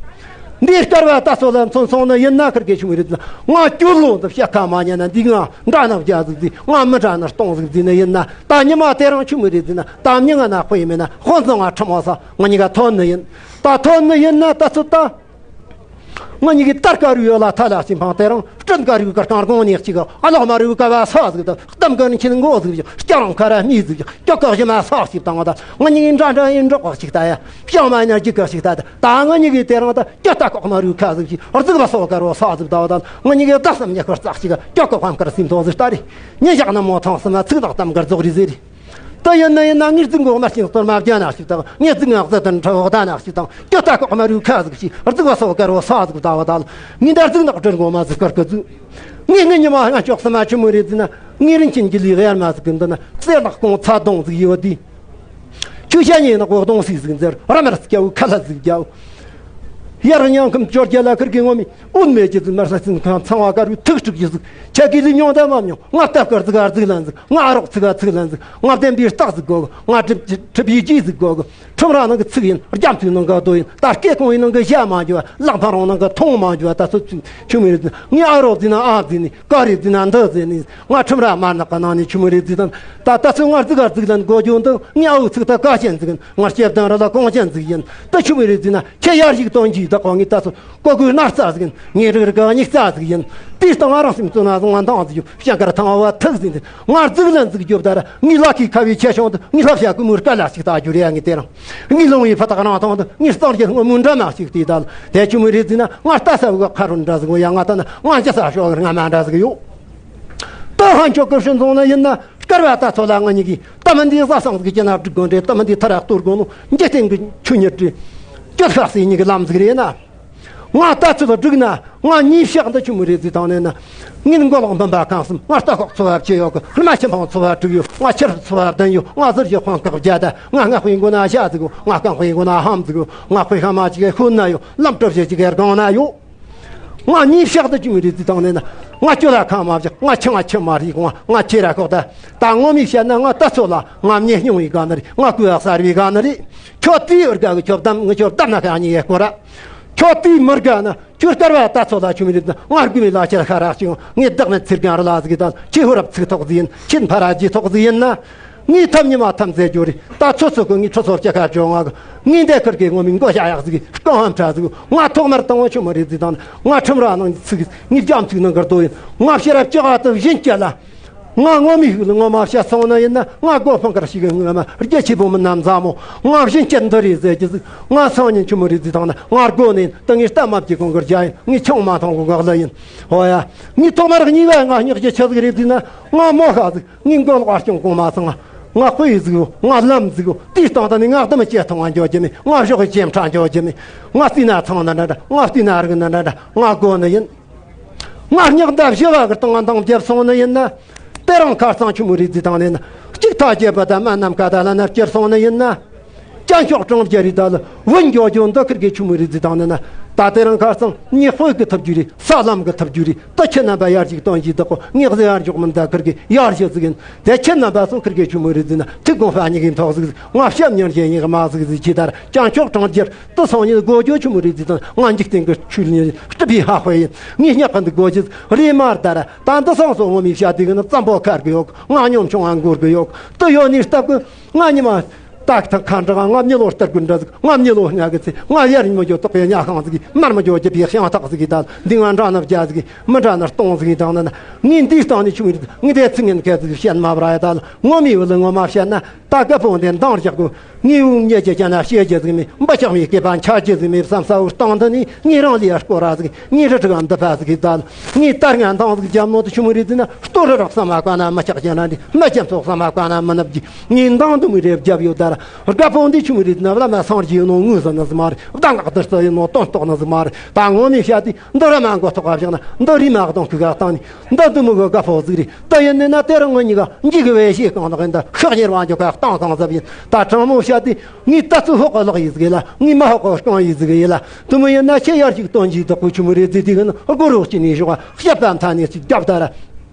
འདིའི་སྐལ་བ་ད་ཚོད་ལ་མཚོན་སོང་ནི་ཡིན་ན། ཁིར་གེ་ཆི་མོ་རེད་ཟེར་ན། ང་སྐྱོ་ལོ་འདི་བཤད་ཁ་མ་ཉན་ན། འདི་ང་འདྲ་ན་བརྒྱ་ཟིག་ཟིག། ང་མི་འདྲ་ན་སྟོང་ཟིག་ཟིག་ནི་ཡིན་ན། ད་ཉི་མ་དེ་རིང་ཆི་མོ་རེད་ཟེར་ན། ད་མྱི་ང་ན་དཔེ་མེད་ན། དཔོན་ཚང་ང་ཁྲིམས་ས་ང་གཉིས་ཀ་ཐོན་ནི་ཡིན། ད་ཐོན་ནི་ཡིན་ན། ད་ཚོད་ད། ང་གཉིས་ཀྱི་དར་དཀར་ཡོད་ལ་ཐ་ལ་ཞིང་འཕང་། དེ་རིང་སྤྲིན་དཀར་ཡོད་ཀ་རྐང་དགོང་ནས་གཅིག། གློག་དམར་ཡོད་ཀ་བ་ས་ཟིག་དང་། གཏམ་དཀར་ཁྱི་མགོ་ཟིག། སྐྱ་རང་ཁ་ར་མི་ཟིག། སྐྱོ་ཀ་ཞི་མ་ས་ཞིག་དང་། ད་ང་གཉིས་ཀྱི་འདྲ་འདྲ་ཡིན་འགྲོགས་ཞིག་ད་ཡ། བྱང་མ་ཉར་གྱི་ཀ་ཞིག་ད། ད་ང་གཉིས་ཀྱི་དེ་རིང་ད་སྐྱོ་ད་ལྐོག་དམར་ཡོད་ཁ་ཟིག་གི། རྫིག་བ་སོ་དཀར་བོ་ས་ཟིག་ད། ད་ང་གཉིས་ཀྱི་ད་སེམས་ཉེ་ཁར་ཙག་ཞིག། སྐྱོ་ཀ་ཕམ་དཀར་སེམས་ཐོག་ཟིག་ད་རེ། ཉིན་ཞག་ན་མོ་ཐང་སེམས་ཚིག་དག་གཏམ་དཀར་རྫོགས་རེ་ཟེར་རེ། ད་ཡིན་ན་ཡིན་ན། ངས་རྫིག་མགོ་དམར་ཤིང་གཏོར་མ་བརྒྱ་ན་ཞིག་དང་། ངས་རྫིག་ངག་རྩ་དང་ཁྲ་འོག་ད་ན་ཞིག་དང་། སྐྱོ་ད་ལྐོག་དམར་ཡོད་ཁ་ཟིག་ཞིག། རྫིག་བ་སོ་དཀར་བོ་ས་ཟིག་ད་བ་ད། ངས་འདར་རྫིག་ནག་དྲིལ་མགོ་མ་ཟིག་དཀར་གི་ཟིག། ངས་ངའི་ཉི་མ་ང་ཅོག་སེམས་མ་ཆི་མོ་རེད་ཟེར་ན། ངའི་རིན་ཆེན་གྱི་ལུས་ཡར་མ་ཟིག་གི་འདི་ན། གསེར་ནག་གོང་ཚ་གདོང་ཟིག་ཡོད་དེ། ཆུ་ཤ་ཉེ་ནག་བོ་གདོང་སིག་ཟིག་འཛེར། ར་མར་སྐྱ་བོའི་ཁ་ལ་ཟིག་རྒྱ་བོ། ཡར་ཉང་ཁམས་ཅོར་རྒྱ་ལ་ཁིར་གི་ངོ་མི། འོན་མེད་ཀྱི་ཟིག་མར་ས་སིན་ཁང་ཚང་བ་དཀར་བའི་ཐུག་སྤྲུག་ཀྱི་ཟིག། ཆ་གི་ལི་མྱོང་ད་མ་མྱོང་། ང་སྟབས་དཀར་ཟིག་ཨར་ཟིག་ལན་ཟིག། ང་ཨ་རོགས་ཚིག་ཨ་ཚིག་ལན་ཟིག། ང་བདེན་པའི་རྟགས་ཟིག་གོ་གི། ང་གྲིབ་གྲིབ་ཡི་ལྗིད་ཟིག་གོ་གི། ཁྲིམས་ར་ནང་གི་ཚིག་ཡིན། རྒྱ་མཚོའི་ནང་གི་རྡོ་ཡིན། ད་སྐད་གོང་ཡི་ནང་གི་ཞྭ་མ་འཇུ་བ། ལག་འཕང་རོང་ནང་གི་མཐོང་མ་འཇུ་བ། ད་ཚོད་ཆུ་མོ་རེད་ཟེར་ན། ངས་ཨ་རོགས་ཟིག་ན་ཨ་ཟིག་ནི། ཀ་རེད་ཟེར་ན་འདི་ཟེར་ནི། ང་ཁྲིམས་ར་མ་ནག་གི་ནང་ནས་ཆི་མོ་རེད་ཟེར་དང་། ད་ད་ཚོད་ང་ཟིག་ཨར་ཟིག་ལན་གོ་རྒྱུ་འདི། ངས་ཨ་བོའི་ཚིག་ད་ཀ་ཅན་ཟིག་ཡིན། ང་སྐྱེ་བདུན་ར་ལ་གོང་ཅན་ཟིག་ཡིན། ད་ཆི་མོ་རེད་ཟེར་ན། ཁྱེད་ཡར་ཞིག་སྟོན་གྱིས་བདག་གོ། ངས་ད་ཚོད་ཀོ་ཀོའི་ནར་རྩ་ཟིག་ཡིན། ངའི་རིགས་རིགས་ཀ་སྙིགས་རྩ་ཟིག་ཡིན། དེའི་སྟེང་ང་རང་སེམས་བཙོན་ན་བཟུང་བ་འདང་ཟིག་ཡོད། ཞང་དཀར་ཐང་བ་ཐུག་ཟིན་ཏེ། ང་རྫིག་ལན་ཟིག་རྒྱོབ་ད་ར། ངའི་ལག་གི་ཁ་བའི་ཆེ་ཆུང་དུ། ངའི་ལྷ་བྱ་ཀུ་མུར་དཀའ་ལ་ཞིག་ལྟ་རྒྱུ་རེད་ཡ། ངས་དེ་རང་། ངའི་ལུང་བའི་ཕ་ཐག་རང་ཐང་དུ། ངའི་གཙང་རྒྱལ་སྔོན་མོ་འདྲ་མ་ཞིག་དེ་ད་ལ། དེ་ཆི་མོ་རེད་ཟེར་ན། ང་ལྟ་ས་བུ་ག་ཁ་རུ་འདྲ་ཟིག་ཡོད་ཡ། ང་ལྟ་ན་ང་འཇའ་ས་ཤོག་རྔ་མ་འདྲ་ཟིག་ཡོད། ད་ཧན་ཆོག་གི་ཧྲིན་ཚོང་ན་ཡིན་ན། སྐར་བ་ད་ཚོད་ལ་ང་གཉིས་ཀྱིས། ད་མི་འདི་བཟའ་ཚང་ཟིག་གི་ན་སྒྲིག་དགོས་འདྲེ། ད་མི་འདི་ཐ་རག་གཏོར་དགོས་ནོ། འཇིག་རྟེན་གྱི་ཆོས་ཉིད་རེད། སྐྱོད་ཤག་སའི་ཉིད་ཀྱི་ལམ་ཟིག་རེད་ན། ང་ལྟ་ཚུལ་བསྒྲིགས་ན། ང་གཉིས་ཤག་འདི་ཆི་མོ་རེད་ཟེར་དང་ནས་ན། ངས་མགོ་ལོག་འབུམ་པ་གང་གསུམ། ང་རྟ་ཁོག་ཚོ་བ་བཅུ་ཡོད་གི། ལ་མ་ཆེན་པོ་ཚོ་བ་དྲུག་ཡོད། ང་ཁྱི་རབས་ཚོ་བ་བདུན་ཡོད། ང་ཟུར་གྱི་དཔང་བཀག་བརྒྱ་དང་། ང་སྔ་དཔེ་མགོ་ན་ཞྭ་ཟིག་ཡོད། ང་རྐང་དཔེ་མགོ་ན་ལྷམ་ཟིག་ཡོད། ང་དཔེ་ཤ་མ་གཅིག་གི་ཤུལ་ན་ཡོད། ལམ་གྲུ་བཞི་གཅིག་གི་སྒང་ན་ཡོད། ང་གཉིས་ཤག་འདི་ཆི་མོ་རེད་ཟེར་དང་ནས་ན། ང་ཁྱོད་ལ་ཁ་མ་བཞག། ང་ཁྱི་ང་ཁྱི་མ་རིག། ང་ང་ཁྱེད་ར་ཁོག་ད། ད་ངོ་མས་བཤད་ན། ང་ལྟ་ཚོད་ལ་ང་མྱི་སྙིང་བའི་དགའ་ནི་རེད། ང་ཀུ་ཡག་གསར་བའི་དགའ་ནི་རེད། ཁྱོད་དེའི་འུར་དགའ་གི། ཁྱོད་བདམ་ངི། ཁྱོད་བདམ་ན་ཁ་གཉིས་ཡེ་སྐོར་ར། ཁྱོད་དེའི་མི་དགའ་ན། ཁྱོད་སྐར་བ་ད་ཚོད་ལ་ཆི་མོ་རེད་ཟེར་ན། ང་རྒུད་མའི་ལ་ཁྱེད་ཁ་རག་ཅིང་། ངས་བདག་ནི་ཚིར་གང་ར་ལ་ཟིག་དང་། ཁྱེད་ཧུ་རབ་ཚིག་ཐོག་ཟིག་ཡིན། ཁྱེད་འཕར་ར་ཇི་ཐོག་ཟིག་ཡིན་ན། ངས་ཐམ་ཉི་མ་ཐམ་ཟེར་རྒྱུ་རེད། ད་ཚོད་ཚོད་གི། ངས་ཁྲོ་ཚོར་སྐྱ་ཁ་བཅོ་ང་གི། ངས་འདས་ཁུར་གི་ངོ་མི་མགོ་ཞྭ་ཡག་ཟིག། རྐང་ཧམ་ཁྲ་ཟིག། ང་ཐོག་མར་དང་བོ་ཆི་མོ་རེད་ཟེར་དང་། ང་ཁྲིམས་ར་ནང་ཚིག། ངས་རྒྱ་མཚོའི་ནང་གི་རྡོ་ཡིན། ང་ཕྱི་རབས་ཅི་ག་དུ་བཞིན་སྐྱེ་ལ། ང་ངོ་མའི་ཤུགས་ལ་ངོ་མ་བཤད་སོང་ན་ཡིན་ན། ང་སྒོ་འཕང་དཀར་ཞིག་གི་ངོ་མ་རྒྱ་ཆེ་བོ་མི་ནམ་ཟ་མོ། ང་བཞིན་སྐྱེ་འདི་རེད་ཟེར་གྱི་ཟིག། ང་སང་ཉིན་ཆི་མོ་རེད་ཟེར་དང་ན། ང་སྒོ་ནས་ད་ངས་རྟ་མ་བརྒྱུད་གོང་གི་རྒྱ་ཡིན། ངས་ཆང་མ་འཐུང་གོང་གི་གླུ་ཡིན། ཧོ་ཡ། ངས་ཐོག་མར་གཉིས་པ་ང་སྙེག་རྒྱུ་ཆི་ཟིག་རེད་ཟེར་ན། ང་མོ་ཤ་ཟིག། ངས་མགོ་ལོག་ཨ་སྐྱོང་གོང་མ་སང་། ང་དཔེ་ཟིག་ཡོད། ང་ལམ་ཟིག་ཡོད། དེའི་སྟེང་དུ་ནི་ང་ལྡུམ་ཅེ་ཐོང་ང་འཇོག་རྒྱུ་མེད། ང་ཞོག་གི་ཅེམ་ཕྲ་འཇོག་རྒྱུ་མེད། ང་བལྟས་ན་ཚང་ན་འདྲ་འདྲ། ང་བལྟས་ན་རིག་ན་འདྲ་འདྲ། ང་སྒོ་ནི་ཡིན། ང་སྙེག་མདའ་བཞི་བ་གི་སྟེང་ང་འདང་བརྒྱབ་སོང་ནི་ཡིན་ན། དེ་རིང་ཁ་སང་ཆི་མོ་རེད་ཟེར་དང་ནས་ན། གཅིག་ཐག་བཅད་པ་དང་མ་ནམ་མཁའ་དང་ལ་ན་བསྐྱུར་སོང་ནི་ཡིན་ན། སྐྱ་མཆོག་གྲོང་རྒྱ་རི་དང་ལ་བུ་འགྱོ་རྒྱུ་འདི་ཁིར་གི་ཆི་མོ་རེད་ཟེར་དང་ནས་ན། ད་དེ་རིང་ཁ་སང་ཉི་དཔོན་གི་ཐུབ་རྒྱུ་རེད། ས་ལམ་གི་ཐུབ་རྒྱུ་རེད། ད་ཁྱེད་རྣམ་པ་ཡར་ཞིག་སྟོན་གྱིས་བདག་གོ། ངས་ཟེར་ཡར་འཇོག་མིན་ད་ཁིར་གི་ཡར་ཞུ་ཟིག་ཡིན། དེ་ཁྱེད་རྣམ་པ་ཚོ་ཁིར་གི་ཆུ་མོ་རེད་ཟིན་ན་ཐུག་གོང་ཧྥ་ཉི་གི་མཐོ་ཟིག་ཟིག། ང་བཤམ་ཉར་བྱེད་ཉི་གི་མ་ཟིག་ཟིག་ཁྱེད་དར་ཅང་ཆོག་གྲོང་ཁྱེར་དུ་སོང་ཉི་དགོ་རྒྱུ་ཆུ་མོ་རེད་ཟིན་ན། ང་འཇིག་རྟེན་གི་ཆུ་ལ་སྤྲུལ་པའི་ཧ་དཔེ་ཡིན། ངས་སྙག་གི་འདི་དགོ་རྒྱུ་རེད་མར་དར། ད་འདི་སང་སོ་ངོ་མི་བཤད་དེ་གི་ནི་བཙན་པོ་ཁར་གི་ཡོད། ང་ཉོམ་ཆུང་ང་འགོར་གི་ཡོད། དུ་ཡོད་ནི་སྟབས་གི་ང་ཉི་མ་ཏག་ཏག་ཁ་འདྲ། ང་མྱི་ལོ་སྟར་དགུ་འདྲ་ཟིག། ང་མྱི་ལོ་ལྔ་གི་ཚེ་ང་ཡར་ཉི་མ་ཡོད་དོག་པའི་ཉ་ཤང་ཟིག། མར་མི་འཇོག་རྒྱུ་པའི་ཤང་ཐག་ཟིག་གི་ད། འདི་ང་འདྲ་ན་བརྒྱ་ཟིག། མི་འདྲ་ན་སྟོང་ཟིག་དང་ན་ན། ངས་འདིའི་སྟེང་ནས་ཆུང་རིག་ངས་དེ་ཚིག་ངན་སྐད་ཟིག་བཤད་མ་བར་ཡ་ད། ངོ་མི་བུ་ལ་ངོ་མ་བཤད་ན་ད་རྒད་པོ་འདི་འདང་རྒྱག་གོ། ངས་འུ་མྱེ་རྒྱུ་ཅན་ན་བཤད་རྒྱུ་ཟིག་མེད། འབུ་ཆགས་མའི་སྐེད་པ་འཆའ་རྒྱུ་ཟིག་མེད་བསམ་ས་འུ་སྟེང་འདི་ནས་ངས་རང་ལ་ཡར་སྐོར་ར་ཟིག། ངས་རི་ཁྲི་གམ་འདི་ཕ་ཟིག་གི་ད། ངས་ད་ང་འདང་ཟིག་རྒྱབ་ནོ་དེ་ཆུང་རིག་ན་སྟོད་རི་རག་བསམ་མ་བཀའ་ན་མི་ཆགས་ཅན་ར་འདི། མི་རྒྱབ་ཚོགས་བསམ་མ་བཀའ་ན་མི་ནུབ་རྒྱུ། ངས་འདང་དུ་མི་རེ་བརྒྱབ་ཡོད་ད་ར། རྒད་པོ་འདི་ཆུ་མི་རེད་ན་བླ་མ་སངས་རྒྱས་ནོ་ངོས་ཟིན་ནི་ཟིག་མ་རེད། གདམས་ངག་བདུད་རྩི་ཡིན་ནོ་དོན་རྟོགས་ནི་ཟིག་མ་རེད། ད་ངོ་མས་བཤད་དུས་འདི་ར་མ་མགོ་ཐོག་ག་བཞག་ན་འདི་རི་མ་གདོང་ཁུག་ག་བཏང་ནི་འདི་འདི་མི་གི་རྒད་པོ་ཟིག་རེད། ད་ཡིན་ནི་ན་དེ་རིང་ངོ་གཉིས་ཀ་འཇིག་གི་བས་ཤེས་གང་ལགས་ཡིན། ད་ཤག་གཉེར་བ་འཇོག་ག་བཏང་གང་ཟབ་ཡིན། ད་དྲང་མོ་བཤད་དུས་ངས་ད་ཚོད་ཧོག་གི་ལག་ཡིན་ཟིག་ཡིན་ལ། ངས་མ་ཧོག་གི་རྐང་ཡིན་ཟིག་ཡིན་ལ། དུ་མི་ཡིན་ན་ཁྱེད་ཡར་ཞིག་སྟོན་གྱིས་བདག་པོ་ཆུ་མི་རེད་ཟིག་དེ་གི་ནི་སྒོ་རོགས་ཀྱི་ནས་ཞོག་ག་བཤད་པ་མཐའ་ནས་ཅིག་རྒྱབ་ད་ར།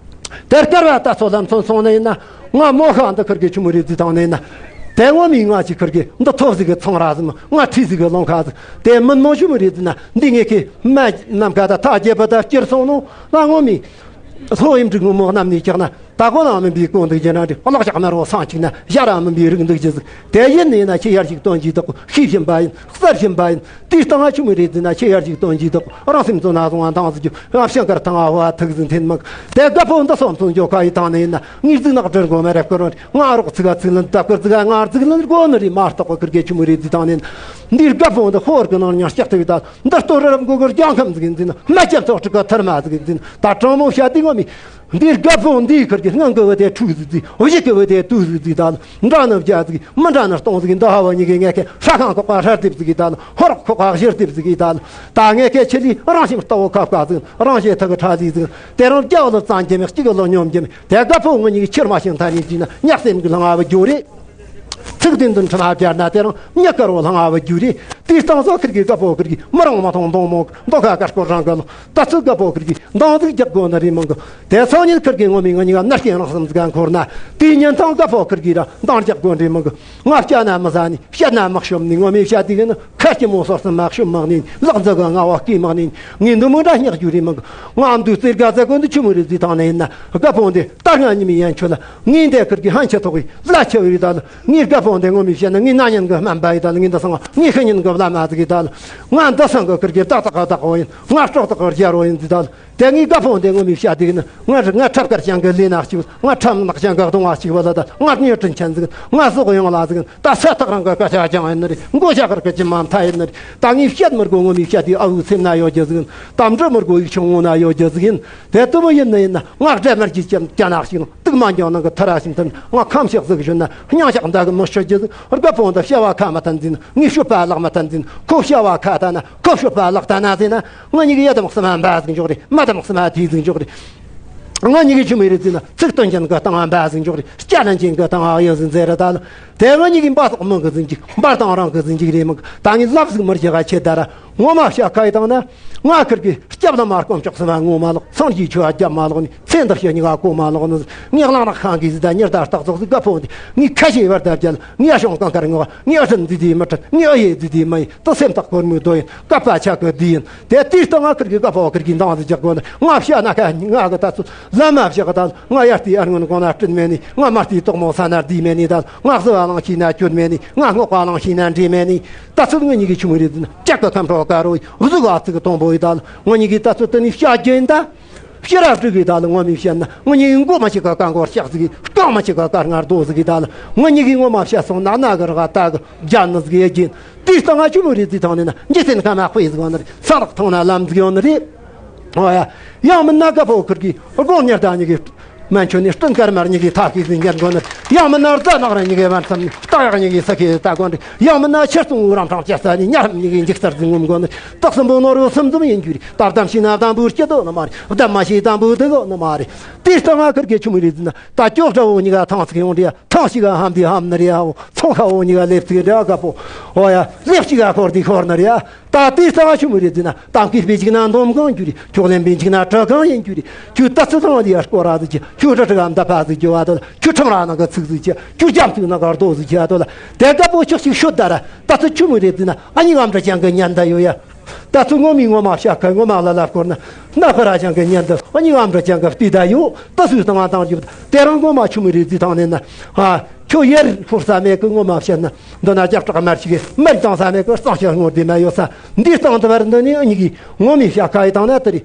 དེར་སྐལ་བ་ད་ཚོ་ལམ་ཚོན་སོང་ནས་ཡིན་ན། ང་མོ་ཤ་འདི་ཁིར་གི་ཆུ་མོ་རེད་ཟིག་བཏང་ནས་ཡིན་ན། དེ་ངོ་མའི་ང་ཅིག་ཁིར་གི་འདི་ཐོབ་ཟིག་གི་ཚོང་ར་ཟིག། ང་ཁྲིད་ཟིག་གི་ལོང་ཁ་ཟིག། དེ་མིན་མོ་ཆུ་མོ་རེད་ཟིག་ན། འདི་ངེད་ཀྱི་མ་ནམ་མཁའ་ད་ཐག་རྒྱས་པ་ད་སྐྱུར་སོང་ནོ། ང་ངོ་མའི་ལྷོ་ཡིན་འབྲུག་ངོ་མོ་གནམ་ནས་ཀྱག་ན། ད་གོ་ལང་མིན་པའི་གོ་འདུག་རྒྱུ་ན་འདྲི། གློག་ཞགས་དམར་བོ་སང་གཅིག་ན་ཞྭ་ར་མིན་པའི་རིགས་འདུག་རྒྱུ་ཟིག། དེ་ཡིན་ནས་ན་ཁྱེད་ཡར་ཞིག་སྟོན་གྱིས་བདག་པོ་ཤེས་བཞིན་པ་ཡིན། གསལ་བཞིན་པ་ཡིན། དེའི་སྟེང་ང་ཆུ་མོ་རེད་ཟིན་ན་ཁྱེད་ཡར་ཞིག་སྟོན་གྱིས་བདག་པོ་རང་སེམས་བཙོན་ན་བཟུང་བ་འདང་ཟིག་རྒྱུ། ང་ཕྱིན་ཀར་ཐང་ཨ་བ་ཐུག་ཟིན་འཐེན་མང་། དེ་རྒད་པོ་འདི་སོམ་སོམ་འཇོག་ཁ་ཡི་ཐང་ནས་ཡིན་ན། ངའི་རྫིག་ནག་སྦྲུལ་མགོ་མ་རེད་སྐོར་རོ། ང་རོགས་ཚིག་ག་ཚིག་ལན་ད་སྐོར་ཚིག་ག་ང་རྫིག་ལན་དགོ་ནི་རེད་མ་གཏོགས་ཁིར་གེ་ཆུ་མོ་རེད་ཟིན་བཏང་ནས་ཡིན། འདིའི་རྒད་པོ་འདི་ཧོར་གི་ནང་ཉག་ལྕགས་ཐུག་ད། འདི་སྟོད་རི་རབ་མགོ་གི་རྒྱང་ཁམས་ཟིག་ཡིན་ཟིན། མ་ཅན་ཚོགས་ཁྲི་ག་ཐར་མ་ཟིག་ཡིན་ཟིན། ད་དྲང་མོ་བཤད་དུས་ངོ་མའི་འདིའི་རྒད་པོ་འདིའི་ཁུར་གྱི་སྔོན་གི་བུ་དེ་ཁྲུས་ཟིག་ཟིག། བཞི་གི་བུ་དེ་དུས་ཟིག་ཟིག། ད་འདྲ་ནི་བརྒྱ་ཟིག། མི་འདྲ་ནི་སྟོང་ཟིག། འདི་ཧ་བ་གཉིས་ཀྱི་ངས་ཁེ་ཧྲ་ཁང་ཁོག་པ་ཧྲ་ཏིབ་ཟིག་ད། ཧོ་རོག་ཁོག་པ་བཞིར་ཏིབ་ཟིག་ད། ད་ངས་ཁེ་ཆི་ལི་རང་བཞིན་ལྟ་བུ་ཁ་བཀའ་ཟིག། རང་བཞིན་ཐག་ཁྲ་ཟིག་ཟིག། དེ་རང་རྒྱ་བ་ལ་བཙན་གྱི་མེད། གཅིག་གི་ལོ་སྙོམས་ཀྱི་མེད། དེ་རྒད་པོ་ངོ་གཉིས་ཀྱི་ཕྱིར་མ་ཕྱིན་ཐ་ནི་ཟིན་ན་ཉག་སེམས་ཀྱི་ལྷང་བ་རྒྱུ་རེད། ཚིག་དེ་འདི་འཕྲིན་ལ་བརྒྱབ་ན་དེ་རིང་མྱི་དཀར་བོ་ལྷང་བ་རྒྱུ་རེད། དེའི་སྟེང་སོ་ཁིར་གི་རྒད་པོ་ཁིར་གི་མི་རང་མ་མཐོང་མདོང་མོ་མདོ་ཁ་དཀར་སྐོར་རང་གི་ལོ། ད་ཚོད་རྒད་པོ་ཁིར་གི་འདང་ཟིག་རྒྱག་དགོ་ནི་རེད་མང་གི། དེ་སང་ཉིན་ཁིར་གི་ངོ་མའི་ང་གཉིས་ཀ་ནར་སྐྱེ་རང་སེམས་ཟིག་འཁོར་ན། དེའི་ཉིན་ཐང་རྒད་པོ་ཁིར་གི་ར་འདང་རྒྱག་དགོ་རེད་མང་གི། ང་སྐྱ་ན་མི་ཟ་ནི། བཤད་ན་མི་ཤོམ་ནི། ངོ་མས་བཤད་དུས་ནི་ཁ་སྐྱི་མོ་སོར་སི་མ་ཤོམ་མག་ནི། ལག་འཛུགས་ག་ང་བ་སྐྱི་མག་ནི། ངས་འདི་མོ་འདྲ་སྙེག་རྒྱུ་རེད་མང་གི། ང་འདུག་རྩེ་དགའ་ཚ་གོ་འདི་ཆུ་མོ་རེད་ཟིག་བཏང་ནི་ཡིན་ན། རྒད་པོ་འདི་ལྟར་ང་ཉི་མའི་ཡན་ཆོད་ལ། ངས་འདི་ཁིར་གི་ཧན་ཆེ་ཐོག་གི་ལ་ཆེ་བའི་ད་ལ། ངས་རྒད་པོ་འདི་ངོ་མས་བཤད་ན་ངས་ན་ཉན་གི་སྨན་པ་ཡི་ད་ལ། ངས་འདི་སང་ངས་ཤི་ཉན་གི་བླ་མ་ཟིག་ཡི་ད་ལ། ང་འདི་སང་གི་ཁིར་གི་བདག་དག་གི་བདག་བོ་ཡིན། ང་སྲོག་དག་གི་རྒྱལ་བོ་ཡིན་ཟིག་ད་ལ། དེ་ངའི་རྒད་པོ་འདི་ངོ་མས་བཤད་དུས་ནི། ང་ང་ཁྲབ་དཀར་ཅན་གི་ལས་ན་གཅིག། ང་ཁྲབ་ནག་ཅན་གི་གདོང་བ་གཅིག་བ་ལ་ད། ང་གཉེར་དྲིན་ཆེན་ཟིག། ང་ཟོག་ཡོང་ལ་ཟིག། ད་ས་ཐག་རང་གི་སྐད་ཆ་རྐྱང་ཡིན་ནི་རེད། མགོ་ཞྭ་དཀར་གི་གྱི་མ་མཐའ་ཡིན་ནི་རེད། ད་ངས་བཤད་མི་དགོ། ངོ་མས་བཤད་དུས་ཨ་བུའི་སེམས་ན་ཡོད་རྒྱུ་ཟིག་ཡིན། ད་འབྲི་མི་དགོ་ཡིག་ཆུང་ངོ་ན་ཡོད་རྒྱུ་ཟིག་ཡིན། དེ་ལྟ་བུ་ཡིན་ནི་ཡིན་ན། ང་སྒྲ་མར་གྱི་སྐྱ་ནག་ཞིག་ཡིན། དུག་མ་འཇོག་ནང་གི་ཐ་ར་ཞིག་མཐུན། ང་ཁམས་ཤག་ཟིག་བཞོན་ན། སྙིང་ཞག་འདའ་གི་མི་ཤོད་རྒྱུ་ཟིག། རྒད་པོ་འདི་བྱ་བ་ཁ་མི་ཐན་ཟིན། ངས་ཤོད་པ་ལག་མི་ཐན་ཟིན། ཁོ་བྱ་བ་ཁ་ཐ་ན། ཁོ་ཤོད་པ་ལག་ཐ་ན་ཟེར་ན། ང་གཉིས་ཀྱི་ཡ་དམག་སི་མ་འབའ་ཟིག་འཇོག་རེད། མ་དམག་སི་མ་དེ་ཟིག་འཇོག་རེད། ང་གཉིས་ཀྱི་ཆུ་མི་རེད་ཟེར་ན། ཚིག་དོན་ཅན་གི་སྟེང་ང་འབའ་ཟིག་འཇོག་རེད། སྐྱ་ལན་ཅན་གི་སྟེང་ང་ཡོད་ཟིག་ཟེར་ར་ད་ལ། དེ་ང་གཉིས་ཀྱི་འབའ་སོག་མང་གི་ཟིག་འཇིག། འབའ་དང་རང་གི་ཟིག་འཇིག་རེད་མང་གི། ད་ངས་ལབ་ཟིག་མར་བཞག་ག་ཁྱེད་ད་ར། ངོ་མ་བཤད་ཁ་ཡི་དང་ན། ང་ཁིར་གི་སྐྱབས་ལ་མ་སྐོམ་ཅོག་སི་མ་ངོ་མ་ལོག། སངས་རྒྱས་ཆོས་ཨ་རྒྱབ་མ་ལོག་ནི། ཚེ་འདི་ཕྱི་གཉིས་ཀ་གོ་མ་ལོག་ནི། ངས་གླང་ནག་ཁང་གི་ཟིག་ད་ཉེར་ད་སྟག་ཚོགས་ཟིག་རྒད་པོ་འདི། ངས་ཁ་ཞེ་བར་ད་བརྒྱལ། ངས་ཨ་ཞང་གང་ཁར་ངོ་བ། ངས་ཨ་ཟིན་འདི་དེ་མི་ཁྲིད། ངས་ཨ་ཡེ་འདི་དེ་མ་ཡེ། ད་སེམས་ཐག་གོར་མོའི་རྡོ་ཡིན། ཀ་པ་ཆ་གི་འདི་ཡིན། དེ་དུས་ད་ང་ཁིར་གི་རྒད་པོ་ཁིར་གི་འདང་ཟིག་རྒྱག་དགོ་ནི། ང་བཤད་ན་ཁ་ང་གི་ད་ཚོད་ལ་མ་བཤད་གི་ད། ང་ཡར་ལྟའི་ཨ་སྔོན་གོང་ན་སྤྲིན་མེད་ནི། ང་མར་ལྟའི་དོག་མོ་ས་ན་བསྡུས་མེད་ནི་ད། ང་གཟུ་བ་ལང་ཤེས་ན་སྐྱོན་མེད་ནི། ང་སྔོག་པ་ལང་ཤེས་ན་འདྲེ་མེད་ནི། ད་ཚོད་ང་གཉིས་ཀྱི་ཆུང་རེད་ཟིན། ལྕགས་ཀྱི་ཁམ་ཕྲོ་དཀར་རོ་ཡི། གཟུགས་ཨ་ཙི་གི་དང་པོ་ཡི་ད། ང་གཉིས་ཀྱི་ད་ཚོད་དེ་ནི་བཤད་རྒྱུ་ཡིན་ད། ཕྱི་རབ་སྤྲུལ་གི་ད་ལ་ངོ་མས་བཤད་ན། ང་གཉིས་ཀྱི་མགོ་མ་ཞིག་ག་ཀ་མགོར་ཤག་ཟིག་གི། རྐང་མ་ཞིག་ག་ཀ་ངར་རྡོ་ཟིག་གི་ད་ལ། ང་གཉིས་ཀྱི་ངོ་མ་བཤད་སོང་ན་ན་གི་ར་ག་ད་གི་རྒྱ་ནི་ཟིག་ཡེ་གིན། དེའི་སྟེང་ང་ཆུ་མོ་རེད་ཟིག་ཐང་ནས་ན། འཇིག་རྟེན་ཁ་མ་དཔེ་ཟིག་བ་ནི་རེད། ས་ལག་ཐང་ན་ལམ་ཟིག་ཡོད་ནི་རེད། ཨོ་ཡ། ཡང་མིན་ན་རྒད་པོ་ཁིར་གི་དགོང་ཉལ་ད་ཉི་གི། མན་ཆོད་ནས་སྤྲིན་དཀར་དམར་གཉིས་ཀྱི་མཐའ་ཤིག་ཟིན་ཉན་དགོ་ནི། ཡང་མིན་ན་རྫ་ནག་ར་གཉིས་ཀྱི་བར་མཚམས་ནས་སྟག་ཡག་གཉིས་ཀྱི་ས་ཁའི་ལྟ་དགོ་ནི། ཡང་མིན་ན་ཆུ་གཙང་བོའི་རམ་འཕྲང་བཅད་ས་ནས་ཉ་རམ་གཉིས་ཀྱི་འཇིག་རྩར་ཟིན་ངོམ་དགོ་ནི། སྟག་སྲིན་པོ་ནོར་བུ་གསུམ་འཛོམས་ཡིན་རྒྱུ་རེད། ད་བདམས་ཤེས་ན་བདམས་པོ་སྐྱིད་དོ་ནི་མ་རེད། བདམས་མ་ཤེས་བདམས་པོ་སྡུག་གོ་ནི་མ་རེད། དེ་ལྟ་ང་ཁུར་གི་ཆུ་མོ་རེད་ཟིན་ན། ད་ཅོག་དྲ་བོ་གཉིས་ཀ་ཐང་ཚིག་ཡོང་རེད། ཐང་ཞིག་ག་ཧམ་དེ་ཧམ་ནི་རེད་ཨའོ། ཚོང་ཁ་བོ་གཉིས་ཀ་ལེབ་ཚིག་འདྲ་དགའ་པོ། ཨོ་ཡ། ལེབ་ཞིག་ག་འཁོར་དེ་འཁོར་ནི་རེད། ད་དེ་ལྟ་ང་ཆུ་མོ་རེད་ཟིན་ན། གཏམ་གི་སྤེ་ཅིག་ན་འདོམ་གང་རྒྱུ་རེད། ཁྱོད་ལེན་པིན་ཅིག་ན་གྲི་གང་ཡིན་རྒྱུ་རེད། ཁྱོད་ད་ཚོད་ཐང་དེ་ཡར་སྐོར་ར་ཟིག་གི། ཁྱོད་དྲི་དྲི་ག་མདའ་ཕ་ཟིག་གི་བ་དོ་ལ། ཁྱོད་ཁྲིམས་ར་ནང་གི་ཚིག་ཟིག་གི། ཁྱོད་རྒྱབ་ཚིག་ནང་གི་རྡོ་ཟིག་གི་བ་དོ་ལ། དེ་དགའ་པོ་ཆོག་ཞིག་ཤོད་ད་ར། ད་ཚོད་ཆུ་མོ་རེད་ཟིན་ན། ཨ་ཉི་ངམ་འདྲ་ཅན་གི་ཉན་ད་ཡོད་ཡ། ད་ཚོད་ངོ་མའི་ངོ་མ་བཤད་ཁ་ངོ་མ་ལ་ལ་སྐོར་ན། སྣ་ཁ་ར་ཅན་གི་ཉན་ད། ཨ་ཉི་ངམ་འདྲ་ཅན་གི་བལྟས་ད་ཡོད། ད་སུས་བཏང་བ་བཏང་རྒྱུ། དེ་རང་ངོ་མ་ཆུ་མོ་རེད་ཟིན་བཏང་ནས་ན། ཨ། ཁྱོད་ཡར་ཤོར་ས་མེད་གི། ངོ་མ་བཤད་ན། འདི་ན་རྒྱབ་བྲག་དམར་ཞིག་གི་མར་བཏང་ས་མེད་གི། གཙང་ཆུ་སྔོན་དེ་མ་ཡོད་ས། འདི་སྟེང་དུ་བར་འདི་ནས་ཨ་ཉི་གི་ངོ་མའི་བཤད་ཁ་ཡི་བཏང་ན་དེ་རེད།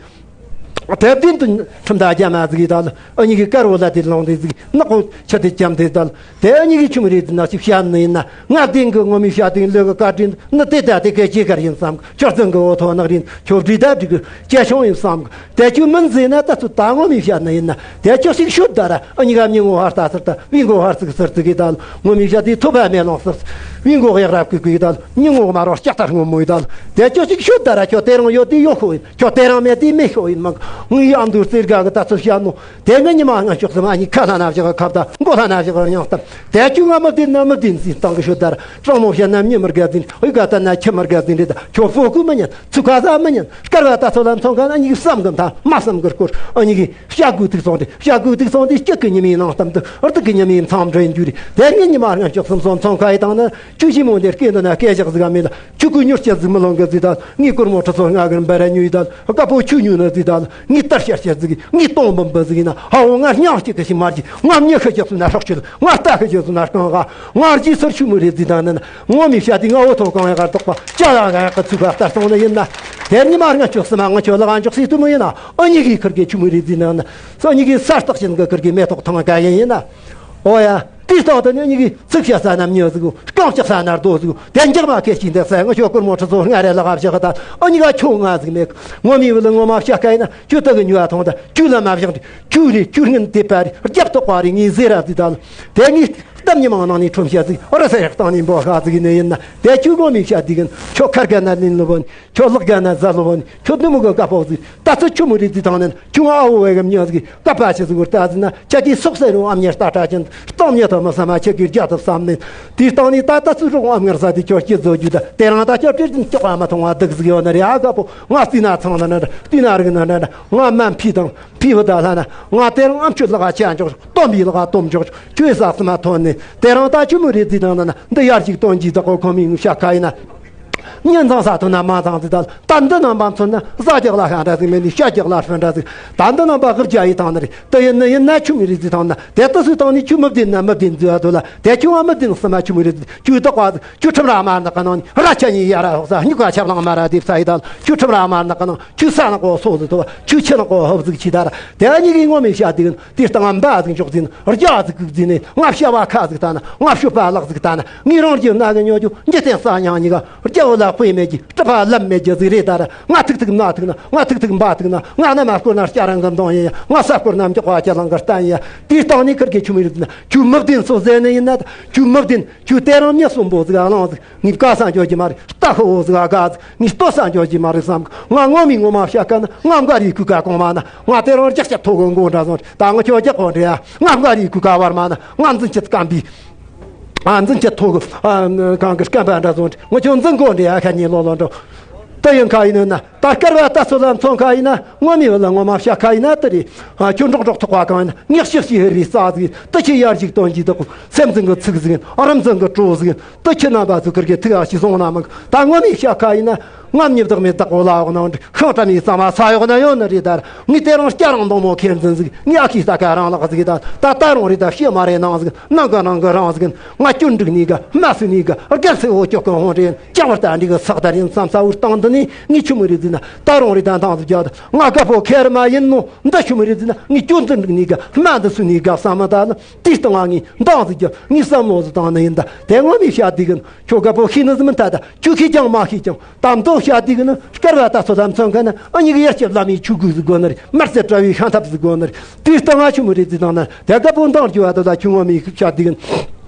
དེ་བདུན་དུ་ཁྲིམས་ད་རྒྱ་མ་ཟིག་ཡི་ད་ལ། ཨ་ཉི་གི་དཀར་བོ་ལ་དེ་ལོང་དེ་ཟིག། ནག་པོ་ཆུ་དེ་འཁྱམ་དེ་ད་ལ། དེ་ཨ་ཉི་གི་ཆུ་མོ་རེད་ཟིན་ན་ཅིག་བཤད་ནི་ཡིན་ན། ང་བདེན་གི། ངོ་མའི་བཤད་དེ་ལོས་གི་བཀའ་དྲིན་ནི། དེ་ད་དེ་སྐད་ཅེས་གར་ཡིན་བསམ་གི། ཁྱོད་བརྫུན་གི་འོ་ཐོ་ནག་རིན། ཁྱོད་བྲིས་ད་བྲིས་གི་སྐྱེ་ཆུང་ཡིན་བསམ་གི། དེ་ཁྱོད་མིན་ཟེར་ན། ད་ཚོད་ད་ངོ་མའི་བཤད་ནི་ཡིན་ན། དེ་ཁྱོད་ཞིག་ཤོད་ད་ར། ཨ་ཉི་ག་མྱི་ངོ་ཧར་ལྟ་ཟེར་ད། བའི་མགོ་ཧར་ཚིག་ཟེར་ཚིག་གི་ད་ལ། ངོ་མའི་བཤད་དེ་ཐོབ་པ་མེ་ལོང་ཟེར། བའི་མགོ་གཡག་རབ་གི་གི་ད་ལ། མྱི་ངོ་མ་རོ་ལྕགས་ཐར་སྔོན་མོ་ཡི་ད་ལ། དེ་ཁྱོད་ཞིག་ཤོད་ད་ར། ཁྱོད་དེ་རང་ཡོད་དེ་ཡོད་ཤོ་ཡིན། ཁྱོད་དེ་རང་མེད་དེ་མེད་ཤོ་ཡིན་མང་། ངའི་ཨ་མདོའི་རྩེ་དགའ་གི་ད་ཚོད་བཤད་ནོ། དེ་ངའི་ཉི་མ་ང་ཆོག་སེམས། ཨ་ཉི་ཁ་ལྷ་ན་བཞག་ཁབ་ད། མགོ་ལྷ་ན་བཞག་རྙིང་གཏམ། དེ་ཁྱོད་ང་མི་བདེན་ན་མི་བདེན་ཟིན་བཏང་གི་ཤོད་ད་ར། དྲང་མོ་བཤད་ན་མྱི་མི་དགའ་ཟིན། འུ་ག་ད་ན་ཁྱི་མི་དགའ་ཟིན་རེད་ད། ཁྱོད་ཕོ་རྒོད་མི་ཉན། ཚུགས་ཁ་ཟ་མི་ཉན། སྐར་བ་ད་ཚོད་ལ་མཚོན་ཁ་ན། ཨ་ཉི་གི་བསམ་གི་མཐའ་མ་བསམ་གི་སྐོར། ཨ་ཉི་གི་བཤད་དགོས་ཐུག་སོང་དེ། བཤད་དགོས་ཐུག་སོང་དེ། སྐྱིད་གི་ཉི་མའི་ནང་གཏམ་དུ། རྡུག་གི་ཉི་མའི་མཚམས་འདྲེན་རྒྱུ་རེད། དེ་ངའི་ཉི་མ་ང་ཆོག་སེམས་སོང་མཚོན་ཁ་ཡི་བཏང་ན། ཁྱོད་ཞི་མོ་འདིར་སྐད་འདི་ན་སྐད་ཞག་ཟིག་ག་མེད་ལ། ཁྱོད་ཀུ་མྱུར་སྐྱེ་ཟིག་མི་ལོང་གི་ཟིག་ད། ངའི་སྒོར་མོ་ཁྲི་ཚོ་ལྔ་གིར་འབར་ར་ཉོས་ཡི་ད། དཀར་པོ་ཁྱོད་ཉོས་ན་ཟིག་ད། ངའི་དར་ཤར་ཤར་ཟིག། ངའི་སྟོང་འབུམ་འབུམ་ཟིག་ཡིན་ན། ཧ་འོ་ང་སྙིང་གཅིག་གི་ཞིག་མ་རྒྱུ། ང་མྱི་ཤི་རྒྱུ་སུ་ན་སྲོག་ཆུད། ང་རྟ་ཤི་རྒྱུ་སུ་ན་རྐང་ག། ང་རྒྱུ་སར་ཆུ་མོ་རེད་ཟིག་ད་ནི་ན། ངོ་མའི་བཤད་དེ་ང་འོ་ཐོ་གང་ཡག་གར་དོག་པ། ཅ་ལ་ང་ཡག་གི་ཚུགས་པ་ལྟར་སོང་ནི་ཡིན་ན། དེར་ཉི་མ་ང་ཆོག་སེམས། ང་ཆོག་ལག་འཇོག་སྲིད་དུ་མོ་ཡིན་ན། ཨ་ཉི་གི་ཁུར་གི་ཆུ་མོ་རེད་ཟིག་ན་ན། ཨ་ཉི་གི་ས་སྟག་ཅན་གི་ཁུར་གི་མེ་ཏོག་ཐང་ག་ཡིན་ཡིན་ན། ཨོ་ཡ། དེའི་སྟེང་དུ་ནི་ཨ་ཉི་གི་ཚིག་བཤད་ས་ན་མྱི་ཟིག་གོ། རྐང་བཅག་ས་ན་རྡོ་ཟིག་གོ། དེ་འཇག་མ་ཁེ་ཞིག་འདི་ས། ང་ཆོག་སྒོར་མོ་ཁྲི་ཚོ་ལྔ་རེ་ལག་བཞག་ད། ཨ་ཉི་ག་ཁྱོད་ང་ཟིག་མེད། ངོ་མའི་བུ་ལ་ངོ་མ་བཤད་ཁ་ཡིན་ན། ཁྱོད་ད་གི་ཉུ་བ་ཐོང་ད། ཁྱོད་ལ་མ་བཞག་དུས། ཁྱོད་རེད། ཁྱོད་ངན་དེ་པ་རེད། རྒྱབ་ཐོག་པ་རེད། ངའི་ཟེར་ར་ཟིག་ད་ལ། དེ་ངའི་གཏམ་ཉི་མ་ནང་ནས་ཁྲོམ་བཤད་ཟིག། ཨོ་ར་ས་ཡག་སྟེང་ནས་འབོ་ཤ་ཟིག་ནས་ཡིན་ན། དེ་ཁྱོད་ངོ་མའི་བཤད་དེ་གིན། ཁྱོད་ཁར་ག་ན་ལིན་ལོ་བོ་ནི། ཁྱོད་ལག་ག་ན་ཟ་ལོ་བོ་ནི། ཁྱོད་ནུ་མོ་གི་དཀར་པོ་ཟིག། ད་ཚོད་ཆུ་མོ་རེད་ཟིག་བཏང་ནས། ཁྱོད་ང་ཨ་བོ་བས་གི་མྱི་ཟིག་ག་པ་ཆི་ཟིག་བུར་ལྟ་ཟིག་ན། ཁྱེད་ཀྱི་སོག་སེ་རུ་ཨ་མྱེས་ལྟ་ཁྲ་ཅན། སྟོང་མྱེ་ཐོ་མི་ས་མ་ཁྱེད་ཀྱི་རྒྱ་ཐོབ་བསམ་ནས། དེའི་སྟེང་ནས་ད་ད་ཚོད་རོགས་ཨ་མྱེས་ས་དེ་ཁྱོད་ཀྱི་བཟོ་རྒྱུ་ད། དེ་རིང་ད་ཁྱོད་བྲེལ་ཏིན་ཀྱོག་ཨ་མ་ཐོང་བ་སྡུག་ཟིག་ཡོད་ནི་རེད། ཨ་དཀར་པོ། ང་བལྟས་ན་ཚང་ནི་ན། བལྟས་ན་རིག་ནི་ན། ང་སྨན་ཕུད་དང་ཕུད་བུ་ད་ལྷ་ན། ང་དེ་རིང་ཨ་མཆོད་ལག་ཆ་འཇོག། སྟོན་པའི་ལག་སྟོན་འཇོག། ཁྱོད་ས་སི་མ་ཐོན་ནས། དེ་རིང་ད་ཆུ་མོ་རེད་ཟིག་བཏང་ན་ན། འདི་ཡར་ཞིག་སྟོན་གྱི་བདག་གོ་ཁོ་མིང་བཤད་ཁ་ཡིན་ན། མྱི་འཚང་ས་ཐོན་ན་མ་འཚང་ཟིག་ད་ལ། ད་འདི་རྣམ་པ་མཚོན་ན། ཟ་རྒྱག་ལ་ཤ་འདྲ་ཟིག་མེད་ནི། ཤ་རྒྱག་ལ་ཧྲུ་འདྲ་ཟིག། ད་འདི་རྣམ་པ་ཧིབ་རྒྱ་ཡི་བཏང་ནི་རེད། དེ་ཡིན་ནི་ཡིན་ན་ཆུ་མོ་རེད་ཟིག་བཏང་ན། དེ་ལྟ་སུ་བཏང་ནི་ཁྱོད་མི་བདེན་ན་མི་བདེན་ཟིག་ཨ་དོ་ལ། དེ་ཁྱོད་ཨ་མི་བདེན་སི་མ་ཆུ་མོ་རེད་ཟིག། ཁྱོད་བདག་པ་ཟིག། ཁྱོད་ཁྲིམས་ར་མ་ནག་གི་ནང་ནི། ར་ཆ་ཉི་ཡ་ར་ཧོག་ས། སྨྱུག་ཀ་ཆབ་ལང་མ་ར་དེབ་ས་ཡི་ད་ལ། ཁྱོད་ཁྲིམས་ར་མ་ནག་གི་ནང་། ཁྱོད་ས་ནག་གོ་སོ་ཟིག་ཐོ། ཁྱོད་ཆུ་ནག་གོ་ཧོབ་ཟིག་ཆི་ད་ར། དེ་ཨ་ཉི་གི་ངོ་མའི་བཤད་དེ་གིན། དེ་སྟེང་ང་འབའ་ཟིག་འཇོག་ཟིན། རྒྱ་ཟིག་གུག་ཟིན་ནས། ང་བྱ་བ་ཁ་ཟིག་ལྟ་ན། ང་ཤོད་པ་ལག་ཟིག་ལྟ་ན། ངའི་རང་རྒྱུ་ན་གི་ཉོ་རྒྱུ། འཇིག་རྟེན་ས་མྱང་གཉིས་ཀ། རྒྱ་བོ་ལ་དཔེ་མེད་ཀྱི། གྲུབ་པ་ལམ་མེད་ཀྱི་ཟིག་རེད་ད་ར། ང་ཐུག་ཐུག་ན་ཐུག་ན། ང་ཐུག་ཐུག་འབའ་ཐུག་ན། ང་ན་མ་བསྐོར་ན་སྐྱ་རང་གི་འདོང་ཡིན་ཡ། ང་ས་བསྐོར་ན་མགྱོགས་པ་སྐྱ་ལང་གི་བསྟན་ཡ། དེའི་སྟེང་ནས་ཁུར་གི་ཆུ་མོ་རེད་ཟིན་ན། ཁྱོད་མི་བདེན་སོ་ཟེར་ནི་ཡིན་ན། ཁྱོད་མི་བདེན། ཁྱོད་དེ་རིང་མྱི་གསོན་པོ་ཟིག་ཨ་ལང་ཟིག། ངས་བཀའ་ས་འཇོག་རྒྱུ་མ་རེད། རྟ་ཤི་བོ་ཟིག་ཨ་དགའ་ཟིག། ངས་ལྟོ་ས་འཇོག་རྒྱུ་མ་རེད་བསམ་གི། ང་ངོ་མའི་ངོ་མ་བཤད་ཁ་ན། ང་མགར་ཡི་གུ་ཀ་གོང་མ་ན། ང་དེ་རིང་རྒྱགས་ཆ་ཐོ་གི་མགོ་འདྲ་བཟོ་རེད། ད་ང་ཁྱོད་རྒྱགས་གོ་འདྲ་ཡ། ང་མགར་ཡི་གུ་ཀ་བར་མ་ན། ང་འཛིན་ཆེད་སྐམ་པའི། ཨ་འཛིན་ཆེད་ཐོ་གི། ཨ་གང་གི་སྐམ་པ་འདྲ་བཟོ་རེད། ང་ཁྱོད་འཛིན་གོ་འདྲ་ཡ། ཁ་ཉིན་ལོ་ལོ་འགྲོ། དེ་ཡིན་ཁ་ཡིན་ན། ད་སྐར་བ་ལྟ་ཚོད་ལ་མཚོན་ཁ་ཡིན་ན། ངོ་མའི་བུ་ལ་ངོ་མ་བཤད་ཁ་ཡིན་ན་དེ་རེད། ཨ་ཁྱོད་འབྲོག་འབྲོག་ཐོག་པ་གང་ཡིན་ན། ངེག་ཤིག་ཤིག་ཧེ་རི་རྩ་ཟིག་ཡིན། དེ་ཁྱོད་ཡར་ཞིག་སྟོན་གྱི་འདུག། སེམས་འཛིན་གི་ཚིག་ཟིག་ཡིན། རིམ་འཛིན་གི་གྲོ་ཟིག་ཡིན། དེ་ཁྱོད་རྣམ་པ་ཚོ་ཁུར་གི་ཐུགས་ཨ་ཞིག་བཟུང་ན་མང་། ད་ངོ་མའི་བཤད་ཁ་ཡིན་ན། ང་མྱི་བདག་མེད་བདག་པོ་ལ་འོག་ན་འདྲི། ཤིང་བཀྲ་མའི་གཙང་མ་ས་འོག་ན་ཡོད་ནི་རེད་ད་ར། ངས་དེ་རིང་སྐྱ་རང་འདོང་མོ་ཁེར་འཛིན་ཟིག། ངས་ཨ་ཁུའི་རྟ་ཁ་རང་ལག་ཟིག་ཡིན། ད་ད་ད་རུང་རེད་ད། ཤེས་མ་རེད་ནང་ཟིག། ནང་གི་ནང་གི་རང་ཟིག་ཡིན། ང་སྐྱོན་འགྲིག་ནི་ག། མ་སུ་ནི་ག། རྒན་སེ་འོ་ཅོག་གི་ཧོང་རེད། ཀྱང་བར་ད་འགྲིག་གི་སག་ད་རིན་བསམ་ས་འུར་བཏང་འདི་ནི། ངས་ཆུ་མོ་རེད་ཟིན་ན། ད་རུང་རེད་ད། འདང་ཟིག་རྒྱག་ད། ང་དཀར་པོ་ཁེར་མ་ཡིན་ནོ། འདི་ཆུ་མོ་རེད་ཟིན་ན། ངས་སྐྱོན་འདི་འགྲིག་ནི་ག། མ་འདི་སུ་ནི་ག་བསམ་མ་ད་ལ། དེའི་སྟེང་ང་ངས་འདང་ཟིག་རྒྱག། ངས་བསམ་བློ་ཟིག་བཏང་ནི་ཡིན། ད་དེ་ངོ་མའི་བཤད་དེ་གིན། ཁྱོད་དཀར་པོ་ཤེས་ནི་ཟིག་མིན་ད། ད་ཁྱོད་ཤེས་ཀྱང་མ་ཤེས་ཀྱང་། ད་མདོ། བཤད་དུས་གི་ནི་སྐལ་བ་ད་ཚོད་དམ་ཚང་གི་ནི་ཨ་ཉི་གི་ཡར་སྐྱེ་བླ་མའི་ཆོས་གོས་ཟིག་དགོས་ནི་རེད། མར་ཚེ་བཀྲ་བའི་ཤམ་ཐབས་ཟིག་དགོས་ནི་རེད། དེའི་སྟེང་ང་ཆུ་མོ་རེད་ཟིག་དང་ནི་དེ་ག་པོ་འདང་རྒྱུ་བ་དོ་ད་ཆུང་བ་མི་ཤི་བཤད་དུས་གི་ནི།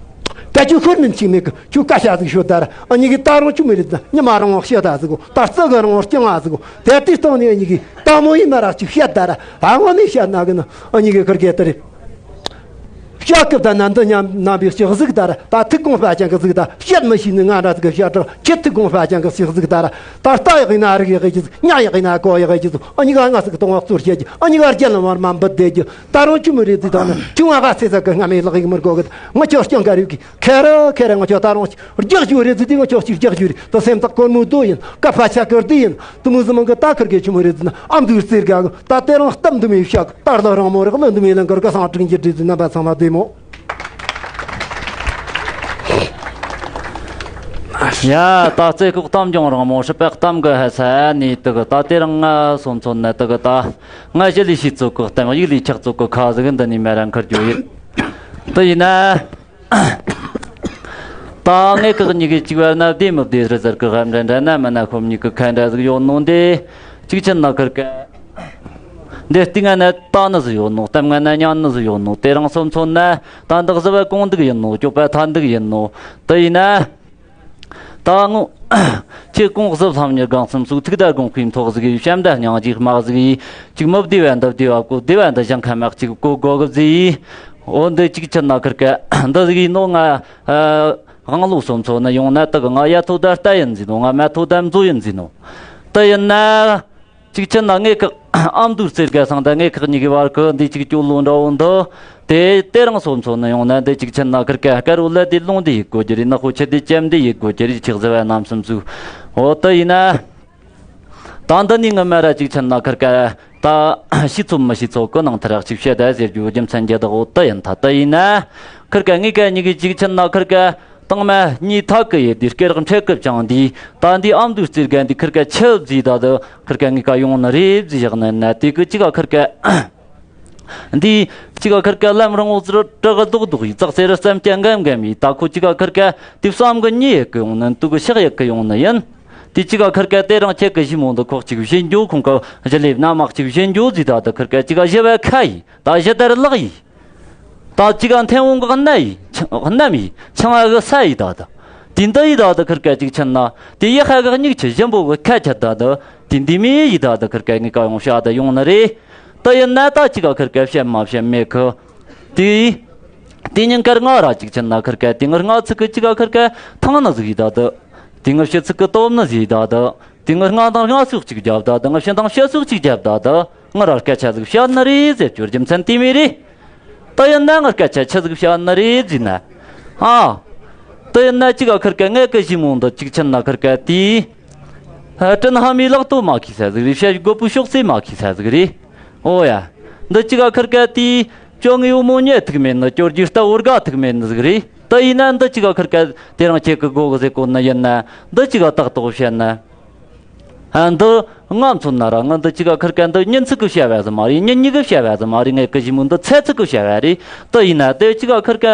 ད་ཁྱོད་ཤོར་མིན་ཅིག་མེད་གི། ཁྱོད་སྐད་ཆ་ཟིག་ཤོད་ད་ར། ཨ་ཉི་གི་ད་རུང་ཆུ་མོ་རེད་ཟིག་ཉི་མ་རང་བཤད་ད་ཟིག་གོ། ད་རྩི་གི་རང་རྐྱང་ང་ཟིག་གོ། དེ་དུས་སྟེང་ནས་ཨ་ཉི་གི་ད་མོ་ཡི་མ་ར་ཅིག་བཤད་ད་ར། ད་ངོ་མི་བཤད་ན་གི་ནི་ཨ་ཉི་གི་ཁུར་གེ་དེ་རེད། ཤ་ཀི་ད་ན་འདི་ཉམས་རྣམ་པའི་ཞིག་གཟིགས་ད་ར། ད་ཐུགས་དགོངས་པ་ཅན་གི་གཟིགས་ད། བཤད་མི་ཤེས་ནི་ང་འདྲ་ཟིག་གི་བཤད་གྲགས་ཁྱེད་ཐུགས་དགོངས་པ་ཅན་གི་ཞིག་གཟིགས་ད་ར། ད་རྟ་ཡག་ཡིན་ན་རིག་ཡག་གི་ཟིག་ཉ་ཡག་ཡིན་ན་གོ་ཡག་གི་ཟིག་ཨ་ཉི་ག་ང་ཟིག་གཏོང་བ་གཙོར་བྱེད་ཀྱི། ཨ་ཉི་ག་རྒྱལ་ལ་བར་མ་འབུད་བསྡད་ཀྱི། ད་རུང་ཆུ་མི་རེད་ཟིག་དང་ནི་ཆུང་བ་ག་ཚེ་ཟ་གི་སྔ་མའི་ལག་ཡིག་མི་དགོ་གི། ང་ཁྱོད་སྐྱོན་ག་རིག་གི། ཁེ་ར་ཁེ་ར་ང་ཁྱོད་ད་རུང་རྒྱག་རྒྱུ་རེད་ཟིག་དེ་ང་ཁྱོད་ཅིག་རྒྱག་རྒྱུ་རེད། ད་སེམས་ཐག་གོར་མོ་རྡོ་ཡིན། ཀ་ཕ་ཆ་ཀར་དེ་ཡིན། དུ་མོ་ཟི་མང་གི་ད་ཁུར་གེ་ཆུ་མི་རེད་ཟིག་ན་ཨམ་དུ་རྩེར་ག་གི། ད་དེ་རིང་གཏམ་འདི་མི་བཤད། ད་ལོ་རིང་མོ་རེད། ལོ་འདི་མི་ལན་གར་ག་སང་དྲིན་གྱི་དྲིན་ཟིན་རྣམ་པ་ཚང་མ་བདེ་མོ། ཡ། ད་རྩེ་ཁོག་གཏམ་རྒྱང་རིང་མོ་སྲིད་པའི་གཏམ་གི་ཧ་ས་ནས་དུ་གི། ད་དེ་རིང་ང་སོ་མཚོན་ན་དུ་གི། ད་ང་ཞི་ལི་ཤི་ཚོད་གི་གཏམ་ཡིག་ལི་ཆག་ཚོད་གི་ཁ་ཟིག་འདི་ནས་མེ་ར་འཁུར་རྒྱུ་ཡིན། དུ་ཡིན་ན། ད་ངེད་ཁག་གཉིས་ཀྱི་གཅིག་བར་ན་བདེ་མི་བདེ་རེད་ཟེར་གི། ཧམ་འདྲ་འདྲ་ན་མིན་ན་ཁོམ་གཉིས་ཀྱི་ཁ་འདྲ་ཟིག་ཡོད་ནོ་འདི། གཅིག་ཆེན་ན་ཁུར་གེ། འདི་སྟེང་ང་ན་ད་ནི་ཟིག་ཡོད་ནོ། གཏམ་ང་ན་ཉན་ནི་ཟིག་ཡོད་ནོ། དེ་རིང་སོ་མཚོན་ན་ད་འདི་གཟི་བ་གོང་འདུག་ཡིན་ནོ། སྐྱོ་པ་ཐ་འདུག་ཡིན་ནོ། དེ་ཡིན་ན། ད་ངོ་། ཁྱེད་གོང་གཟི་ལྷམ་ཉི་གང་སུམ་སུག་ཐུག་ད་གོང་ཁུའི་མཐོ་ཟིག་ཡིས། བྱམས་ད་སྙིང་རྗེ་དམག་ཟིག་ཡིས། གཅིག་མི་བདེ་བ་འདི་བདེ་བ་གོ། བདེ་བ་འདི་ཞིང་ཁ་མ་གཅིག་གོ་གོ་གི་ཟིག་ཡིས། འོ་འདི་གཅིག་ཆེན་ན་ཁུར་གེ་འདི་ཟིག་ཡིན་ནོ། ང་། ཨ། དབང་ལོ་སོ་མཚོན་ན་ཡོང་ན་དུ་གི་ང་ཡ་ཐོ་ད་རྟ་ཡིན་ཟིན་ནོ། ང་མ་ཐོ་ད་མཛོ་ཡིན་ཟིན་ནོ། དུ་ཡིན་ན། གཅིག་ཆེན་ན་ངེད་ཁག་ཨ་མདོའི་རྩེ་དགའ་སང་ད་ངེད་ཁག་གཉིས་ཀྱི་བར་གི་འདི་གཅིག་སྐྱོ་ལོ་འདྲ་བོ་འདི། དེ་དེ་རིང་སོ་མཚོན་ན་ཡོང་ན་འདི་གཅིག་ཆེན་ན་ཁུར་གེ་དཀར་བོ་ལ་དེ་ལོང་དེ་ཡིག་གོ་རྒྱུ་རེད། ནག་པོ་ཆེ་དེ་ཅམ་དེ་ཡིག་གོ་རྒྱུ་རེད། ཆག་ཟི་བ་རྣམ་གསུམ་ཟུག་འོ་དུ་ཡིན་ན། ད་འདི་ནས་ངི་མ་ར་གཅིག་ཆེན་ན་ཁུར་གེ་ད་ཤི་ཚོད་མི་ཤི་ཚོད་གི་ནང་ཐར་གཅིག་བཤད་ད་ཟེར་རྒྱུ་རྒྱུ་མཚན་གྱི་བདག་འོ་དུ་ཡིན། ད་དུ་ཡིན་ན། ཁུར་གེ་ངེད་ཀ་གཉིས་ཀྱི་གཅིག་ཆེན་ན་ཁུར་གེ། དང་མ་གཉིས་ཐག་གི་ཡི་དུས་སྐེ་རགས་འཕྲེད་གི་བཅིངས་དུས། ད་འདི་ཨ་མདོའི་རྩེ་དགའ་འདི་ཁུར་གེ་ཆི་བཟི་ད་དུ་ཁུར་གེ་ངེད་ཀ་ཡོང་ནི་རེད་བཟི་བཞག་ནི་ན། དེ་གི་གཅིག་ག་ཁུར་གེ་འདི་གཅིག་ག་ཁུར་གེ་ལམ་རིང་བོ་ཟིར་བྲག་རྡོག་རྡོག་ཡི་ཙག་སེ་རི་བསམ་གྱི་འགམ་འགམ་ཡི། ད་ཁོ་གཅིག་ག་ཁུར་གེ་དེ་བསམ་གི་ཉི་ཡི་གི་ཡོང་ནི་དུ་གི་ཤག་ཡི་གི་ཡོང་ནི་ཡིན། དེ་གཅིག་ག་ཁུར་གེ་དེ་རིང་ཁྱེད་གི་ཞི་མོ་འདི་ཁོག་གཅིག་བཞིན་འགྱོ། ཁོང་གི་ཞི་ལེབ་ན་མག་གཅིག་བཞིན་འགྱོ་བཟི་ད་དུ་ཁུར་གེ་གཅིག་ག་ཞི་བ་ཁ་ཡི། ད་ཞི་དར་ལག་ཡི། ད་གཅིག་ག་འཐེན་འོང་གི་སྣ་ཡི། ཆ་སྣམ་ཡི། ཆང་ཨ་གི་ས་ཡི་ད་དུ། དེ་འདི་ཡི་ད་དུ་ཁུར་གེ་གཅིག་ཆེན་ན། དེ་ཡི་ཧ་གི་སྙིགས་ཆུ་ཞིམ་པོ་གི་ཁ་ཆད་ད་དུ། དེ་འདི་མི་ཡི་ད་དུ་ཁུར་གེ་ངེད་ཀ་ཡོང་བཤད་དུ་ཡོང་ནི་རེད། དུ་ཡིན་ན་ད་གཅིག་ག་ཁུར་གེ་བཤད་མ་བཤད་མེད་གི། དེ། དེ་ཉིན་དཀར་ང་ར་གཅིག་ཆེན་ན་ཁུར་གེ་དེ་ངི་ལྔ་ཚིག་གི་གཅིག་ག་ཁུར་གེ་ཐང་ནི་ཟིག་ཡི་ད་དུ། དེ་ངི་བཞི་ཚིག་གི་སྟོབས་ནི་ཟིག་ཡི་ད་དུ། དེ་ངི་ལྔ་དང་ལྔ་སོགས་གཅིག་རྒྱབ་ད་དུ། ངི་བཞི་དང་བཞི་སོགས་གཅིག་རྒྱབ་ད་དུ། ང་ར་སྐད་ཆ་ཟིག་བཤད་ནི་རེད་ཟེར་རྒྱུ་རྒྱུ་མཚན་དེ་མོ་རེད། དུ་ཡིན་ན་ང་སྐད་ཆ་ཆི་ཟིག་བཤད་ནི་རེད་ཟེར་ན། ཨ། དུ་ཡིན་ན་གཅིག་ག་ཁུར་གེ་ངེད་གི་ཞི་མོ་འདི་གཅིག་ཆེན་ན་ཁུར་གེ་དེ། ཨ། དྲིན་ཕ་མའི་ལག་ཏུ་མ་ཁུར་ས་ཟིག་རེད། བཤད་རྒོད་པོའི་ཕྱོགས་སེ་མ་ཁུར་ས་ཟིག་རེད། ཨོ་ཡ། འདི་གཅིག་ག་ཁུར་གེ་དེ། བཅོ་ལྔའི་བུ་མོ་ཉལ་ཐུག་མེད་ནི། བཅོ་བརྒྱད་རྟ་བོ་དགའ་ཐུག་མེད་ནི་ཟིག་རེད། དུ་ཡིན་ན་འདི་གཅིག་ག་ཁུར་གེ་དེ་རིང་ཁྱེད་གི་སྒོ་གི་ཟེར་གོ་ནི་ཡིན་ན། འདི་གཅིག་ག་ཏག་ཏག་བཤད་ན། ཨ། འདི་ང་མཚོན་ན་ར་ང་འདི་གཅིག་ག་ཁུར་གེ་འདི་ཉིན་ཚིག་གི་བྱ་བ་ཟིག་མ་རེད། ཉིན་གཉིས་གི་བྱ་བ་ཟིག་མ་རེད། ངེད་གི་ཞི་མོ་འདི་ཚེ་ཚིག་གི་བྱ་བ་རེད། དུ་ཡིན་ན་དེ་གཅིག་ག་ཁུར་གེ་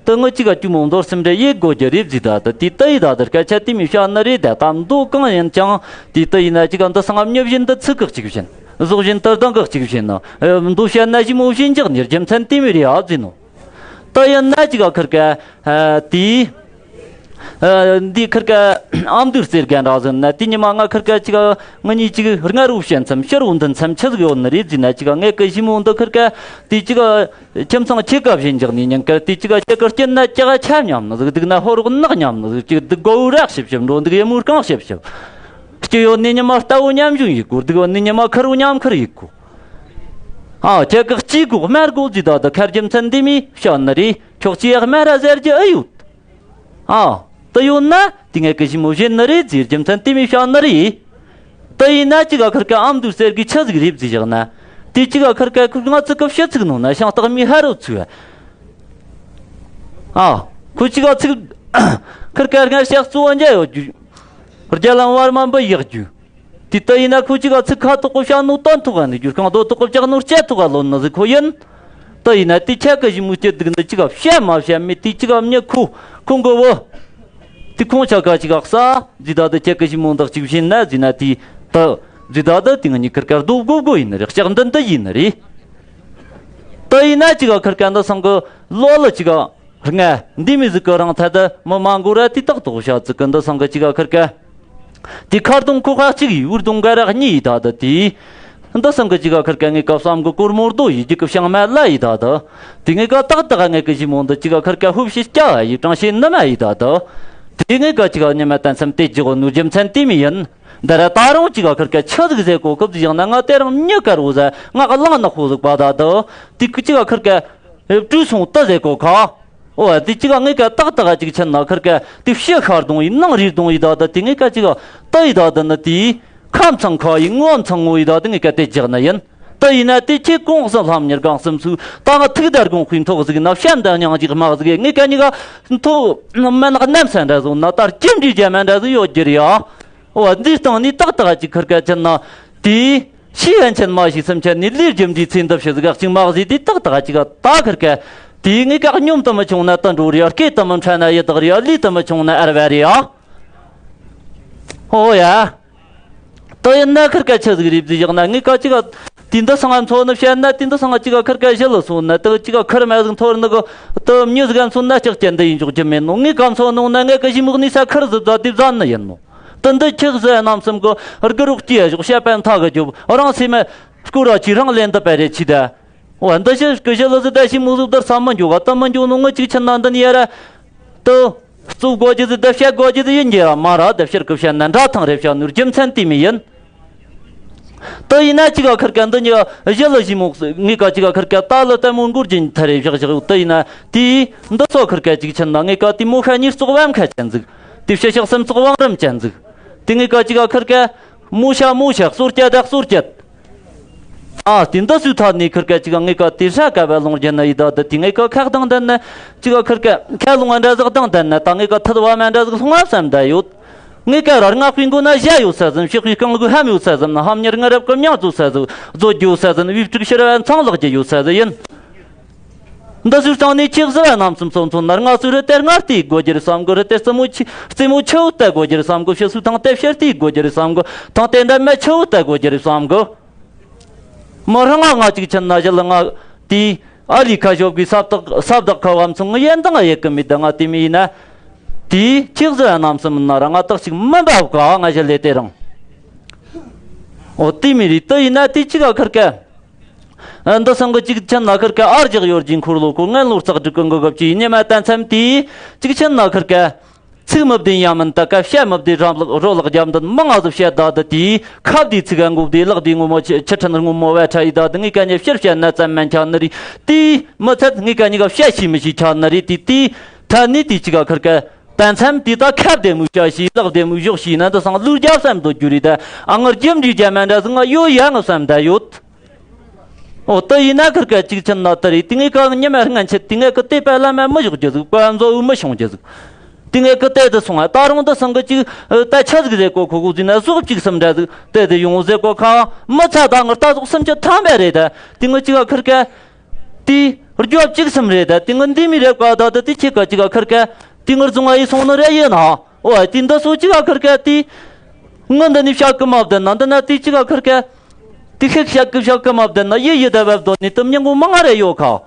དུ་ངི་གཅིག་ག་གཅུང་མོ་མདོར་སེམས་འདྲ་ཡེད་དགོས་རྒྱུ་རེད་བཟི་ད་དུ། དེ་དུ་ཡི་ད་དུ་སྐད་ཆ་དེ་མོ་བཤད་ནི་རེད། ད་ད་མདོ་གང་ཡིན་ཀྱང་དེ་དུ་ཡིན་ན་གཅིག་ག་འདི་སང་ཉི་བཞིན་འདི་ཚིག་གི་གཅིག་བྱིན། གཟུགས་བཞིན་དུ་གདངས་གི་གཅིག་བྱིན་ནོ། ཨ། མདོ་བཤད་ན་ཞི་མོ་བཞིན་འཇགས་ནི་རྒྱུ་མཚན་དེ་མོ་རེད་ཨ་བཟི་ནོ། དུ་ཡིན་ན་གཅིག་ག་ཁུར་གེ་ཨ་དེ། ཨ། འདི་ཁུར་གེ་ཨ་མདོའི་རྩེ་དགའ་འདྲ་ཟིན་ན། དེ་ཉི་མ་ང་ཁུར་གེ་གཅིག་ག་ང་གཉིས་གཅིག་སྔ་རུ་བཤད་མཚམས་ཕྱི་རུ་འདུན་མཚམས་ཆི་ཟིག་ཡོད་ནི་རེད་བཟི་ན། གཅིག་ག་ངེད་གི་ཞི་མོ་འདི་ཁུར་གེ་དེ་གཅིག་ག་ཁྱིམ་ཚང་ཁྱེད་ག་བཞིན་འཇགས་ནི་ཉིན་དཀར་དེ་གཅིག་ག་ཁྱེད་གི་སྐྱིད་ན་ཅི་ག་ཆ་མཉམ་ནི་ཟིག། སྡུག་ན་ཕོ་རོག་ནག་མཉམ་ནི་ཟིག། གཅིག་སྡུག་མགོ་བོ་རག་ཞིབ་ཞིབ། འགྲོ་འདུག་ཡི་མོ་རྐང་ཞིབ་ཞིབ། སྐྱིད་ཡོད་ནི་ཉི་མ་རྟ་བོ་མཉམ་བཞོན་ཡེད་གོ། སྡུག་ཡོད་ནི་ཉི་མ་ཁུར་བོ་མཉམ་ཁུར་ཡེད་གོ། ཨ། ཁྱེད་གི་སྐྱིད་གོ་དམར་གོ་བཟི་ད་དུ་ཁ་རྒྱུ་མཚན་འདི་མོ་བཤད་ནི་རེད། ཁྱོད་སྐྱིད་ཡག་དམར་ར་ཟེར་རྒྱུ་ཨེ་ཡོད། ཨ། དུ་ཡོད་ན་དེ་ངེད་གི་ཞི་མོ་བཞིན་ནི་རེད་བཟི། རྒྱུ་མཚན་དེ་མོ་བཤད་ནི་རེད། དུ་ཡིན་ན་གཅིག་ག་ཁུར་གེ་ཨ་མདོའི་རྩེ་དགའི་ཆི་ཟིག་རེད་བཟི་བཞག་ན། དེ་གཅིག་ག་ཁུར་གེ་ཁོ་ལྔ་ཚིག་གི་བཞི་ཚིག་ནང་ན་ཤིང་སྟག་མའི་ཕ་རོལ་ཚུད། ཨ། ཁོ་གཅིག་ག་ཚིག་ཁུར་གེ་སྔར་ཞག་གཙོ་བོ་འཇལ་ཡོད་རྒྱུ། རྒྱ་ལམ་བར་མ་འབུད་ཡག་རྒྱུ། དེ་དུ་ཡིན་ན་ཁོ་གཅིག་ག་ཚིག་ཁ་ཐོག་གི་བཤད་ནོ་དོན་ཐོག་ག་ནི་རྒྱུ། རྐང་རྡོ་ཐོག་གི་བཅག་ནོ་ལྕེ་ཐོག་ག་ལོན་ནི་ཟིག་ཁོ་ཡིན། དུ་ཡིན་ན་དེ་ཁྱེད་གི་ཞི་མོ་སྐྱིད་སྡུག་འདི་གཅིག་ག་བཤད་མ་བཤད་མེད། དེ་གཅིག་ག་མྱི་ཁོ་ཁོང་གི་བུ། དེ་ཁོང་ཆ་ག་ཅིག་ག་ས་ཟིག་ད་དེ་ཁྱེད་ཀྱི་ཞི་མོ་འདི་གཅིག་བྱིན་ན་ཟིག་ན་དེ་ད་ཟིག་ད་ད་དེ་ང་གཉིས་ཁིར་ཀ་རྡོ་བགོ་བགོ་ཡིན་ནི་རེད། ལྕགས་འདི་འདི་ཡིན་ནི་རེད། ད་ཡིན་ན་ཅིག་ག་ཁིར་ཀ་འདི་སང་གི་ལོ་ལ་ཅིག་ག་ལྔ་འདི་མི་ཟིག་གི་རང་ཐད་དུ་མི་མ་འགོར་ར་དེ་ཏག་ཏག་བྱ་ཙི་གི་འདི་སང་གི་ཅིག་ག་ཁིར་ཀ་དེ་ཁ་རྡུང་ཁོ་ཁ་གཅིག་ཡིས་འུར་རྡུང་འགའ་ར་གཉིས་ཡིས་ད་ད་དེ། འདི་སང་གི་ཅིག་ག་ཁིར་ཀ་ངེད་ཀ་བསམ་གི་གོར་མོ་རྡོ་ཡིས་རྒྱུད་གི་བྱང་མ་ལ་ཡིས་ད་ད། དེ་ངེད་ཀ་ཏག་ཏག་ངེད་ཀི་ཞི་མོ་འདི་ཅིག་ག་ཁིར་ཀ་ཧུབ་ཤི་སྐྱ་ཡིས་གྲང་ཤི་ནི་མ་ཡིས་ད་ད། དེ་ངེད་ཀ་ཅིག་ག་ཉི་མ་ད་མཚམས་དེ་རྒྱག་གོ་ནོ་རྒྱུ་མཚན་དེ་མི་ཡིན། འདི་ར་ད་རུང་ཅིག་ག་ཁིར་ཀ་ཆི་ཟིག་ཟེར་གོ་སྐབས་ཟིག་ཡང་ན་ང་དེ་རིང་མྱི་དཀར་བོ་ཟ་ང་ག་ལང་ནག་པོ་ཟིག་པ་ད་ད། དེ་ཅིག་ག་ཁིར་ཀ་བྲོས་སོང་ད་ཟེར་གོ་ཁ། འོ་དེ་ཅིག་ག་ངེད་ཀ་ཏག་ཏག་ཅིག་ཕྱིན་ན་ཁིར་ཀ་དེ་ཕྱི་ཤར་གཏོང་ཡིན་ནང་རིར་གཏོང་ཡིན་ད་ད། དེ་ངེད་ཀ་ཅིག་ག་ད་ཡིན་ད་ད་ནི་དེ་ཁ་མཚང་ཁ་ཡིན་ངོ་མཚང་ངོ་ཡིན་ད་ད། ངེད་ཀ་དེ་རྒྱག་ནི་ཡིན། ད་ཡིན་ན་དེ་ཁྱེད་གོང་གསུམ་ལྷམ་གཉེར་གང་གསུམ་ཚུགས་ད་ང་ཐུག་དར་གོང་ཁུའི་མཐོ་ཟིག་ན་བཤད་འདི་སྙིང་ཅིག་དམག་ཟིག་ངེད་ཀ་གཉིས་ཀ་མཐོ་མན་ནག་གནམ་ས་འདྲ་ཟིག་ན་ད་རྒྱུ་འབྲས་རྒྱ་མ་འདྲ་ཟིག་ཡོད་རྒྱུ་རེད་ཡ། འོ་འདིའི་སྟེང་ནས་ཏག་ཏག་ཅིག་ཁིར་ཀ་ཕྱིན་ན་དེ། ཤེས་ཡོན་ཅན་མ་ཞིག་སེམས་ཅན་ནི་ལས་རྒྱུ་འབྲས་ཚེ་འདི་ཕྱི་ཟིག་ག་གཅིག་མ་གཟིགས་དེ་ཏག་ཏག་ཅིག་ག་ད་ཁིར་ཀ་དེའི་ངེད་ཀ་སྙོམས་དུ་མི་ཆུང་ན་དུད་འགྲོ་རེད། སྐེད་དུ་མི་འཕྲད་ན་ཡི་དྭགས་རེད། ལུས་དུ་མི་ཆུང་ན་ཨར་བ་རེད་ཡ། ཨོ་ཡ། དེ་ཡིན་ན་ཁིར་ཀ་ཆི་ཟིག་རེད་ཟིག་བཞག་ན་ངེད་ཀ་ཅིག་ག་དེ་འདི་སང་ང་མཚོ་ནི་བཤད་ན་དེ་འདི་སང་ང་ཅིག་ག་ཁིར་ཀ་ཞི་ལི་སོང་ན་དེ་ཅིག་ག་ཁིར་མ་ཟིག་འཐོར་ནི་གི་དེ་མྱི་ཟིག་ག་མཚོན་ན་ལྕགས་ཅན་འདི་ཡིན་འཇོག་རྒྱུ་མེད་ནོ། ངེད་ཀ་མཚོ་ནོ་ན་ངེད་ཀ་ཞི་མོ་གནས་ས་ཁིར་ཟིག་ད་དེ་བཟང་ནི་ཡིན་ནོ། དེ་འདི་ཁྱེད་ཟེར་རྣམ་གསུམ་གི་རྒུ་རོགས་སྐྱེས་ཞོག་བཤད་པ་མཐའ་གི་རྒྱོབ་རང་སེམས་མ་སྐོར་ར་ཆི་རང་ལེན་འདི་པ་རེད་ཆི་ད། འོ་འདི་ཞི་སྐུ་ཞི་ལི་ཟི་ད་ཞི་མོ་ཟི་དར་ས་མི་འཇོག་ག་ད་མི་འཇོག་ནོ་ངི་ཅིག་ཕྱིན་ན་འདི་ནི་ཡ་ར་དུ་གཙོ་དགོས་རྒྱུ་ཟི་ད་བཤད་དགོས་རྒྱུ་ཟི་ཡིན་རྒྱུ་ར་མ་ར་ད་ཕྱིར་གི་བཤད་ན་འདྲ་ཐང་རེ་བཤད་ནོ་རྒྱུ་མཚན་དེ་མི་ཡིན། དེ་ཡིན་ན་ཅིག་ག་ཁིར་ཀ་འདི་ཉི་ཞི་ལི་ཞི་མོ་ངི་ཀ་ཅིག་ག་ཁིར་ཀ་ད་ལི་ལྟད་མོ་འགོར་གྱིན་ཐ་རེ་བཞག་བཞག་ཡོད། དེ་ཡིན་ན་དེ་འདི་ཚོ་ཁིར་ཀ་ཅིག་ཕྱིན་ན་ངི་ཀ་དེ་མོ་ཤ་ཉེར་བཙོག་བམ་ཁ་ཅན་ཟིག་དེ་ཕྱི་ཤག་སེམས་བཙོག་བང་རིམ་ཅན་ཟིག་དེ་ངི་ཀ་ཅིག་ག་ཁིར་ཀ་མོ་ཤ་མོ་ཤ་གསོར་སྐྱ་ད་གསོར་སྐྱ། ཨ་དེ་འདི་སུའི་ཐད་ནས་ཁིར་ཀ་ཅིག་ག་ངི་ཀ་དེ་ཧྲ་ཀ་བ་ལོང་རྒྱུ་ན་ཡི་ད་དེ་དེ་ངི་ཀ་ཁ་གདང་ལྡན་ན་ཅིག་ག་ཁིར་ཀ་ཁ་ལོང་བ་འདྲ་ཟིག་གདང་ལྡན་ན་ད་ངི་ཀ་ཐད་བ་མ་འདྲ་ཟིག་ལྷུང་བ་བསམ་ད་ཡོད། ངེད་ཀ་ར་རྔ་དཔེ་མགོ་ན་ཞྭ་ཡོད་ས་ཟིན། ཕྱི་དཔེ་རྐང་ལུག་ལྷམ་ཡོད་ས་ཟིན། ལྷམ་གཉེར་ངི་རབ་ཀྱི་མྱིང་བཟོ་ས་ཟིན། བཟོ་རྒྱུ་ཡོད་ས་ཟིན། བིབ་ཕྲུག་ཕྱིར་བ་མཚང་ལག་རྒྱུ་ཡོད་ས་ཟིན་ཡིན། འདི་ཚོའི་སྟེང་ནས་ཁྱེད་ཟེར་བ་རྣམ་གསུམ་སོ་མཚོན་ན་རྔ་ཚོའི་རི་དེར་རྔ་རྟེན་དགོས་རྒྱུ་རེད་བསམ་གི། རི་དེར་རྩེ་མོ་ཆུ་རྩེ་མོ་ཆུ་བོ་བལྟ་དགོས་རྒྱུ་རེད་བསམ་གི། ཕྱི་སོའི་ཐང་དེ་ཕྱིར་བལྟས་དགོས་རྒྱུ་རེད་བསམ་གི། ཐང་དེ་འདྲ་མེད་ཆུ་བོ་བལྟ་དགོས་རྒྱུ་རེད་བསམ་གི། མི་རང་ང་ང་གཅིག་ཕྱིན་ན་ཞི་ལི་ང་དེའི་ཨ་ལི་ཁ་ཞོག་གི་ས་བདག་ས་བདག་ཁ་བ་མཚུངས་ཡན་དང་ཡེ་གི་མི་ད་ང་དེ་མི་ཡིན་ན། དེའི་ཁྱེད་ཟེར་རྣམ་གསུམ་ན་ར་ང་དག་ཅིག་མི་འབབ་ག་ང་ཞི་ལི་དེ་རིང་། འོ་དེ་མི་རེད། དེ་ཡིན་ན་དེ་ཅིག་ག་ཁིར་ཀ་འདི་སང་གི་ཅིག་ཕྱིན་ན་ཁིར་ཀ་ཨར་རྒྱག་ཡོད་རྒྱུའི་འཁོར་ལོ་ཁོ་ངན་ལོར་ཙག་སྒྲིག་གི་འགོ་གབ་ཀྱི་ཉི་མ་ད་མཚམས་དེའི་ཅིག་ཕྱིན་ན་ཁིར་ཀ་ཚིག་མི་བདེན་ཡ་མིན་ད་ཀ་བཤད་མི་བདེ་རང་ལག་རོ་ལག་རྒྱབ་འདི་མི་ང་ཟིག་བཤད་ད་འདི་དེའི་ཁ་བདེ་ཚིག་ག་མགོ་བདེ་ལག་བདེ་ངོ་མོ་ཆི་ཆི་ཁྲིན་སྔོན་མོ་བ་ཁྲ་ཡི་ད་འདི་ངེད་ཀ་ཉེ་ཕྱིར་བཤད་ན་ཙམ་མན་ཆ་ནི་རེད། དེའི་མི་ཚད་ངེད་ཀ་གཉིས་ཀ་བཤད་ཤེས་མི་ཤེས་ཆ་ནི་རེད། དེ་དེའི་ཐད་ནས་དེ་ཅིག་ག་ཁིར་ཀ་ད་མཚམས་དེ་ད་ཁ་བདེ་མོ་བཤད་ཤེས་ལག་བདེ་མོ་གཞོག་ཤེས་ན་འདི་སང་ལུག་རྒྱབ་བསམ་འདོད་རྒྱུ་རེད། ད་ཨ་ངར་རྒྱུ་འབྲས་རྒྱ་མ་འདྲ་ཟིག་ང་ཡོད་ཡ་ང་བསམ་ད་ཡོད། འོ་དེ་ཡིན་ན་ཁིར་ཀ་ཅིག་ཕྱིན་ན་དེ་རེད། དེ་ངེད་ཀ་ཉི་མ་སྔན་ཆད་དེ་ངེད་ཀི་དེ་པ་ལ་མ་མི་ཞོག་རྒྱུ་ཟིག་པ་མཛོ་འུ་མི་ཤོང་རྒྱུ་ཟིག་དེ་ངེད་ཀི་དེ་དེ་སོང་ང་ད་རུང་དེ་སང་གི་ཅིག་ད་ཆ་ཟིག་ཟེར་གོ་ཁོ་གོ་ཟིན་ན་ཟོག་ཅིག་སུམ་འདྲ་ཟིག་དེ་དེ་ཡོང་ཟེར་གོ་ཁ་མི་ཚ་ད་ངར་ད་ཟོག་སུམ་ཅུ་ཐམ་པ་རེད། ད་དེ་ངེད་ཅིག་ག་ཁིར་ཀ་དེ་རྒྱོབ་ཅིག་སུམ་རེད། ད་དེ་ངེད་འདི་མི་རེད་ག་ད་ད་དེ་ཁྱེད་ཀ་ཅིག་ག་ཁིར་ཀ་དེ་ངར་བཟུང་ང་ཡི་སོང་ནི་རེད་ཡིན་ན། འོ་དེ་འདི་སོ་ཅིག་ག་ཁིར་ཀ་དེ། ངི་འདི་ནས་བཤད་གི་མ་བདེན་ན་འདི་ན་དེ་ཅིག་ག་ཁིར་ཀ་དེ་ཤིག་བཤད་གི་བཤད་གི་མ་བདེན་ན་ཡི་ཡི་ད་བབ་དོ་ནི་དུ་མྱི་མགོ་མང་ང་རེ་ཡོད་ཁ།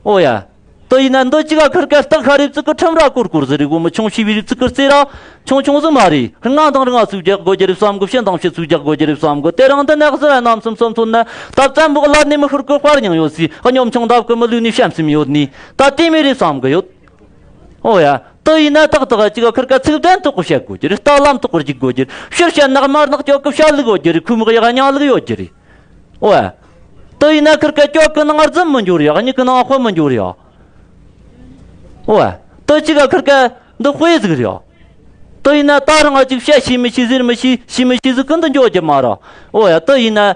འོ་ཡ། དེ་ཡིན་ན་འདི་ཅིག་ག་ཁིར་ཀ་སྟག་ཤ་རིབ་ཙི་གི་ཁྲིམས་ར་གོར་གོར་ཟི་རི་གོ་མི་ཆུང་ཤི་བི་རིབ་ཙི་གི་རྩེ་ར་ཆུང་ཆུང་ཟི་མ་རེད། རྔ་དང་རྔ་ཚུགས་རྒྱག་དགོས་རྒྱུ་རེད་བསམ་གི། ཕྱི་དང་ཕྱི་ཚུགས་རྒྱག་དགོས་རྒྱུ་རེད་བསམ་གི། དེ་རིང་འདི་ནག་ཟི་ར་རྣམ་གསུམ་སོ་མཚོན་ན་ད་བཙན་པོ་ལ་ནི་མི་ཤོར་གི་དཔར་མྱང་ཡོད་སི། སྙོམ་ཆུང་འདབ་གི་མི་ལུས་ནི་བྱམས་སེམས་ཡོད་ནི་ད་དེ་མི་རེད་བསམ་གི་ཡོད། ཨོ་ཡ། དེ་ཡིན་ན་ཏག་ཏག་ཅིག་ཁིར་ཀ་ཚིག་དོན་ཐོག་གི་བཤད་དགོས་ཀྱི་རེད། ལྟ་ལམ་ཐོག་གི་འཇུག་དགོས་ཀྱི་རེད། ཕྱིར་བཤད་ནག་དམར་ནག་ཅོག་གི་བཤད་ལུགས་ཡོད་ཀྱི་རེད། ཁུ་མག་ཡག་ཉག་ལུགས་ཡོད་ཀྱི་རེད། ཨོ་ཡ། དེ་ཡིན་ན་ཁིར་ཀ་ཅོག་གི་ནང་རྫུན་མི་འགྱུར་ཡ། མྱིག་གི་ནང་དཔེ་མི་འགྱུར་ཡ། ཨོ་ཡ། དེ་ཅིག་ཁིར་ཀ་འདི་དཔེ་ཟིག་རེད་ཡ། དེ་ཡིན་ན་ད་རང་ང་ཅིག་བཤད་ཤེས་མི་ཤེས་ཟེར་མི་ཤེས། ཤེས་མི་ཤེས་ཟིག་གི་འདི་འཇོག་རྒྱུ་མ་རེད། ཨོ་ཡ། དེ་ཡིན་ན་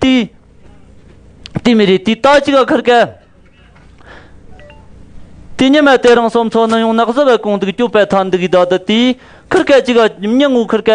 དེ་དེ་མི་རེད། དེ་ད་ཅིག་ཁིར་ཀ་དེ་ཉི་མ་དེ་རིང་སོ་མཚོན་ན་ཡང་ནག་ཟི་བ་གོང་འདུག་སྐྱོབ་པ་ཐང་འདུག་ཡི་ད་དུ་དེའི་ཁིར་ཀ་ཅིག་མྱི་ངོ་ཁིར་ཀ་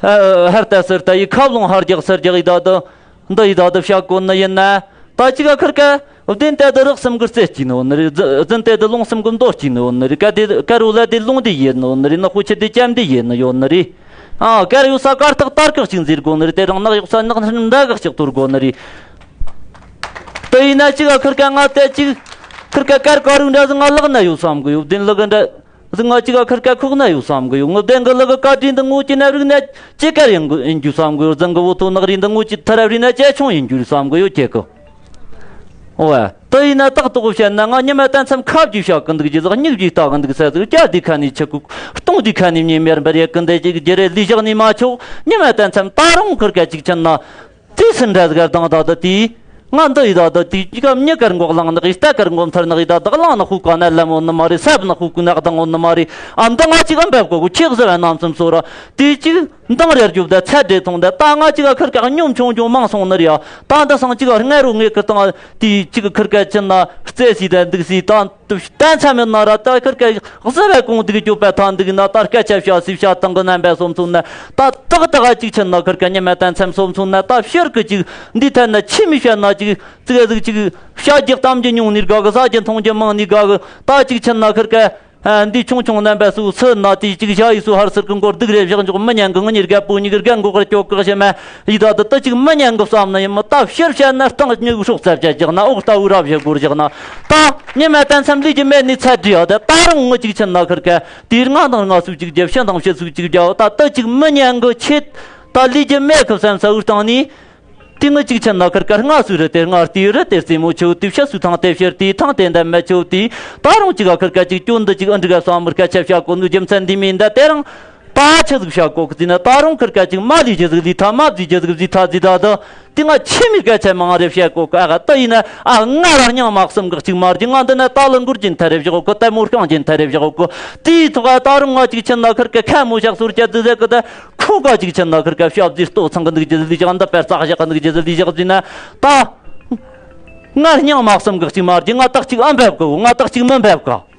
ཧར་ལྟ་ཚུར་ལྟ་ཡི་ཁ་རླུང་ཧར་རྒྱག་ཚུར་རྒྱག་ཡི་ད་དུ་འདི་ཡི་ད་དུ་བཤད་གོ་ནི་ཡིན་ན། ད་ཅིག་ག་ཁིར་ཀ་བདེན་ཏེ་དེ་རག་གསུམ་གི་རྩེ་སྐྱེས་ནི་ཡོད་ནི་རེད། རྫུན་རྫུན་ཏེ་དེ་ལུང་གསུམ་གི་མདོ་སྐྱེས་ནི་ཡོད་ནི་རེད། ཀ་དེ་ཀ་རུ་ལ་དེ་ལུང་དེ་ཡེད་ནི་ཡོད་ནི་རེད། ནག་པོ་ཆེ་དེ་ལྕམ་དེ་ཡེད་ནི་ཡོད་ནི་རེད། ཨ་ཀ་རུ་ཡོད་ས་ཀ་རྟག་དར་ཀག་ཅིག་འཛེར་དགོས་ནི་རེད། དེ་རིང་ནག་ཡོད་ས་ནག་འདྲ་གག་ཅིག་གཏོར་དགོས་ནི་རེད། དེ་ཡིན་ན་ཅིག་ག་ཁིར་ཀ་ང་དེ་ཅིག་ཁིར་ཀ་ཀར་ཀ་རུ་འདྲ་ཟིག་ང་ལག་ན་ཡོད་བསམ་གི་ཡོད། བདེན་ལག་འདྲ་ཟིག་ང་ཅིག་ག་ཁིར་ཀ་ཁོག་ན་ཡོད་བསམ་གི་ཡོད། ངི་བདེན་གི་ལག་གི་བཀའ་དྲིན་དེ་ངོ་ཅི་ན་རིག་ན་ཅི་ཀར་ཡིན་གི་ཡིན་རྒྱུ་བསམ་གི་ཡོད། རྫུན་གི་བོ་ཐོ་ནག་རིན་དེ་ངོ་ཅི་ཐ་ར་རིན་ན་ཅི་ཆུང་ཡིན་རྒྱུ་བསམ་གི་ཡོད། ཁྱེད་གི། ཨོ་ཨ། དེ་ཡིན་ན་ཏག་ཏག་བཤད་ན་ང་ཉི་མ་ད་མཚམས་ཁ་བརྒྱུད་བཤད་གི་འདུག་རྒྱུ་ཟིག་སྙིགས་བརྒྱུད་ལྟ་གི་འདུག་ས་ཟིག་སྐྱ་དེ་ཁ་ནས་ཆུ་ཁུག་སྟོང་དེ་ཁ་ནས་མྱེ་མེར་འབར་ཡེ་གི་འདི་ཅིག་རྒྱུ་རེ་ལུས་བཞག་ནས་མ་ཆོག་ཉི་མ་ད་མཚམས་ད་རུང་ཁིར་ཀ་ཅིག་ཕྱིན་ན། དེ་སུ་འདྲ་ཟིག་གར་དང་ད་ད་དེ། ང་འདི་ཡི་ད་ད་དེ་ཅིག་གམ་མྱི་ཀར་མགོ་གླང་ནག་ཡི་རྟ་ཀར་མགོ་མཐར་ནག་ཡི་ད་ད་གླང་ནག་ཧུ་ཀ་ན་ལམ་འོ་ནི་མ་རེད། སྲབ་ནག་ཧུ་ཀུ་ནག་དང་འོ་ནི་མ་རེད། ཨ་འདི་ང་ཅིག་གམ་འབབ་གོ་གོ་ཁྱེད་གཟུ་བ་རྣམ་གསུམ་སོ་ར། དེ་ཅིག་འདང་རེར་རྒྱུབ་ད་ཚད་འདྲེ་ཐོང་ད་ད་ང་ཅིག་ག་ཁིར་ཀ་སྙོམ་ཆུང་ཆུང་མང་སོང་ནི་རེད། ད་འདི་སང་ཅིག་ག་སྔ་རུ་ངེད་ཀི་དང་དེ་ཅིག་ཁིར་ཀ་ཅི་ན་རྩེ་སི་ད་འདུག་སི་ད། དུ་བསྟན་ཚ་མེད་ན་ར་ད་ཁིར་ཀ་གཟི་བ་གོང་འདུག་སྐྱོབ་པ་ཐང་འདུག་ན། ད་སྐད་ཆ་བཤད་སི་བཤད་སྟངས་གི་རྣམ་པ་སོམ་ཚུན་ན་ད་ཏག་ཏག་ཅིག་ཕྱིན་ན་ཁིར་ཀ་ཉི་མ་ད་མཚམས་སོམ་ཚུན་ན་ད་ཕྱིར་གི་ཅིག་འདི་ཐད་ན་ཆི་མི་བཤད་ན་ཅིག་ཙིག་ཟིག་ཅིག་བཤད་རྒྱུ་གཏམ་རྒྱུ་ཉུང་ནི་དགའ་གི། ཟ་རྒྱུ་འཐུང་རྒྱུ་མང་ནི་དགའ་གི། ད་ཅིག་ཕྱིན་ན་ཁིར་ཀ་ཨ་འདི་ཆུང་ཆུང་རྣམ་པ་སུ་སུ་ན་དེ་ཅིག་བྱ་ཡི་སུ་ཧར་སིར་གི་མགོར་སྡུག་རེ་བཞག་འཇོག་མི་ཉན་གི། ངི་ཉི་རྒད་པོ་ཉི་གི་རྒད་མགོ་གར་ཀྱོག་གི་ཞེ་མ་ཡི་ད་དུ་ད་ཅིག་མི་ཉན་གི་བསམ་ན་ཡིན་མི་ད་ཕྱིར་བཤད་ན་སྟངས་ཉུག་སྲོག་རྩ་བཅད་བཞག་ན་འོག་ལྟ་བུ་རབ་བཞི་སྒོར་བཞག་ན། ད་ཉི་མ་ད་མཚམས་ལུས་ཀྱི་མེད་ནི་ཚད་འདྲི་ཡ། ད་ད་རུང་ངི་ཅིག་ཕྱིན་ན་ཁིར་ཀ་དེ་ལྔ་དང་ལྔ་སུ་ཅིག་རྒྱབ་ཕྱི་དང་ཕྱི་སུ་ཅིག་རྒྱབ། ད་ད་ཅིག་མི་ཉན་གི་ཆེད་ད་ལུས་ཀྱི་མེད་གི་བསམ་ས་འུར་བཏང་ནི། དེ་ངི་ཅིག་ཕྱིན་ན་ཁིར་ཀ་ལྔ་སུ་རི་དེ་ལྔ་ལྟེ་རི་དེ་རྩེ་མོ་ཆུ་དེ་ཕྱི་སུ་ཐང་དེ་ཕྱིར་དེ་ཐང་དེ་འདམ་མ་ཆུ་དེ། ད་རུང་ཅིག་ག་ཁིར་ཀ་ཅིག་སྐྱོན་འདི་ཅིག་ཨ་འདྲི་ག་བསམ་མི་སྐད་ཆ་བཤད་གོ་ནི་རྒྱུ་མཚན་འདི་མིན་ད། དེ་རིང་ད་ཆི་ཟིག་བཤད་གོ་གི་ཟེར་ན། ད་རུང་ཁིར་ཀ་ཅིག་མ་ལུས་རྒྱུ་ཟིག་ལུས་ཐ་མ་བཟོས་རྒྱུ་ཟིག་བཟོས་ཐ་ཟེར་ད་དུ། དེ་ང་ཆི་མི་སྐད་ཆ་མང་རེ་བཤད་གོ་གི། ཨ་ག་ད་ཡིན་ན་ཨ་ང་ར་སྙིང་མ་གསུམ་གི་གཅིག་མ་རྒྱུ། ང་འདི་ན་ད་ལ་མགུར་གྱི་མཐའ་རེ་བཞག་གོ། ལྟད་མོ་རྐང་གྱི་མཐའ་རེ་བཞག་གོ། དེའི་ཐོག་ད་རུང་ང་ཅིག་ཕྱིན་ན་ཁིར་ཀ་ཁ་མོ་བཞག་སོར་རྒྱ་དུ་ཟེར་གི་ད། ཁོང་ཀ་ཅིག་ཕྱིན་ན་ཁིར་ཀ་ཞབས་རྗེས་ལྟོ་ཚང་གི་འདུག་རྒྱུ་ཟིག་ལུས་བཞག་འདི་པར་ཙག་བཞག་གི་འདུག་རྒྱུ་ཟིག་ལུས་བཞག་ཟིན་ན། ད་ང་སྙིང་མ་གསུམ་གི་གཅིག་མ་རྒྱུ། ང་ཏག་ཅིག་ཨ་འབབ་གི། ང་ཏག་ཅིག་མི་འབབ་གི།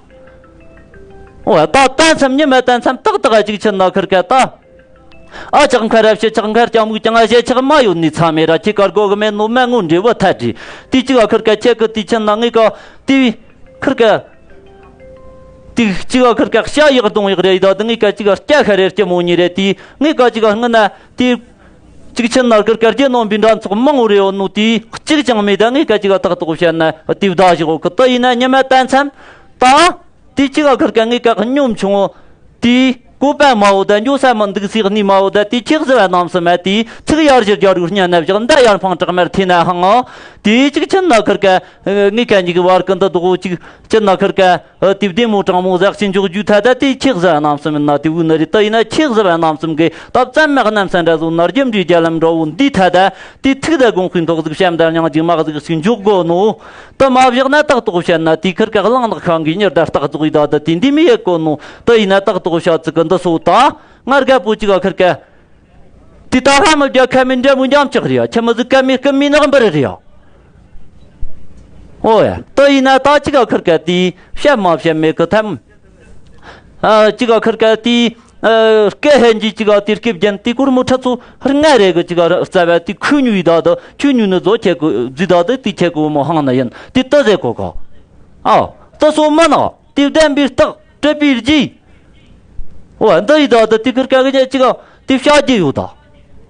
འོ་ད་ད་མཚམས་ཉི་མ་ད་མཚམས་ཏག་ཏག་ཅིག་ཕྱིན་ན་ཁིར་ཀ་ད། ཨ་ཅག་མཁར་ར་ཕྱི་ཅག་མཁར་ཀྱང་མུག་ཀྱང་ཨ་ཞེ་ཆག་མ་ཡོད་ནི་ཚ་མེད་ར། ཁྱི་དཀར་གོ་གི་མེད་ནོ་མ་ངོ་འདྲེ་བུ་ཐ་དྲི། དེ་གཅིག་ག་ཁིར་ཀ་ཁྱེད་གི་དེ་ཕྱིན་ན་ངེད་ཀ་དེ་ཁིར་ཀ་དེ་གཅིག་ག་ཁིར་ཀ་ཤ་ཡག་གདོང་ཡག་རེ་ཡི་ད་དུ་ངེད་ཀ་གཅིག་ག་སྐྱ་ཤ་རེ་སྐྱི་མོ་ཉི་རེ། དེ་ངེད་ཀ་གཅིག་ག་སྔུན་ན་དེ་གཅིག་ཕྱིན་ན་ཁིར་ཀ་རྒྱུ་ནོམ་པའི་འདྲ་ཚོགས་མང་བོ་རེ་ཡོད་ནོ། དེ་གཅིག་ཀྱང་མེད། ད་ངེད་ཀ་གཅིག་ག་ཏག་ཏག་བཤད་ན་དེ་བདག་ཞིག་འོ་གི། དེ་ཡིན་ན་ཉི་མ་ད་མཚམས་ད་དེ་གཅིག་ག་ཁིར་ཀ་ངེད་ཀ་སྙོམ་ཆུང་བོ། དེ་བཀོད་པ་མ་འོ་ད་འགྱོ་ས་མི་འདུག་སའི་གནས་མ་འོ་ད། དེ་ཁྱེད་གཟུ་བ་རྣམ་གསུམ་མ་དེ་ཚིག་ཡར་ཞུ་རྒྱ་རུ་སྙན་ན་བཞག་མདའ་ཡར་འཕང་བྲག་དམར་ཐེ་ན་ཧང་ཨ། དེ་གཅིག་ཕྱིན་ན་ཁིར་ཀ་ངེད་ཀ་གཉིས་ཀྱི་བར་གི་འདི་དོག་གཅིག་ཕྱིན་ན་ཁིར་ཀ་དེ་བདེ་མོ་དྲང་མོ་ཟག་ཅིག་འཇོག་རྒྱུ་ཐ་ད། དེ་ཁྱེད་གཟུ་བ་རྣམ་གསུམ་ཡིན་ན་དེ་བུ་ནི་རེད། དེ་ཡིན་ན་ཁྱེད་གཟུ་བ་རྣམ་གསུམ་གི་ད་བཙན་མ་གནམ་ས་འདྲ་བཟོ་ན་རྒྱུ་འབྲས་རྒྱ་ལམ་འདྲ་བོ་འདི་ཐ་ད། དེ་ཐུགས་ད་དགོངས་ཤིང་ཐོག་ཟིག་བྱམས་དང་སྙིང་རྗེ་མ་ཟིག་ཞིག་འཇོག་དགོས་ནོ། དེ་མ་བཞག་ན་ཏག་ཏག་བཤད་ན་དེ་ཁིར་ཀ་གླང་ནག་ཁང་གི་གཉེར་ད་རྟགས་རྫོགས་ཡི་ད་ད་དེ་འདི་མི་ཡེ་གོ་ནོ། དེ་ཡིན་ན་ཏག་ཏག་བཤད་ཚིག་གི་འདི་སོ་ད། ང་རྒད་པོ་གཅིག་ག་ཁིར་ཀ་དེ་ད་ཧ་མི་རྒྱ་ཁ་མི་འདྲ་མོ་འཇམ་ཅག་རེད་ཡ། ཁྱི་མི་ཟིག་ཀ་མི་སྐུ་མི་ནག་འབུར་རེད་ཡ། ཨོ་ཡ། དེ་ཡིན་ན་ད་གཅིག་ག་ཁིར་ཀ་དེ་བཤད་མ་བཤད་མེད་གི་ཐམ། ཨ་གཅིག་ག་ཁིར་ཀ་དེ། ཨ་སྐད་ཧན་གྱི་གཅིག་ག་དེ་སྐད་རྒྱན་དེ་གུར་མོ་ཁྲི་ཚོ་ལྔ་རེ་གི་གཅིག་ག་རྩ་བ་དེ་ཁུ་ཉུ་ཡི་ད་དུ་ཁྱུ་ཉུ་ནི་བཟོ་ཁྱེད་གི་རྫི་ད་དུ་དེ་ཁྱེད་གི་བུ་མོ་ཧང་ན་ཡིན་དེ་ཏི་ཟེ་གོ་ག་ཨ་ཏི་སོ་མི་ནག་དེ་བདེན་པའི་རྟགས་གྲུབ་པའི་རྗེས། ཨོ་འདི་ཡི་ད་དུ་དེ་ཁིར་ཀ་གི་གཉེན་གཅིག་ག་དེ་བཤད་རྒྱུ་ཡོད་ད།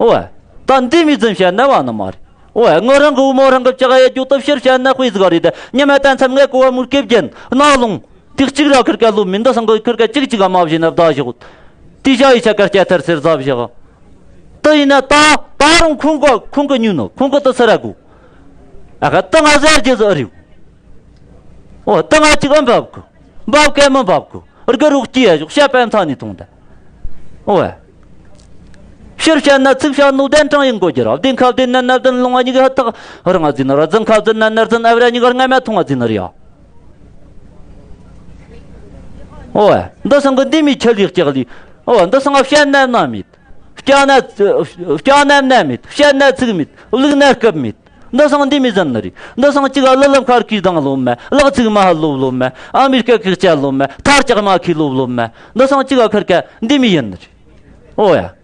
ཨོ་ད་འདི་མི་རྫུན་བཤད་ན་བ་ནི་མ་རེད། ཨོ་ངོ་རང་གི་བུ་མོ་རང་གི་ལྕགས་ཡ་རྒྱུ་ཏི་ཕྱིར་བཤད་ན་དཔེ་ཟིག་རེད། ད་ཉི་མ་ད་མཚམས་ངས་གོ་བ་མོར་སྐེ་བརྒྱན་ནག་ལོང་། དེ་གཅིག་ར་ཁིར་ཀ་ལོབ་མིན། འདི་སང་གི་ཁིར་ཀ་གཅིག་གཅིག་ག་མ་བྱིན་ན་བདག་ཞོག་དེ་ཤ་ཡི་ཆ་ཀ་སྐྱ་ཐར་སེར་ཟ་བཞག་དེ་ཡིན་ན་ད་ད་རུང་ཁོང་གི་ཁོང་གི་ཉུ་ནོ་ཁོང་གི་དེ་སི་ར་གོ་ཨ་ཁ་ད་ང་ཟེར་རྒྱུ་ཟིག་ཨེ་རེད། ཨོ་ད་ང་གཅིག་ཨེ་འབབ་གི། འབབ་གི་མི་འབབ་གི། རྒུ་རོགས་སྐྱེས་ཡ་ཞོག་བཤད་པ་མཚན་ནས་ཐོང་ད། ཨོ་ཕྱིར་བཤད་ན་ཚིག་བཤད་ནོ་བདེན་དྲང་ཡིན་དགོས་རྒྱུ་ར། བདེན་ཁ་བདེན་ན་ན་བདེན་ལུང་ང་གཉིས་ཀ་ཧ་ཐག་རང་ང་ཟིན་ན་ར། རྫུན་ཁ་བརྫུན་ན་ན་རྫུན་ཨ་བ་ར་གཉིས་ཀ་ར་ང་མ་ཐོང་ང་ཟིན་ན་ར་ཡ། ཨོ་འདི་སང་གི་འདི་མི་ཁྱི་ལི་སྐྱག་ལི། ཨོ་འདི་སང་བཤད་ན་ན་མེད། སྐྱག་ན་སྐྱག་ན་ན་མེད། བཤད་ན་ཚིག་མེད། བླུག་ན་སྐབས་མེད། འདི་སང་འདི་མི་ཟིན་ནི་རེད། འདི་སང་གཅིག་ག་ལི་ལམ་ཁར་གིས་དང་ལོབ་མ། ལག་ཚིག་མ་ཧ་ལོབ་ལོབ་མ། ཨ་མི་རི་ཀ་གི་སྐྱ་ལོབ་མ། ཐར་ལྕག་མ་ཁི་ལོབ་ལོབ་མ། འདི་སང་གཅིག་ག་ཁིར་ཀ་འདི་མི་ཡིན་ནི་རེད། ཨོ་ཡ།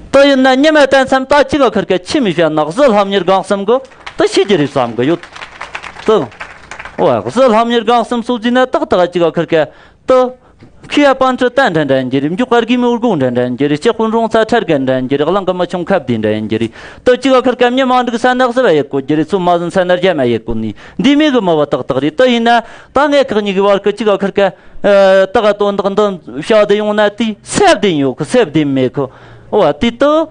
ད་ དེ་ཡིན་ན་ཉི་མ་དེ་མཚམས་ད་ཅིག་ག་ཁུར་ག་ཆི་མི་བཤད་ན། གཟི་ལྷམ་གཉེར་སྒང་གསུམ་གི་དེ་ཤེས་རྒྱུ་རེད་བསམ་གི་ཡོད། དེ། འོ་གཟི་ལྷམ་གཉེར་སྒང་གསུམ་སོགས་ཟེར་ན་ཏག་ཏག་ཅིག་ག་ཁུར་ག་དེ། ཁྱི་ཡ་པན་ཁྲི་ཏན་འདྲ་འདྲ་ཡིན་རྒྱུ་རེད། མགྱོགས་པ་རྒས་མོ་སྒོ་འདྲ་འདྲ་ཡིན་རྒྱུ་རེད། སྐྱེ་དཔོན་རོང་ཚ་ཁྲ་རྒན་འདྲ་ཡིན་རྒྱུ་རེད། གླང་གི་མི་ཆུང་ཁ་བདེ་འདྲ་ཡིན་རྒྱུ་རེད། དེ་ཅིག་ག་ཁུར་ག་མྱི་མ་འགྲིག་ས་ན་གཟི་བ་ཡེད་གོ་རྒྱུ་རེད། ཚོད་མ་ཟིན་ས་ན་རྒྱ་མ་ཡེད་གོ་ནི་འདི་མོ་གི་མི་བ་ཏག་ཏག་རེད། དེ་ཡིན་ན་ད་ངེད་ཁག་གཉིས་ཀྱི་བར་གི་ཅིག་ག་ཁུར་ག་ཨ། ད་ག་དོན་དག་འདི་བཤད་དེ་ཡོང་ན་དེ་སེ་བདེ་ཡོད་གི་སེ་བདེ་མེད་གི། འོ་དེ་དེ།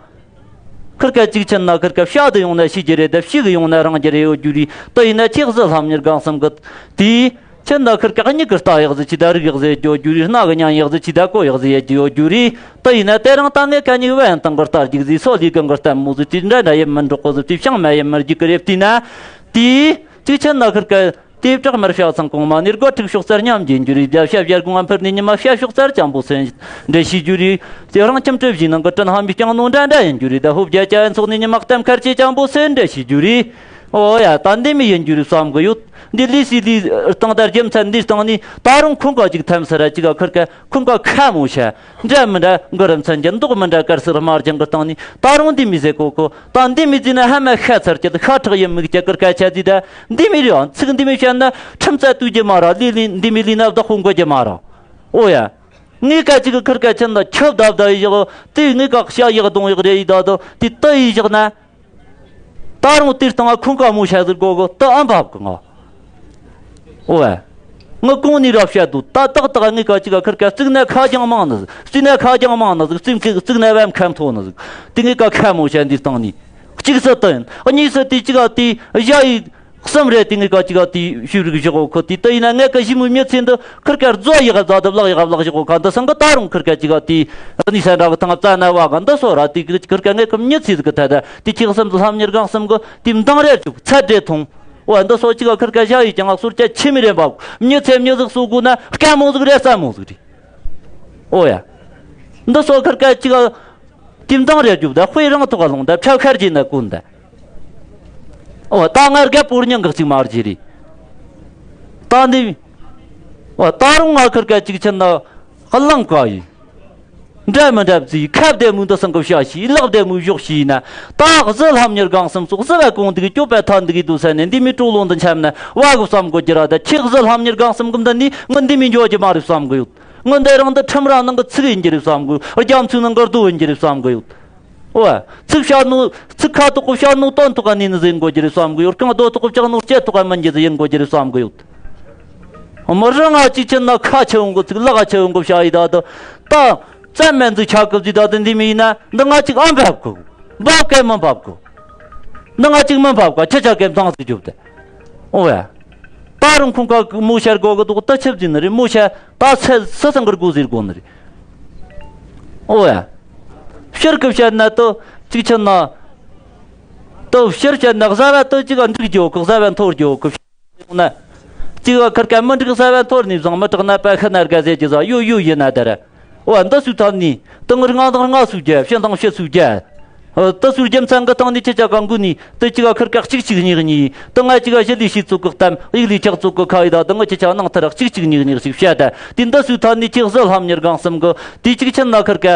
ཁུར་ག་གཅིག་ཕྱིན་ན་ཁུར་ག་བཤད་དུ་ཡོང་ན་ཤེས་རྒྱུ་རེད། ད་ཤེས་གི་ཡོང་ན་རང་རྒྱུ་རེད་ཡོད་རྒྱུ་རེད། དེ་ཡིན་ན་ཁྱེད་གཟི་ལྷམ་གཉེར་སྒང་གསུམ་གི་དེ་ཕྱིན་ན་ཁུར་ག་མྱིག་གི་ལྟ་ཡག་ཟིག་ཅི་ད་རིག་ཡག་ཟིག་ཡོད་རྒྱུ་རེད། སྣ་གི་མྱང་ཡག་ཟིག་ཅི་ད་གོ་ཡག་ཟིག་ཡོད་རྒྱུ་ཡོད་རྒྱུ་རེད། དེ་ཡིན་ན་དེ་རིང་ད་ངེད་ཁ་གཉིས་བན་དང་གི་ལྟ་རྒྱུག་ཟིག་སོ་ལི་གི་གི་ལྟ་མོ་ཟིག་དེ་འདྲ་འདྲ་ཡེ་མི་འགྲོ་གོ་ཟིག་དེ་བྱང་མ་ཡེ་མི་རྒྱུག་གི་རེད། དེ་ན་དེ་གཅིག་ཕྱིན་ན་ཁུར་ག་དེ་བྲག་དམར་ཤ་ཚང་གོང་མ་ནས་སྒོ་ཁྲིག་ཤོག་རྩར་མཉམ་རྒྱུ་རེད། རྒྱ་ཤ་བཞར་གོང་ཨ་འཕུར་ནས་ཉི་མ་ཤ་ཤོག་རྩར་ཅང་པོ་སེན་འདྲ་ཤེས་རྒྱུ་རེད། དེ་རང་ཁྱིམ་གྲུ་བཞི་ནང་གི་དྲིན་ཧམ་པའི་རྐྱང་ནོ་འདྲ་འདྲ་ཡིན་རྒྱུ་རེད། ད་ཧོབ་རྒྱ་ཅན་ཚོགས་ནས་ཉི་མ་གཏམ་ཁར་ཆེ་ཅང་པོ་སེན་འདྲ་ཤེས་རྒྱུ་རེད། ཨོ་ཡ། ད་འདི་མི་ཡིན་རྒྱུ་རེད་བསམ་གི་ཡོད། འདི་ལི་སི་ལི་སྟེང་ད་རྒྱུ་མཚན་འདི་སྟེང་ནས་ད་རུང་ཁོང་ག་ཅིག་ཐམ་སར་ཅིག་ག་ཁུར་ག་ཁོང་ག་ཁ་མོ་ཤ། འདྲ་མི་འདྲ་གི་རིམ་ཚན་གྱི་མདོག་མི་འདྲ་དཀར་སེར་དམར་ལྗང་གི་སྟེང་ནས་ད་རུང་འདི་མི་ཟེར་གོ་གོ། ད་འདི་མི་ཟེར་ན་ཧ་མ་ཤ་ཚར་གྱི་ཤ་ཁྲག་ཡིན་མིག་གྱི་གུར་ཁ་ཆ་ཟིག་ད། འདི་མི་རེད་ཨང་། ཚིག་འདི་མི་བཤད་ན་ཁྲིམས་རྩ་གཏུག་རྒྱུ་མ་ར། ལི་ལི་འདི་མི་ལི་ན་བདག་པོ་འགོད་རྒྱུ་མ་ར། ཨོ་ཡ། ངས་ཀ་ཅིག་གི་ཁུར་ཀ་ཆེན་ན་ཁྱབ་བདའ་བདའ་ཡི་བཞག་དེ། ངས་ཀ་ཤ་ཡག་གདོང་ཡག་རེ་ཡི་ད་དོ་དེ་ལྟ་ཡི་བཞག་ན། ད་རུང་དེར་བཏང་ཁོང་ཀ་མོ་ཤ་ཟིག་གོ་གོ་ད་ཨ་འབབ་གི་ང་། ཨོ་ཨ། ངས་གོང་ནས་ར་བཤད་འདུག་ད་ཏག་ཏག་ངས་ཀ་ཅིག་ག་ཁུར་ཀ་བཙུགས་ན་ཁ་རྒྱང་མང་ནི་ཟིག་བཙུགས་ན་ཁ་རྒྱང་མང་ནི་ཟིག་བཙུགས་ཁ་བཙུགས་ན་བམ་ཁ་མཐོ་ནི་ཟིག་དེ་ངས་ཀ་ཁ་མོ་ཤ་འདི་བཏང་ནི། གཅིག་སུ་དེ་ཡིན། གཉིས་སུ་དེ་ཅིག་ག་དེ་གཞའ་ཡི་གསུམ་རེ་དེ་ངས་ཀ་ཅིག་ག་དེ་ཤུ་རིག་བཞག་གོ་ཁོ་དེ་ལྟ་ཡིན་ན། ངས་ཀ་ཞི་མོའི་མྱི་ཚེ་འདི་ཁུར་ཀ་རྫོ་ཡག་བཟའ་དུ་བརླག་ཡག་བརླག་བཞག་གོ་ཁ་འདི་སང་གི་ད་རུང་ཁུར་ཀ་ཅིག་ག་དེ་གནས་ས་འདྲ་གི་ཐང་རྩ་ན་བ་ག་འདི་སོ་ར་དེ་ཁུར་ཀ་ངས་ཀ་མྱི་ཚེ་ཟིག་གི་ཐད་ད་དེ་ཁྱེད་གསུམ་དུ་ལྷམ་གཉེར་སྒང་གསུམ་གི་དེ་མདང་རེ་བཅུག་ཚད་འདྲེ་ཐོང་། འོ་འདི་སོ་ཅིག་ག་ཁུར་ཀ་བཞག་ཡིས་ཀྱང་ང་སོར་ཀྱ་ཆི་མི་རེ་འབབ། མྱི་ཚེ་མྱི་ཟིག་གསོ་དགོས་ན་དཀའ་མོ་ཟིག་རེད་སྲ་མོ་ཟིག་རེད། ཨོ་ཡ། འདི་སོ་ཁུར་ཀ་ཅིག་ག་དེ་མདང་རེ་རྒྱུག་ད་དཔེ་རང་ཐོག་ག་ལོང་ད་ཁྲབ་ཁར་གྱིས་ན་ཀུན་ད། ཨོ་ད་ང་རྒད་པོར་མྱང་གི་གཅིག་མ་རྒྱུ་རེད། ད་འདི། ཨོ་ད་རུང་ང་ཁུར་ཀ་ཅིག་ཕྱིན་ན་གླང་ཀ་ཡིན། འདྲ་མི་འདྲ་བརྩིས་ཁ་བདེ་མོ་འདི་སང་གི་བྱ་ཤི། ལག་བདེ་མོ་གཞོག་ཤི་ཡིན་ན། ད་གཟི་ལྷམ་གཉེར་སྒང་གསུམ་སོགས་གཟི་བ་གོང་འདུག་སྐྱོབ་པ་ཐ་འདུག་གི་འདུག་ས་ནས་འདི་མི་སྤྲོ་ལོ་འདི་འཆམ་ན་བ་གི་བསམ་གོ་རྒྱུ་ར། ད་ཁྱེད་གཟི་ལྷམ་གཉེར་སྒང་གསུམ་གི་འདི་ནི་ང་འདི་མི་འཇོག་རྒྱུ་མ་རེད་བསམ་གི་ཡོད། ང་འདི་རང་འདི་ཁྲིམས་ར་ནང་གི་ཚིག་ཡིན་རྒྱུ་རེད་བསམ་གི་ཡོད། རྒྱ་མཚོའི་ནང་གི་རྡོ་ཡིན་རྒྱུ་རེད་བསམ་གི་ཡོད། ཨོ། ཚིག་བཤད་ནོ། ཚིག་ཁ་དོག་གི་བཤད་ནོ་དོན་ཐོག་ག་ནས་ནི་ཟིན་གོ་རྒྱུ་རེད་བསམ་གི་ཡོད། རྐང་རྡོ་ཐོག་གི་བཅག་ནོ་ལྕེ་ཐོག་ག་མི་འགྱུར་ཟིན་གོ་རྒྱུ་རེད་བསམ་གི་ཡོད། མི་རང་ང་ཅིག་ཕྱིན་ན་ཁ་ཆེ་བོ་གི་ཚིག་ལག་ཆེ་བོ་གི་བཤད་ཡི་ད་དུ། ད་བཙན་མེད་འཛུགས་ཆགས་གི་ཟིག་ད་དུ་འདི་མི་ཡིན་ན་འདི་ང་ཅིག་ཨ་འབབ་གི། འབབ་གི་མི་འབབ་གི། འདི་ང་ཅིག་མི་འབབ་གི། ཁྱེད་ཅག་གི་མཚང་ཟིག་རྒྱོབ་ད། ཨོ་ཡ། ད་རུང་ཁོང་ཀ་མོ་ཤར་གོ་གི་འདུག་ད་ཆབ་ཟིན་ནི་རེད། མོ་ཤ་ད་ཚད་ས་སང་གར་གོ་ཟེར་གོ་ནི་རེད། ཨོ་ཡ། ཕྱིར་གི་བཤད་ན་དུ་གཅིག་ཕྱིན་ན། དུ་ཕྱིར་བཤད་ན་གཟའ་བ་དུ་གཅིག་ག་འགྲིག་རྒྱུ་གི། གཟའ་བ་མཐོ་རྒྱུ་གི་ཡོང་ན། གཅིག་ག་ཁུར་ཀ་མི་འགྲིག་གཟའ་བ་མཐོ་ནས་བཟང་མི་དྲག་ན་པ་ཤི་ན་དགའ་ཟེར་གྱི་ཟ་ཡོད་ཡོད་ཡིན་ན་ད་ར། ཨོ་འདི་སུའི་ཐབས་ནས་དུ་ངར་ང་དང་ང་སུ་རྒྱ་ཕྱི་དང་ཕྱི་སུ་རྒྱ། ཨོ་དུ་སུའི་རྒྱུ་མཚན་གི་སྟེང་ནས་ཁྱེད་ཅག་ག་འགུལ་ནས་དུ་གཅིག་ག་ཁུར་ཀ་གཅིག་གཅིག་གཉིས་གཉིས། དུ་ང་གཅིག་ག་ཞི་ལི་ཤི་ཚུགས་གི་གཏམ་ཡིག་ལི་ཆག་ཚུགས་གི་ཁ་ཡི་ད། དུ་ང་ཁྱེད་ཅག་ནང་ཐར་གཅིག་གཅིག་གཉིས་གཉིས་ཞིག་བཤད་ད། དེ་འདི་སུའི་ཐབས་ནས་ཁྱེད་གཟི་ལྷམ་གཉེར་སྒང་གསུམ་གི་དེ་གཅིག་ཕྱིན་ན་ཁུར་ཀ།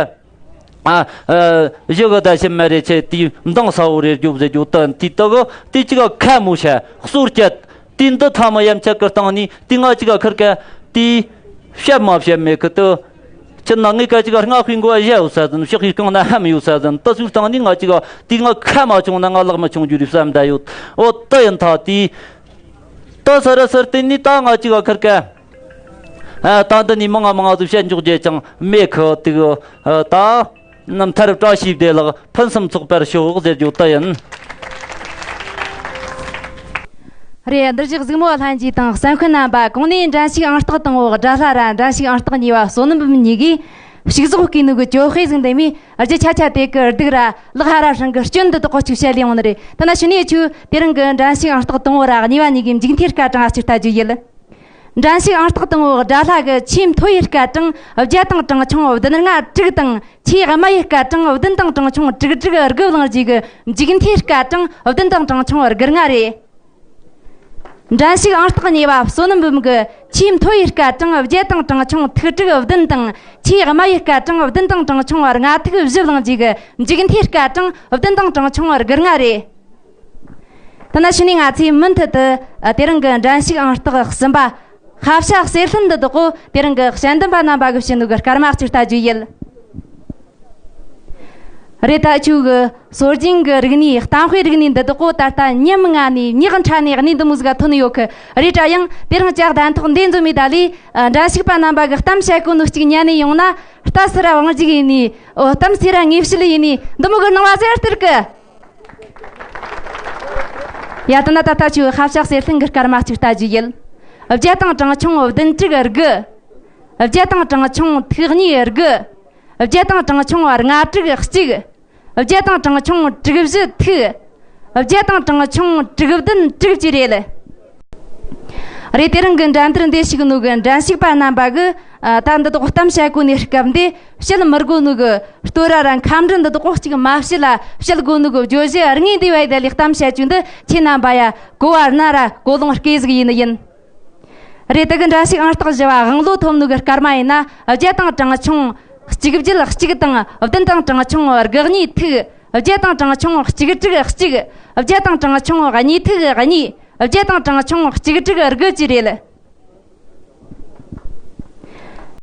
ཨ། ཨ། ཞི་གི་ད་ཤི་མ་རེ་ཆེ་དེ་མདང་ས་བོ་རེ་རྒྱོབ་ཟེར་རྒྱོ་ད་དེ་དུ་གི་དེ་གཅིག་ག་ཁ་མོ་ཤ་གསོར་སྐྱད། དེ་འདི་ཐ་མ་ཡམ་ཆད་ཀི་སྟེང་ནས་དེ་ང་གཅིག་ག་ཁུར་ཀ་དེ་བཤད་མ་བཤད་མེད་གི་དུ། ཁྱེད་ན་ངེད་ཀ་གཅིག་ག་སྔ་ཤོས་མགོ་བ་བཞག་ཡོད་ས་ཟིན། ཕྱི་ཤོས་རྐང་ན་ཧམ་ཡོད་ས་ཟིན། དུ་སུའི་སྟེང་ནས་ང་གཅིག་ག་དེ་ང་ཁ་མ་བྱུང་ན་ང་ལག་མ་བྱུང་རྒྱུ་རེད་བསམ་ད་ཡོད། ཨོ་དུ་ཡིན་ཐ་དེ། དུ་ས་ར་སར་དེ་ནས་ད་ང་གཅིག་ག་ཁུར་ཀ། ཨ། ད་འདི་ནས་མང་ང་མང་ང་ཟིག་བཤད་འཇོག་རྒྱུ་ཅང་མེད་གི་དུ། ཨ། ད། རྣམ་ཐར་བཀྲ་ཤིས་བདེ་ལེགས། ཕུན་སུམ་ཚོགས་པར་ཤོག་ཟེར་རྒྱུ་དེ་ཡིན། རེད། འདིར་བཞུགས་གཟིགས་མོ་བ་ལྷན་རྒྱས་དང་གསན་མཁན་རྣམ་པ། གོང་ནས་འགྲན་ཞུགས་ཨང་རྟགས་དང་པོ་དགྲ་ལྷ་ར་འགྲན་ཞུགས་ཨང་རྟགས་གཉིས་པ་བསོད་ནམས་འབུམ་གཉིས་ཀྱིས་ཕྱུགས་ཟོག་བརྐུས་ནོ་གི་གྱོད་དཔེ་ཟིག་འདེམས་མི་རྒྱུ་ཆ་ཆ་དེ་གི་སྡུག་ར་ལག་ཧ་ར་ཧྲང་གི་སྐྱོན་འདི་དག་གཅིག་བཤད་ལས་ཡོང་ནི་རེད། ད་ན་ཕྱི་ནས་ཆུ་དེ་རིང་གི་འགྲན་ཞུགས་ཨང་རྟགས་དང་པོ་ར་གཉིས་པ་གཉིས་ཀྱི་མཇུག་མཐའི་སྐར་གྲངས་ཨ་ཅིག་ལྟ་རྒྱུ་ཡིན། འགྲན་ཞུགས་ཨང་རྟགས་དང་པོ་དགྲ་ལྷ་གི་ཆེས་མཐོ་ཡི་སྐར་གྲངས་བརྒྱ་དང་གྲངས་ཆུང་བདུན་ལྔ་དྲུག་དང་། ཆེས་དམའ་ཡི་སྐར་གྲངས་བདུན་དང་གྲངས་ཆུང་དྲུག་དྲུག་དགུ་བླངས་རྗེས་ཀྱི་མཇུག་མཐའི་སྐར་གྲངས་བདུན་དང་གྲངས་ཆུང་དགུ་ལྔ་རེད། འགྲན་ཞུགས་ཨང་རྟགས་གཉིས་པ་བསོད་ནམས་འབུམ་གྱིས་ཆེས་མཐོ་བའི་སྐར་གྲངས་བརྒྱད་དང་གྲངས་ཆུང་ཐིག་དྲུག་བདུན་དང་། ཆེས་དམའ་བའི་སྐར་གྲངས་བདུན་དང་གྲངས་ཆུང་ལྔ་ཐིག་བཞི་བླངས་རྗེས་ཀྱི་མཇུག་མཐའི་སྐར་གྲངས་བདུན་དང་གྲངས་ཆུང་དགུ་ལྔ་རེད། དེ་ན་ཕྱི་ནས་ང་ཚོས་མུ་མཐུད་དུ་ཨ་དེ་རིང་གི་འགྲན་ཞུགས་ཨང་རྟགས་གསུམ་པ་ཤ་བྱ་གསེར་ལྷུན་འདི་དག་གོ། དེ་རིང་གི་དཔྱད་འདེམས་པ་རྣམ་པ་གིས་བྱིན་ནོ་གི་སྐར་མ་གཅིག་ལྟ་རྒྱུ་ཡིན། རེད། ད་ཁྱོད་གི་སྲོལ་རྒྱུན་གི་རིག་གནས། གཏམ་དཔེ་རིག་གནས་འདི་དག་གོ་ད་ལྟ་ཉམས་ང་ནས་ཉག་ཕྲ་ནས་གནས་འདི་མོ་ཟིག་ག་ཐོན་ནི་ཡོད་གི། རེད་དྲ་ཡང་དེ་རིང་ལྕགས་གདན་ཐོག་འདི་འཛོམས་མི་ད་ལས་ཨ་འགྲན་ཞུགས་པ་རྣམ་པ་གིས་གཏམ་བཤད་གོ་ནོ་གཅིག་ཉན་ནས་ཡོང་ན། རྟ་སི་ར་བང་རྒྱུག་ཡིན་ནི། འོ། གཏམ་སི་ར་ངེས་བཤད་ཡིན་ནི། འདི་མོ་གི་སྣང་བ་ཟེར་སྟེར་གི། ཡ། དེ་ན་ད་ལྟ་ཁྱོད་ཤ་བྱ་གསེར་ལྷུན་གི་སྐར་མ་གཅིག་ལྟ་རྒྱུ་ཡིན། བརྒྱད་དང་གྲངས་ཆུང་བདུན་དྲུག་དགུ། བརྒྱད་དང་གྲངས་ཆུང་ཐིག་གཉིས་དགུ། བརྒྱད་དང་གྲངས་ཆུང་ལྔ་དྲུག་གཅིག། བརྒྱད་དང་གྲངས་ཆུང་དྲུག་བཞི་ཐིག། བརྒྱད་དང་གྲངས་ཆུང་དྲུག་བདུན་དྲུག་བཅས་རེད། རེད། དེ་རིང་གི་འགྲན་བསྡུར་འདིར་ཞུགས་ནོ་གི་འགྲན་ཞུགས་པ་རྣམ་པ་གིས་ཨ་ད་འདི་དག་གཏམ་བཤད་གོ་ནི་སྐབས་འདི་བཤད་མི་དགོས་ནོ་གི་བསྟོད་ར་ར་ཁམས་འདྲི་འདི་དག་གཅིག་མ་བཤད་ལ། བཤད་དགོས་ནོ་གི་བརྗོད་གཞི་དངོས་འདི་བས་དེ་ལས་གཏམ་བཤད་རྒྱུ་འདི་ཁྱེད་རྣམ་པ་ཡ་གོ་བ་རྣ་ར་གོ་ལོང་སྐད་ཟིག་ཡིན་ནི་ཡིན། རེད། དེ་གི་འགྲན་ཞུགས་ཨང་རྟགས་བཞི་བ་དབང་ལོ་ཐོབ་ནོ་གི་སྐར་མ་ཡིན་ན། བརྒྱད་དང་གྲངས་ཆུང་གཅིག་བརྒྱད་གཅིག་དང་། བདུན་དང་གྲངས་ཆུང་དགུ་གཉིས་ཐིག། བརྒྱད་དང་གྲངས་ཆུང་གཅིག་དྲུག་གཅིག། བརྒྱད་དང་གྲངས་ཆུང་གཉིས་ཐིག་གཉིས། བརྒྱད་དང་གྲངས་ཆུང་གཅིག་དྲུག་དགུ་བཅས་རེད།